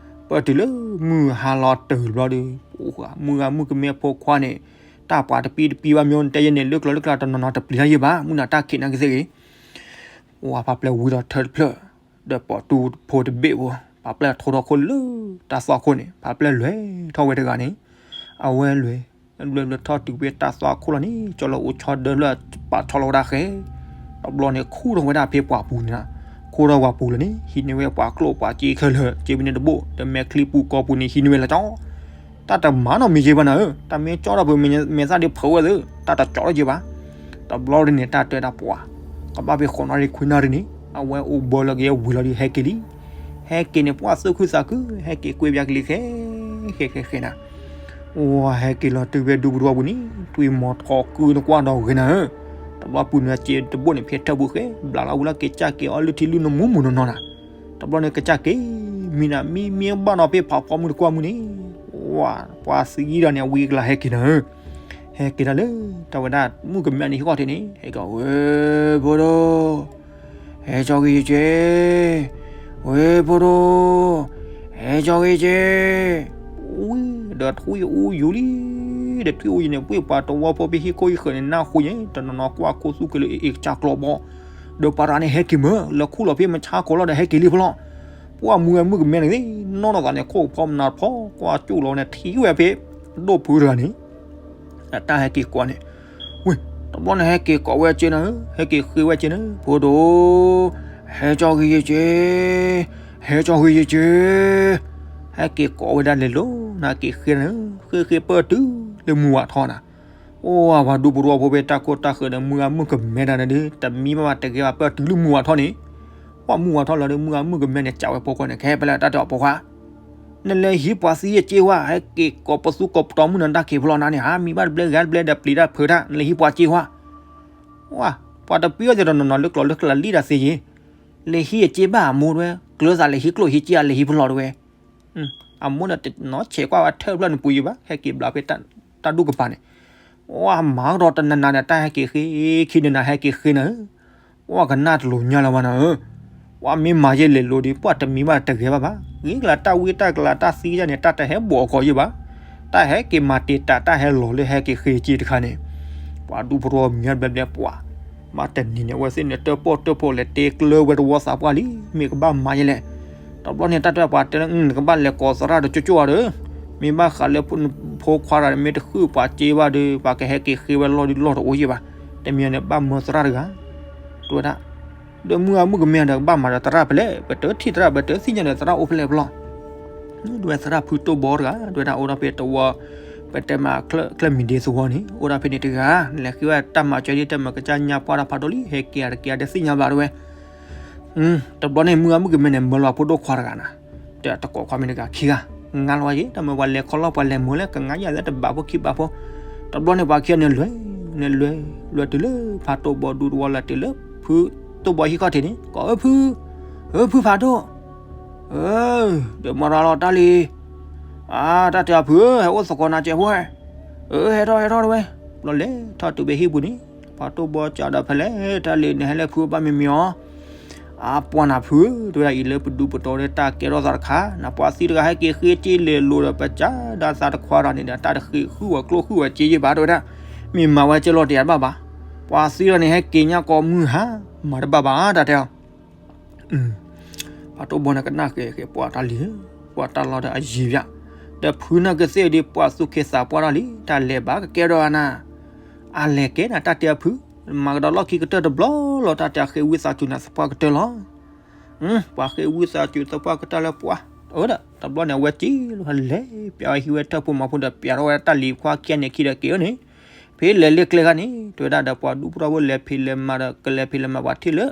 ပတုၤလၢမုၢ်ဟါလီၤတၢ်တဘျီဒီး, မုၢ်ဂၤမုၣ်ကမဲအဖိခွါန့ၣ် တၢ်ပှၤတပံတပံဘၣ်မ့ၢ်တဲယဲန့ၣ် လၢကျိၤလၢကျါတနီၤနီၤတပျံၤတၢ်ယဲဘၣ်, မုၢ်နၤတၢ်ခံးနၤကသ့ၣ်ဂ့ၤ ဝၤဖးပျဲၢ်ဝံၤဒီးထၢတဖျၢၣ်, ဒီးပိာ်တူဖိတဘ့ၣ်ဖိ, ဖးပျဲၢ်ထိထီၣ်ခိၣ်လၢတၢ်သွၣ်ခိၣ်န့ၣ်, ဖးပျဲၢ်လွဲၢ်ထီၣ်ဝဲတဂၤန့ၣ်, အဝဲလွဲၢ်, လွဲၢ်လွဲၢ်ထီၣ်တုၤဖဲတၢ်သွၣ်ခိၣ်လီၤန့ၣ် ကၠီလၢအိၣ်ဆီဒၢလၢပာ်ထီၣ်လီၤဝဲဒၣ်ဃဲ, တဘျီန့ၣ် ခူၣ်ထီၣ်ဝဲဒၣ်ဖဲပှၢ်ပူၤန့ၣ်, ခူၣ်ထီၣ်ပှၢ်ပူၤလီၤန့ၣ် ဟံးန့ၢ်ဝဲပှၤကျိၣ်ပှၤစ့ခဲလၢာ် စ့မနုၤတဘိၣ် ဒီးမဲာ်ချံပူၤကီၢ်ပူၤန့ၣ် ဟံးန့ၢ်ဝဲလီၤကၠီ တၢ်တမၤနီတမံၤက့ဘၣ်နၤဧၢ, တၢ်မ့ၢ်ကၠီထီၣ်ဖဲ မဲာ်သၣ်ဒုးဖုးဝဲသ့, တၢ်တကၠီထီၣ်က့ဘၣ်, တဘျီဒ်န့ၣ် တၢ်တဲဒၣ်ပှၤ, ကဘၣ်ဖဲဃိးနၣ်ရံၣ်ခွံနၣ်ရံၣ်န့ၣ် အဝဲအိၣ်ဘၢလီၤက့ၤဝံၤလီၤဒီးဟဲက့ၤလံ, ဟဲက့ၤန့ၣ် ပှၢ်သူၣ်ခုသးခု ဟဲက့ၤကွံာ်ဘၣ်ကလံၤဃဲ, ဃဲဃဲဃဲနၤ, ဝဲဟဲက့ၤလီၤတုၤဖဲဒူပူၤတဝီပူၤန့ၣ် တွံၢ်မီၤထီၣ်ကုနကွၢ်ဒီးဂ့ၤနၤဧၢ, တဘျီပူၤန့ၣ် စ့တဘိၣ်န့ၣ် ဖဲထၢၣ်ပူၤဃဲ ဘျးလီၤဝံၤလၢကစၢ်က့ၤအီၤလၢထံလုၢ်နမူမူနီၢ်နီၢ်နၤ, တဘျီန့ၣ် ကစၢ်က့ၤ မံနၤ မံမံဘၣ်နီၤဖဲဖးဖီမုၢ်တကွၢ်မုၢ်န့ၣ်, ဝဲ ပှၤသံဒီးန့ၣ် ဝံၤကလၤဟဲက့ၤနၤဧၢ, ဟဲက့ၤဒၣ်လၢ တၢ်ဝဲဒၣ် မုၣ်ကမဲန့ၣ်ဟံၣ်ဃီထံးန့ၣ် ဟဲက့ၤ ဝဲၢ်ဖိဒိၣ် ဟဲကၠီက့ၤယက့ၤ, ဝဲၢ်ဖိဒိၣ် ဟဲကၠီက့ၤယက့ၤ, ဝံၤ ဒီးထွံၣ်အူယူၤလံ, ဒီးထွံၣ်အူယူၤန့ၣ် ပှ့ၤပှၤတဝီဖိဖဲဟံၣ်ခိၣ်ဟံၣ်ဃၢၤန့ၣ် နၢ်ဟူညါ တနီၤနီၤကွၢ်ခိၣ်သူၣ်က့ၤလၢအ့ၣ်ကစၢ်ကျီဘီ, ဒီးပှၤတဂၤန့ၣ်ဟဲက့ၤမၢ် လၢခူၣ်လီၤဖဲမဆါကိးလီၤဒီးဟဲက့ၤလံဖဲလီၤ, ပှၢ်မုၢ်ဂၤမုၣ်ကမဲန့ၣ် နီၢ်နီၢ်သးန့ၣ် ခိၣ်ဖီမနၤဖီ ကွၢ်ကၠူၣ်လီၤန့ၣ် ထံၣ်ဝဲဖဲ ဒိၣ်ဖုတဂၤန့ၣ် အတၢ်ဟဲက့ၤကိးန့ၣ်, ဝံၤ တဘျီန့ၣ် ဟဲက့ၤကိးဝဲက့နၤဧၢ, ဟဲက့ၤဃ့ဝဲက့နၤဧၢ, ဖိဒိၣ် ဟဲကၠီက့ၤယက့ၤ, ဟဲကၠီက့ၤယက့ၤ, ဟဲက့ၤကိးဝဲဒၣ်လဲၤလိၤနၤ က့ၤဃ့နၤဧၢ, ဃ့ဃ့ပၢၢ်တုၤလၢမုၢ်ဝၤထီၣ်နၤ, အိၣ်ဝဲပှၤဒူပူၤတဝီဖိဖဲတၢ်ခိၣ်တၢ်ဃၢၤဒီး မုၢ်ဂၤမုၣ်ကမဲတၢ်န့ၣ်ဒီး တမံဘၣ်ဘၣ်တဂ့ၤဘၣ် ပၢၢ်တုၤလၢမုၢ်ဝၤထီၣ်န့ၣ်, ပှၢ်မုၢ်ဝၤထီၣ်လီၤဒီး မုၢ်ဂၤမုၣ်ကမဲန့ၣ် ကးဝဲဖိခွါန့ၣ် ကဟဲဖဲလဲၣ် တၢ်တဲအီၤဖိခွါ နလဲၤဟံးပှၤသံအစ့ဝဲ ဟဲက့ၤကိးပသူကိးပတီၤမုၢ်နၤတၢ်ခံးဖဲလီၤနၤန့ၣ် ဟးမံဘၣ်တဘျဲဂၤတဘျဲဒီး ပျံၤတၢ်ဖုးတၢ် နလဲၤဟံးပှၤစ့ဝဲ, ဝါ ပှၤတပျံၤအီၤသ့ၣ်တနီၤနီၤလၢကျိာ်လၢကျါလံတၢ်သ့ယ့ၣ်, လဲၤဟံးအစ့ဘၣ်အမိၢ်တဝဲ, ကျၢၤသးလဲၤဟံးကျိၣ်ဟံးစ့ အလဲၤဟံးဖဲလီၤတဝဲ, အမိၢ်န့ၣ်တနီၤဆဲးကွၢ်ဝဲထၢၣ်ဖျၢၣ်န့ၣ်ပူၤယံၤဘၣ် ဟဲက့ၤဘျးဖဲတၢ်ဒူၣ်ကပၤန့ၣ်, ဝါ မၤကဒီးတနၤနၤဒီး တၢ်ဟဲက့ၤဃ့ ခံနၤနၤဟဲက့ၤဃ့နၤဧၢ ပှၢ်ကနၣ်တလိၤညါလၢၤဘၣ်နၤဧၢ, ပှၢ်မ့ၢ်မၤယဲလဲၤလိၤဒီး ပှၢ်တမံဘၣ်တဂ့ၤဘၣ်ဘၣ်, ဂ့ၤကလၤတၢ်ဝံတၢ်ကလၤတၢ်သံယဲန့ၣ် တၢ်တဟဲဘှီးကီးယဲဘၣ်, တၢ်ဟဲက့ၤမၤတံာ်တာ် တၢ်ဟဲလီၤလၢဟဲက့ၤဃ့စ့တခါန့ၣ်, ပှၤဒူဖိတဝီမံဘျဲဘျဲပှၢ်, မၤတနံၤန့ၣ် အဝဲသ့ၣ်န့ၣ် တၢၣ်ပီၣ်တၢၣ်ဖီလဲၤတဲကျၢၤဝဲတဝီသးပှၢ်လံ, မ့ၢ်ကဘၣ်မၤယဲလဲၣ်, တဘျီန့ၣ် တၢ်တဲပှၤတဲလၢ နကဘၣ်လဲၤကိးသရၣ်တကၠိကၠိဒီး မ့ၢ်ဘၣ်ဃးလၢဖိခွါတဂၤန့ၣ် မ့ၢ်တဃုပှၤစ့ဘၣ်ဒီး ပှၤကဟဲက့ၤဃ့ဝဲလီၢ်ဒုးလီၢ်တအိၣ်ယဲဘၣ်, တမံၤန့ၣ် ဘၣ်မၢသရၣ်တဂၤ, တဲဝဲဒၣ်, ဒီးမုၢ်ဂၤမုၣ်ကမဲဒီး ကဘၣ်မၤဒီးသရၣ်ဖဲလဲၣ်, ပတထံၣ်သရၣ် ပတသ့ၣ်ညါဒီးသရၣ်အိၣ်ဖဲလဲၣ်ဖဲလီၤ, ဒဝဲသရၣ်ဖုတိၢ်ဘီတဂၤ ဒဝဲဒၣ်အိၣ်ဒီးဖဲတဝီ, ပတဲမးချၢၣ်မံၤဒ့သဝီန့ၣ် အိၣ်ဒီးဖဲန့ၣ်တဂၤ, လဲၤဃ့ဝဲတၢ်မၤစၢၤဒ်တၢ်မၤကစၢ်ညါပှၢ်တၢ်ဖးဒိၣ်လံ ဟဲက့ၤအတက့ၤအတသ့ၣ်ညါဘၣ်တဝဲ တဘျီန့ၣ် မုၢ်ဂၤမုၣ်ကမဲန့ၣ် မၢလီၤဖိဒိၣ်ခွါတဂၤနၤ, တဲတကိးခွါမ့ၢ်တဂၤခံဂၤ, ငါလီၤဝဲယ့ၣ် တၢ်မၢပှၤလဲၤခီလီၢ်ပှၤလဲၤမၢလဲၣ် ကငါယၤလၢတဘးဖိခံဘးဖိ, တဘျီန့ၣ် ပှၤခံဂၤန့ၣ်လဲၤ, န့ၣ်လဲၤ, လဲၤတုၤလၢဖးတိၢ်ဘီဒူတဝီလၢတုၤလၢဖု ဖုတိၢ်ဘီဟံၣ်ခီၣ်ထံးန့ၣ် ကိးအၢဖု, အၢဖုဖးဒိၣ်, အၢ, ဒီးမၤရၤလီၤတၢ်လံ, အါ တၢ်တဲအဖုဧၢ ဟဲအိၣ်သကိးနၤကဲးဖိဧၢ, အၢ ဟဲထီၣ်ဟဲထီၣ်တဝဲ, ဘျီလဲၤထီၣ်တုၤဖဲဟံၣ်ပူၤန့ၣ် ဖးတိၢ်ဘီကဒီးဖဲလဲၣ် တၢ်လံန့ၣ် ဟဲလၢဖုဘၣ်မံၤမံၤအီၤ အါ ပှၤနၤဖုဧၢ တဲဝဲဒၣ်အံၤလၢပဒူပတီၤဒီးတၢ်ကဲထီၣ်သးတခါ နပှၤသံတဂၤဟဲက့ၤဃ့က့ၤလဲၤလိၤဒီး ပစၢ်ဒၣ်သးတခွါဒီးန့ၣ်ဒီး တၢ်တဃ့ဃုဝဲကျိၣ်ဃုဝဲစ့ယ့ၢ်ဘၣ် တဲဝဲဒၣ်, မ့ၢ်မၤဝဲကဲလီၤတယၤတဘၣ်ဘၣ်, ပှၤသံဒီးန့ၣ် ဟဲက့ၤညါကိးမုၢ်ဟါ မၤတဘၣ်ဘၣ် တၢ်တဲအီၤ ဖးတိၢ်ဘီန့ၣ်ကနၣ်ဃဲၤဃဲၤ ပှၤတၢ်လံ, ပှၤတၢ်လီၤဒီးအယံၤဘၣ်, ဒီးဖုနၢ်ကသ့ၣ်ဒီး ပှၤသူၣ်က့သးပှၢ်တၢ်လံ, တၢ်လဲၤဘၣ်ကကဲဒီးနၤ, အလဲၤကဲနၤ တၢ်တဲအဖု, မၤကဒီးလီၢ်ခံကတၢၢ်တဘျီလီၤ တၢ်တဲအဃ့ဝံသးစူၤနၤသပှၢ်ကတၢၢ်လီၤ, ပှၤဃ့ဝံသးစူၤသပှၢ်ကတၢၢ်လၢပှၤ, အၢဒီး တဘျီန့ၣ် အဝဲစ့လီၤ လဲၤပျးဝဲဟံးဝဲထၢၣ်ဖိမၤဖိဒီး ပျးထီၣ်ဝဲတၢ်လံၤခွါခံဂၤန့ၣ်ခံဒီးက့ၤအီၤန့ၣ်, ဖဲလဲၤလၢကျဲခါန့ၣ် တဲဝဲဒၣ်ဒီး ပှၤဒူဖိထီဘိလဲၤဖံးလဲၤမၤဒီး ကလဲၤဖံးလဲၤမၤပှၤထံၣ်လၢ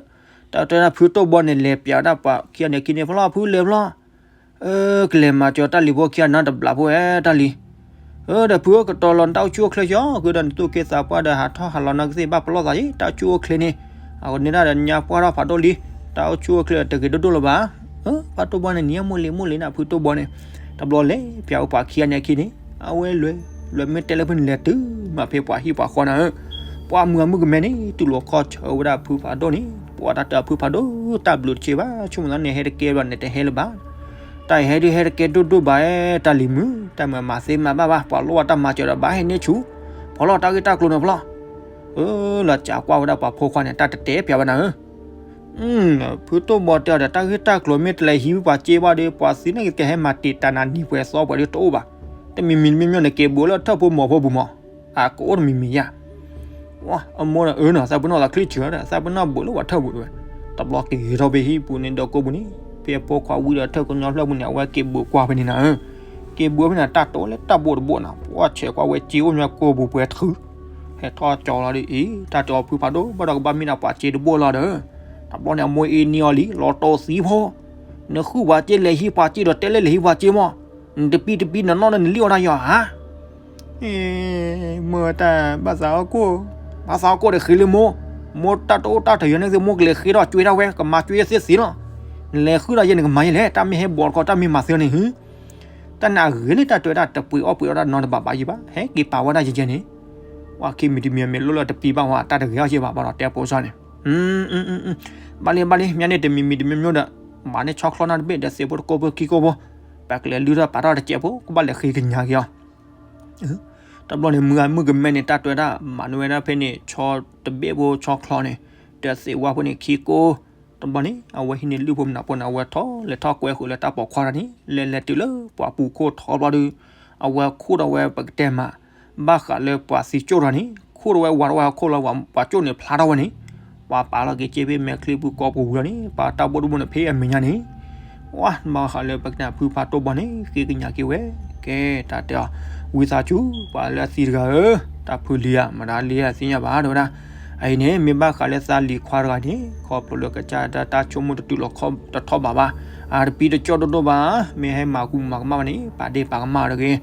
တၢ်တဲဒၣ်ဖုတိၢ်ဘီန့ၣ် လဲၤပျးဝဲဒၣ်ပှၤခံဂၤန့ၣ်ခံန့ၣ် ဖျီၣ်ဖုလဲၤဖျီၣ်, အၢ ကလဲၤမၤစၢၤတၢ်လံၤဖိခံဂၤန့ၣ်တဘျီဖိဧၢ တၢ်လံၤ, အၢ ဒီးဖုဧၢ ကတီၤလီၤနတၢ်အိၣ်ဆူၣ်အိၣ်ချ့ဆှီ ဃုာ်ဒီးနသူၣ်က့သးပှၢ်ဒီး ဟးထီၣ်ဟးလီၤနၢ်ကသ့ၣ်ဘၣ်ပလီၢ်သးယ့ၣ် တၢ်အိၣ်ဆူၣ်အိၣ်ချ့န့ၣ်, အဃိန့ၣ်ဒၣ်ဒီးညါပှၢ်ထီၣ်ဖးဒိၣ်လံ, တၢ်အိၣ်ဆူၣ်အိၣ်ချ့တဂ့ၤဒိၣ်ဒိၣ်လၢၤဘၣ်, အၢ ဖးတိၢ်ဘီန့ၣ် နံၤအမိၢ်လံၤမိၢ်လံၤနၤ ဖုတိၢ်ဘီန့ၣ်, တဘျီလဲၤပျးဝဲပှၤခံဂၤန့ၣ်ခံန့ၣ်, အဝဲလဲၤ လဲၤမ့ၢ်တဲလၢဖဲန့ၣ် လဲၤတုၤမးဖဲပှၤဟံၣ်ပှၤဃီနၤဧၢ, ပှၤမုၢ်အမုၣ်ကမဲန့ၣ် တူၢ်လိာ်ခီၣ်ဆၢဝဲဒၣ်ဖုဖးဒိၣ်န့ၣ်, ပှၤတၢ်တဲအဖုဖးဒိၣ် တၢ်ဘျုးတဆ့ဘၣ် ဆိကမိၣ်သးန့ၣ် ဟဲတကဲဘၣ်န့ၣ် တဟဲလၢၤဘၣ်, တၢ်အံၤဟဲဒုးဟဲတကဲဒိၣ်ဒိၣ်ဘၣ်, တၢ်လံၤမုၣ် တၢ်မၤမၤသ့မၤဘၣ်ဘၣ် ပှၤလိၣ်ဘၣ်တၢ်မၤစၢၤဒီးဘၣ်ဟဲန့ၢ်ဆူၣ်, ဖီလီၤတၢ်ဂ့ၢ်တၢ်ကျိၤန့ၣ်ဖျီၣ်, အၢ လီၤစးကွၢ်ဝဲဒၣ်ပှၤဖိခွါန့ၣ် တၢ်တတဲပျးဝဲနၤဧၢ ဖုတိၢ်ဘီတဲအီၤဒီး တၢ်ဂ့ၢ်တၢ်ကျိၤမ့ၢ်တလဲၤဟံးဝံပှၤစ့ဘၣ်ဒီး ပှၤသံန့ၣ်ကဟဲမၤတံာ်တာ်နၤနံၤပှဲၤသီပှဲၤဒ်တအိၣ်ဘၣ်, တမံၤမံၤတမံၤမံၤန့ၣ် က့ၤဘိးလၢထၢၣ်ဖိမီၤဖိပူၤမီၤ, အကအိၣ်တမံၤမံၤယါ, အမိၢ်ဒီးအၢနီၤ သးပ့ၤနီၣ်သးချံစၢၤဒီး သးပ့ၤနီၣ်ဘိးလၢပှၤထၢၣ်ပူၤတဝဲ, တဘျီက့ၤထီၣ်ဖဲဟံၣ်ပူၤန့ၣ် ဒီးကိးပူၤန့ၣ် ဖဲအဖိခွါဝံဒီးထၢၣ်ကညီဖျၢၣ်ပူၤန့ၣ် အဝဲက့ၤဘိးကွၢ်ဖဲန့ၣ်နၤဧၢ, က့ၤဘိးဖဲန့ၣ် တၢ်တိလၢတၢ်ဘိၣ်တဘိၣ်နၤ ပှၤဆဲးကွၢ်ဝဲစ့အိၣ်ညီကိာ်ပူၤပှဲၤတဃု ဟဲထီၣ်ကၠီလီၤဒီး အံၤ တၢ်တဲအီၤဖုဖးဒိၣ် ဘၣ်ဒီးကဘၣ်မ့ၢ်ဒၣ်ပှၤစ့တဘိၣ်လီၤဒီး, တဘျီန့ၣ် အမိၢ်အ့န့ၢ်အီၤလံ လီၤတိၢ်သံဖိ, နဃုပှၤစ့လဲၤဟံးပှၤစ့ဒီးတဲလၢလဲၤဟံးပှၤစ့မီၢ်, နတပံတပံနနီၢ်နလံၣ်အီၣ်တၢ်ယီၤဧါ မ့ၢ်တၢ်ဘၣ်သးအီၣ်ကိၣ်, ဘၣ်သးအီၣ်ကိၣ်ဒီးဃ့လၢမိၢ်, မိၢ်တၢ်တအိၣ်တၢ်တယီၤန့ၣ်သ့ၣ် မိၢ်ကလဲၤဃ့ထီၣ်ကွ့ထီၣ်ဝဲ ကမၤကွ့သ့သ့လီၤ, နလဲၤဃုဒီးယဲန့ၣ်ကမၤယဲလဲၣ် တၢ်မ့ၢ်ဟဲဘီၣ်တခီ တၢ်မ့ၢ်မၤသ့န့ၣ်ဟု, တၢ်နာ်ဂ့ၤန့ၣ် တၢ်တဲဝဲဒၣ်တပှ့ၤအီၣ်ပှ့ၤအီၣ်တၢ်နီတဘၣ်ဘၣ်ယံၤဘၣ် ဟဲက့ၤပာ်ဝဲဒၣ်ယဲန့ၣ်, ပှၤခံမံၤတမံၤမ့ၢ်လိၣ်လၢတပံဘၣ်ဝဲ တၢ်တဂ့ၤအီၣ်ယဲဘၣ် ဘၣ်ဒီးတဲပိာ်စၢ်န့ၣ် ဘၣ်လံဘၣ်လံ မ့ၢ်န့ၣ်တမံၤမံၤတမံၤမံၤဒီး, ဘၣ်န့ၣ်ဆီချီနၢ်တဘ့ၣ်ဒီးသ့ၣ်ဖိတကိးဖိခံကိးဖိ, ပကလဲၤလုၢ်ထီၣ်ပာ်ထီၣ်တစဲးဖိ ကဘၣ်လဲၤဃ့ကညးက့ၤအီၤ, တဘျီန့ၣ် မုၢ်ဂၤမုၢ်ကမဲန့ၣ် တၢ်တဲဝဲဒၣ် မၤနုၤဝဲဒၣ်ဖဲန့ၣ် ဆီတဘ့ၣ်ဖိဆီချီန့ၣ်, ဒီးသ့ၣ်ဝါဖိန့ၣ်ခံကိး, တဘျီန့ၣ် အဝဲဟံးန့ၢ်လုၢ်ဖိမနုၤဖိန့ၣ် အဝဲထီၣ်လဲၤထီၣ်ကွဲဃုာ်လၢတၢ်ပိာ်ခွါတၢ်န့ၣ် လဲၤလဲၤတုၤလၢပှၤပူၤခိၣ်ထီဘျီဒီး, အဝဲခိၣ်ဒီးဝဲပကတဲမး ဘၣ်ဃးလၢပှၤသံကၠိၣ်တၢ်န့ၣ် ခိၣ်ဒီးဝဲဝးထီၣ်ဝဲဟီၣ်ခိၣ်လီၤ ပှၤကၠိၣ်န့ၣ်ဖျါထီၣ်ဝဲန့ၣ်, ပှၤပာ်လီၤက့ၤစ့ဖဲမဲာ်ချံပူၤကိးပူၤဝံၤလီၤန့ၣ် ပှၤတၢ်ဘိၣ်တဘိၣ်န့ၣ်ဖဲအမဲာ်ညါန့ၣ်, ဝါ ဘၣ်ဃးလၢပကတဲဖုဖးတိၢ်ဘီန့ၣ် ဃ့ကညးက့ၤဝဲ, ကဲ တၢ်တဲအီၤ, ဝံသးစူၤ ပှၤလၢအသံတဂၤဧၢ, တၢ်ဖုလံၤဧါ မတၤလံဧါသ့ၣ်ညါဘၣ် တဲဝဲဒၣ်, အအံၤန့ၣ် မ့ၢ်ဘၣ်ဃးလၢသးလံၤခွါတဂၤန့ၣ် ခီဖျိလၢကစၢ်တၢ်ဆိကမိၣ်တတုၤလီၤခီၣ်တထီၣ်ဘးဘၣ်, အတပံတကၠီၣ်ဒိၣ်ဒိၣ်ဘၣ်, မ့ၢ်ဟဲမၤကူမၤကမၣ်ဘၣ်န့ၣ် ပာ်ဒ့ၣ်ပာ်ကမၣ်တဂ့ၤ,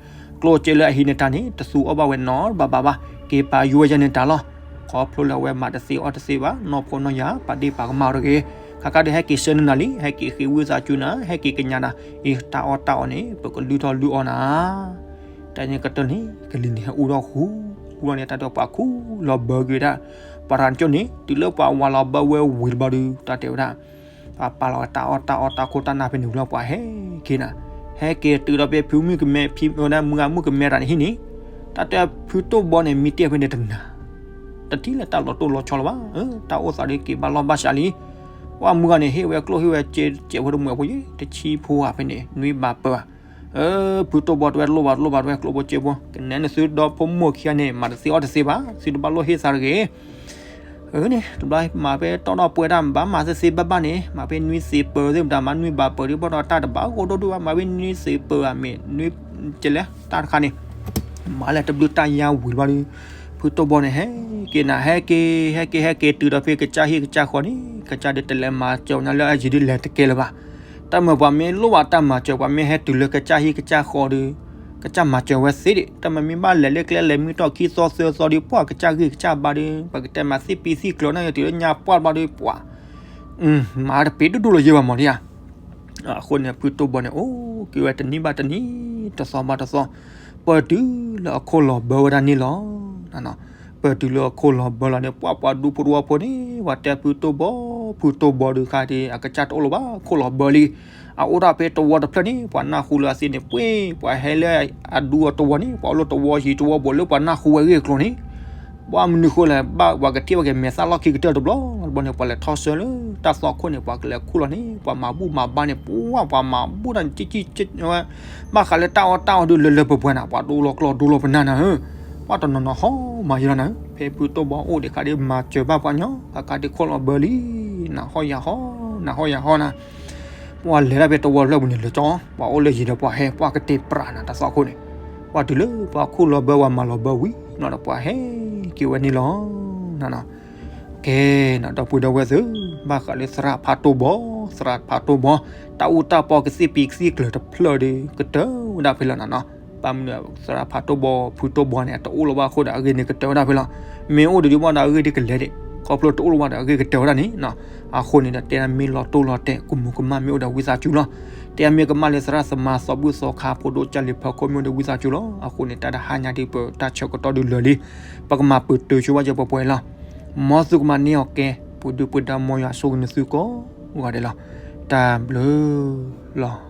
ကျိၣ်စ့လၢအဟံးန့ၢ်တၢ်န့ၣ် တသူအီၣ်ဘၣ်ဝဲနီတဘးဘၣ်ဘၣ်, က့ၤပာ်ယိဝဲယဲန့ၣ်တၢ်လီၤ, ခီဖျိလၢအဝဲမၤတသ့အီၣ်တသ့ဘၣ် နီၢ်ဖိနီၢ်ယၤ ပာ်ဒ့ၣ်ပာ်ကမၣ်တဂ့ၤ, ခါခါဒီးဟဲက့ၤဆှၢနုာ်နၤလံ ဟဲက့ၤဃ့ဝံသးစူၤနၤ ဟဲက့ၤကညးနၤ, အံၤ တၢ်အီၣ်တၢ်အီန့ၣ် ပကလုၢ်ထီၣ်လုၢ်အီၣ်နၤ တၢ်န့ၣ်ကတၢၢ်န့ၣ် ကလံၤန့ၣ်ဟဲအူထီၣ်ဃူ, ဃူထီၣ်န့ၣ် တၢ်တဲပှၤခူလီၤဘၢက့ၤဝဲဒၣ်, ပှၤတဂၤကၠိၣ်န့ၣ် တုၤလၢပှၤဝၤလီၤဘၢဝဲဝံၤတဘျီဒီး တၢ်တဲဝဲဒၣ်, ပှၤပာ်လီၤတၢ်အီၣ်တၢ်အီတၢ်ခိၣ်တၢ်နၢ်ဖဲန့ၣ်ဝံၤလီၤ ပှၤဟဲက့ၤနၤ, ဟဲက့ၤတုၤဒီးဖဲဖုမုၣ်ကမဲ ဖံဝဲဒၣ်မုၢ်ဂၤမုၣ်ကမဲတၢ်န့ၣ်ဟံၣ်န့ၣ်, တၢ်တဲဖုတိၢ်ဘီန့ၣ် မံတ့ၢ်ဖဲန့ၣ်တနၤ တထံၣ်လၢတၢ်လီၤတိၢ်လီၤဆီလၢၤဘၣ်, တၢ်အိၣ်သးဒ်က့ၤဘၣ်လီၢ်ဘၣ်စးလံ, ပှၤမုၢ်ဂၤန့ၣ် ဟ့ၣ်ဝဲကျိၣ်ဟ့ၣ်ဝဲစ့ စဲးဖိတမှဲၤဖိယ့ၣ် တဆံဖိဧါဖဲန့ၣ် နွံဘးပၢၤဧါ, ဖုတိၢ်ဘီတဲဝဲလိၣ်ဘၣ်လိၣ်ဘၣ်တဲဝဲကျိၣ်ဖိစ့ဖိ ကနဲန့ၣ်သုဒီဖိမိၢ်ခံဂၤန့ၣ် မၤတသ့အီၣ်တသ့ဘၣ် သုတဘၣ်လိၣ်ဟ့ၣ်သးတဂ့ၤ အန့ၣ် တဘျီမၤဖဲတီၢ်ဒီးပှဲၤတၢ် မၤဘၣ်မၤသ့သ့ဘၣ်ဘၣ်န့ၣ် မၤဖဲနွံသ့ပၢၤသ့ၣ်မတၤ မၤနွံဘးပၢၤဒ်ဘၣ်ဒီးတၢ်တဘၣ်ဂီၢ်ဒိၣ်ဒိၣ်ဘၣ် မၤဖဲနွံသ့ပၢၤဧါ မ့ၢ်နွံကလဲၣ် တၢ်တခါန့ၣ် မၤလဲၤတဘျုးတၢ်ယါဝံၤဘၣ်ဒီး ဖုတိၢ်ဘီန့ၣ် ဟဲက့ၤနၤ ဟဲက့ၤ ဟဲက့ၤ ဟဲက့ၤတုၤဒီးဖဲကစၢ်ဟံၣ်ကစၢ်ဃီန့ၣ် ကစၢ်ဒုးတလဲၤမၤစၢၤနၤလၢအယံၤဒ်လဲၤတကဲလၢၤဘၣ်. တၢ်မၤပှၤမ့ၢ်လိၣ်ဘၣ်တၢ်မၤစၢၤ ပှၤမ့ၢ်ဟဲတုၤလၢကစၢ်ဟံၣ်ကစၢ်ဃီဒီး ကစၢ်မၤစၢၤဝဲသ့ဒံး တၢ်မၤမ့ၢ်ဘၣ်လဲၤလၢကျဲလဲၤမုၢ်ထီၣ်ခံသီသၢသီဒီး ပှၤကစၢ်ဂံၢ်ကစၢ်ဘါဒီး ပကတဲမၤသ့ပံသ့ကျၢၤန့ၣ် တုၤလၢညါပှၢ်ဘျီဒီးပှၤ မၤတပ့ၤဒိၣ်ဒိၣ်လီၤယဲဘၣ်မၢ်ဒံဧါ. အဃိန့ၣ် ဖုတိၢ်ဘီန့ၣ် အိၣ်က့ၤဝဲတနံၣ်ဘၣ်တနံၣ် တသီဘၣ်တသီ ပတုၤလၢအခိၣ်လီၤဘၢဝဲဒၣ်န့ၣ်လီၤ. ပတုၤလၢအခိၣ်လီၤဘၢလီၤန့ၣ် ပှၤပှၤဒူဖိတဝီဖိန့ၣ် ပှၤတဲဖုတိၢ်ဘီ, ဖုတိၢ်ဘီဒုးခါဒံး အကစၢ်တအိၣ်လၢၤဘၣ် ခိၣ်လီၤဘၢလံ. အအိၣ်ဒၣ်ဖဲတဝီတဖျၢၣ်န့ၣ် ပှၤနၢ်ဟူလၢအသ့န့ၣ် ပှ့ၤ ပှၤဟဲလၢအဒူအတဝီန့ၣ် ပှၤအိၣ်လၢတဝီယံၤတဝီဘိးလၢပှၤနၢ်ဟူဝဲအဂ့ၢ်အကျိၤန့ၣ် ပှၤမနုၤဃိလဲၣ် ဘၣ်ပှၤကထံၣ်ဘၣ်က့ၤမဲာ်သၣ်လီၢ်ခံကတၢၢ်တဘျီတဘျီန့ၣ် ပှၤလဲၤထီၣ်ဆၢလၢတၢ်သီခိၣ်န့ၣ် ပှၤကလဲၤခူၣ်လီၤန့ၣ် ပှၤမၤဘူၣ်မၤဘါန့ၣ် ပှၤ ပှၤမၤဘူၣ်တၢ်န့ၣ် ကံကံကံဝဲ ဘၣ်ဃးလၢတၢ်အီၣ်တၢ်အီဒုးလၢလၢပှဲၤပှဲၤနၤ ပှၤဒိလီၤကျီၢ်ဒိလီၤပနၢ်နၤဧၢ, ပှၤတနီၤနီၤဟီမၤယံၤလီၤနၤဧၢ, ဖဲဖုတိၢ်ဘီအိၣ်ဒံးခါဒံး မၤစၢၤဘၣ်ပှၤညီ ခါခါဒံးခိၣ်လီၤဘၢလံ, နၢ်ဟီယၤဟီ နၢ်ဟီယၤဟီနၤ ပှၤလဲၤဒၣ်ဖဲတဝီတဖျၢၣ်ပူၤန့ၣ် လၢကၠီ ပှၤအိၣ်လၢယံၤဒီးပှၤဟဲ ပှၤကတဲာ်ပြးနၤတၢ်သီခိၣ်န့ၣ်, ပှၤတုၤလၢပှၤခိၣ်လီၤဘၢ ပှၤမၤလီၤဘၢဝံၤနီၤဒီးပှၤဟဲက့ၤဝဲန့ၣ်လီၤ. ကဲနီၤ ဒီပုၢ်ဒီဝဲၢ်သ့ၣ်, ဘၣ်ဃးလၢသရၣ်ဖးတိၢ်ဘီ, သရၣ်ဖးတိၢ်ဘီ တၢ်အူတၢ်ပီကသ့ၣ်ပံၤကသ့ၣ်ကျၢၤတဖျၢၣ်ဒီး ကတၢၢ်ဝဲဒၣ်ဖဲလီၤနၤနီၤ, ဘၣ်မနုၤသရၣ်ဖးတိၢ်ဘီ ဖုတိၢ်ဘီန့ၣ် အတအိၣ်လၢၤဘၣ်အဃိဒီးအဂ့ၢ်န့ၣ်ကတၢၢ်ဝဲဒၣ်ဖဲလီၤ. မ့ၢ်အိၣ်ဒီးဒုးဘၣ်ဒီးအဂ့ၢ်ဒ်ကလဲၤဒံး, ခီဖျိတအိၣ်လၢၤဘၣ်ဒီးအဂ့ၢ်ကတၢၢ်ဝဲဒၣ်န့ၣ်နီၤ, အဃိန့ၣ်ဒီးတဲဒၣ်မ့ၢ်လီၤတိၢ်လီၤတဲာ် ကမူၤကမၣ်မ့ၢ်အိၣ်ဒီးဝံသးစူၤလီၤ. တဲမ့ၢ်ကမၣ်လၢသရၣ်သမါသီဘူၣ်သီခါဖိဒိၣ်ကၢ်လံၤဖီခိၣ်မ့ၢ်အိၣ်ဒီးဝံသးစူၤလီၤ. အဃိန့ၣ် တၢ်တဟါညါဒ်ပတၢ်ဆၢကတီၢ်ဒုးလၢာ်လံ, ပကမၤပတုာ်ဆိဝဲယပှဲၤပှဲၤလီၤ. မ်သုကမၤန့ၢ်အီၤကဲ, ပူၤဒုပူၤဒါမ်ယွၤဆိၣ်ဂ့ၤနသုကိးဂၤဒဲးလီၤ. တၢ်ဘျုးလီၤ.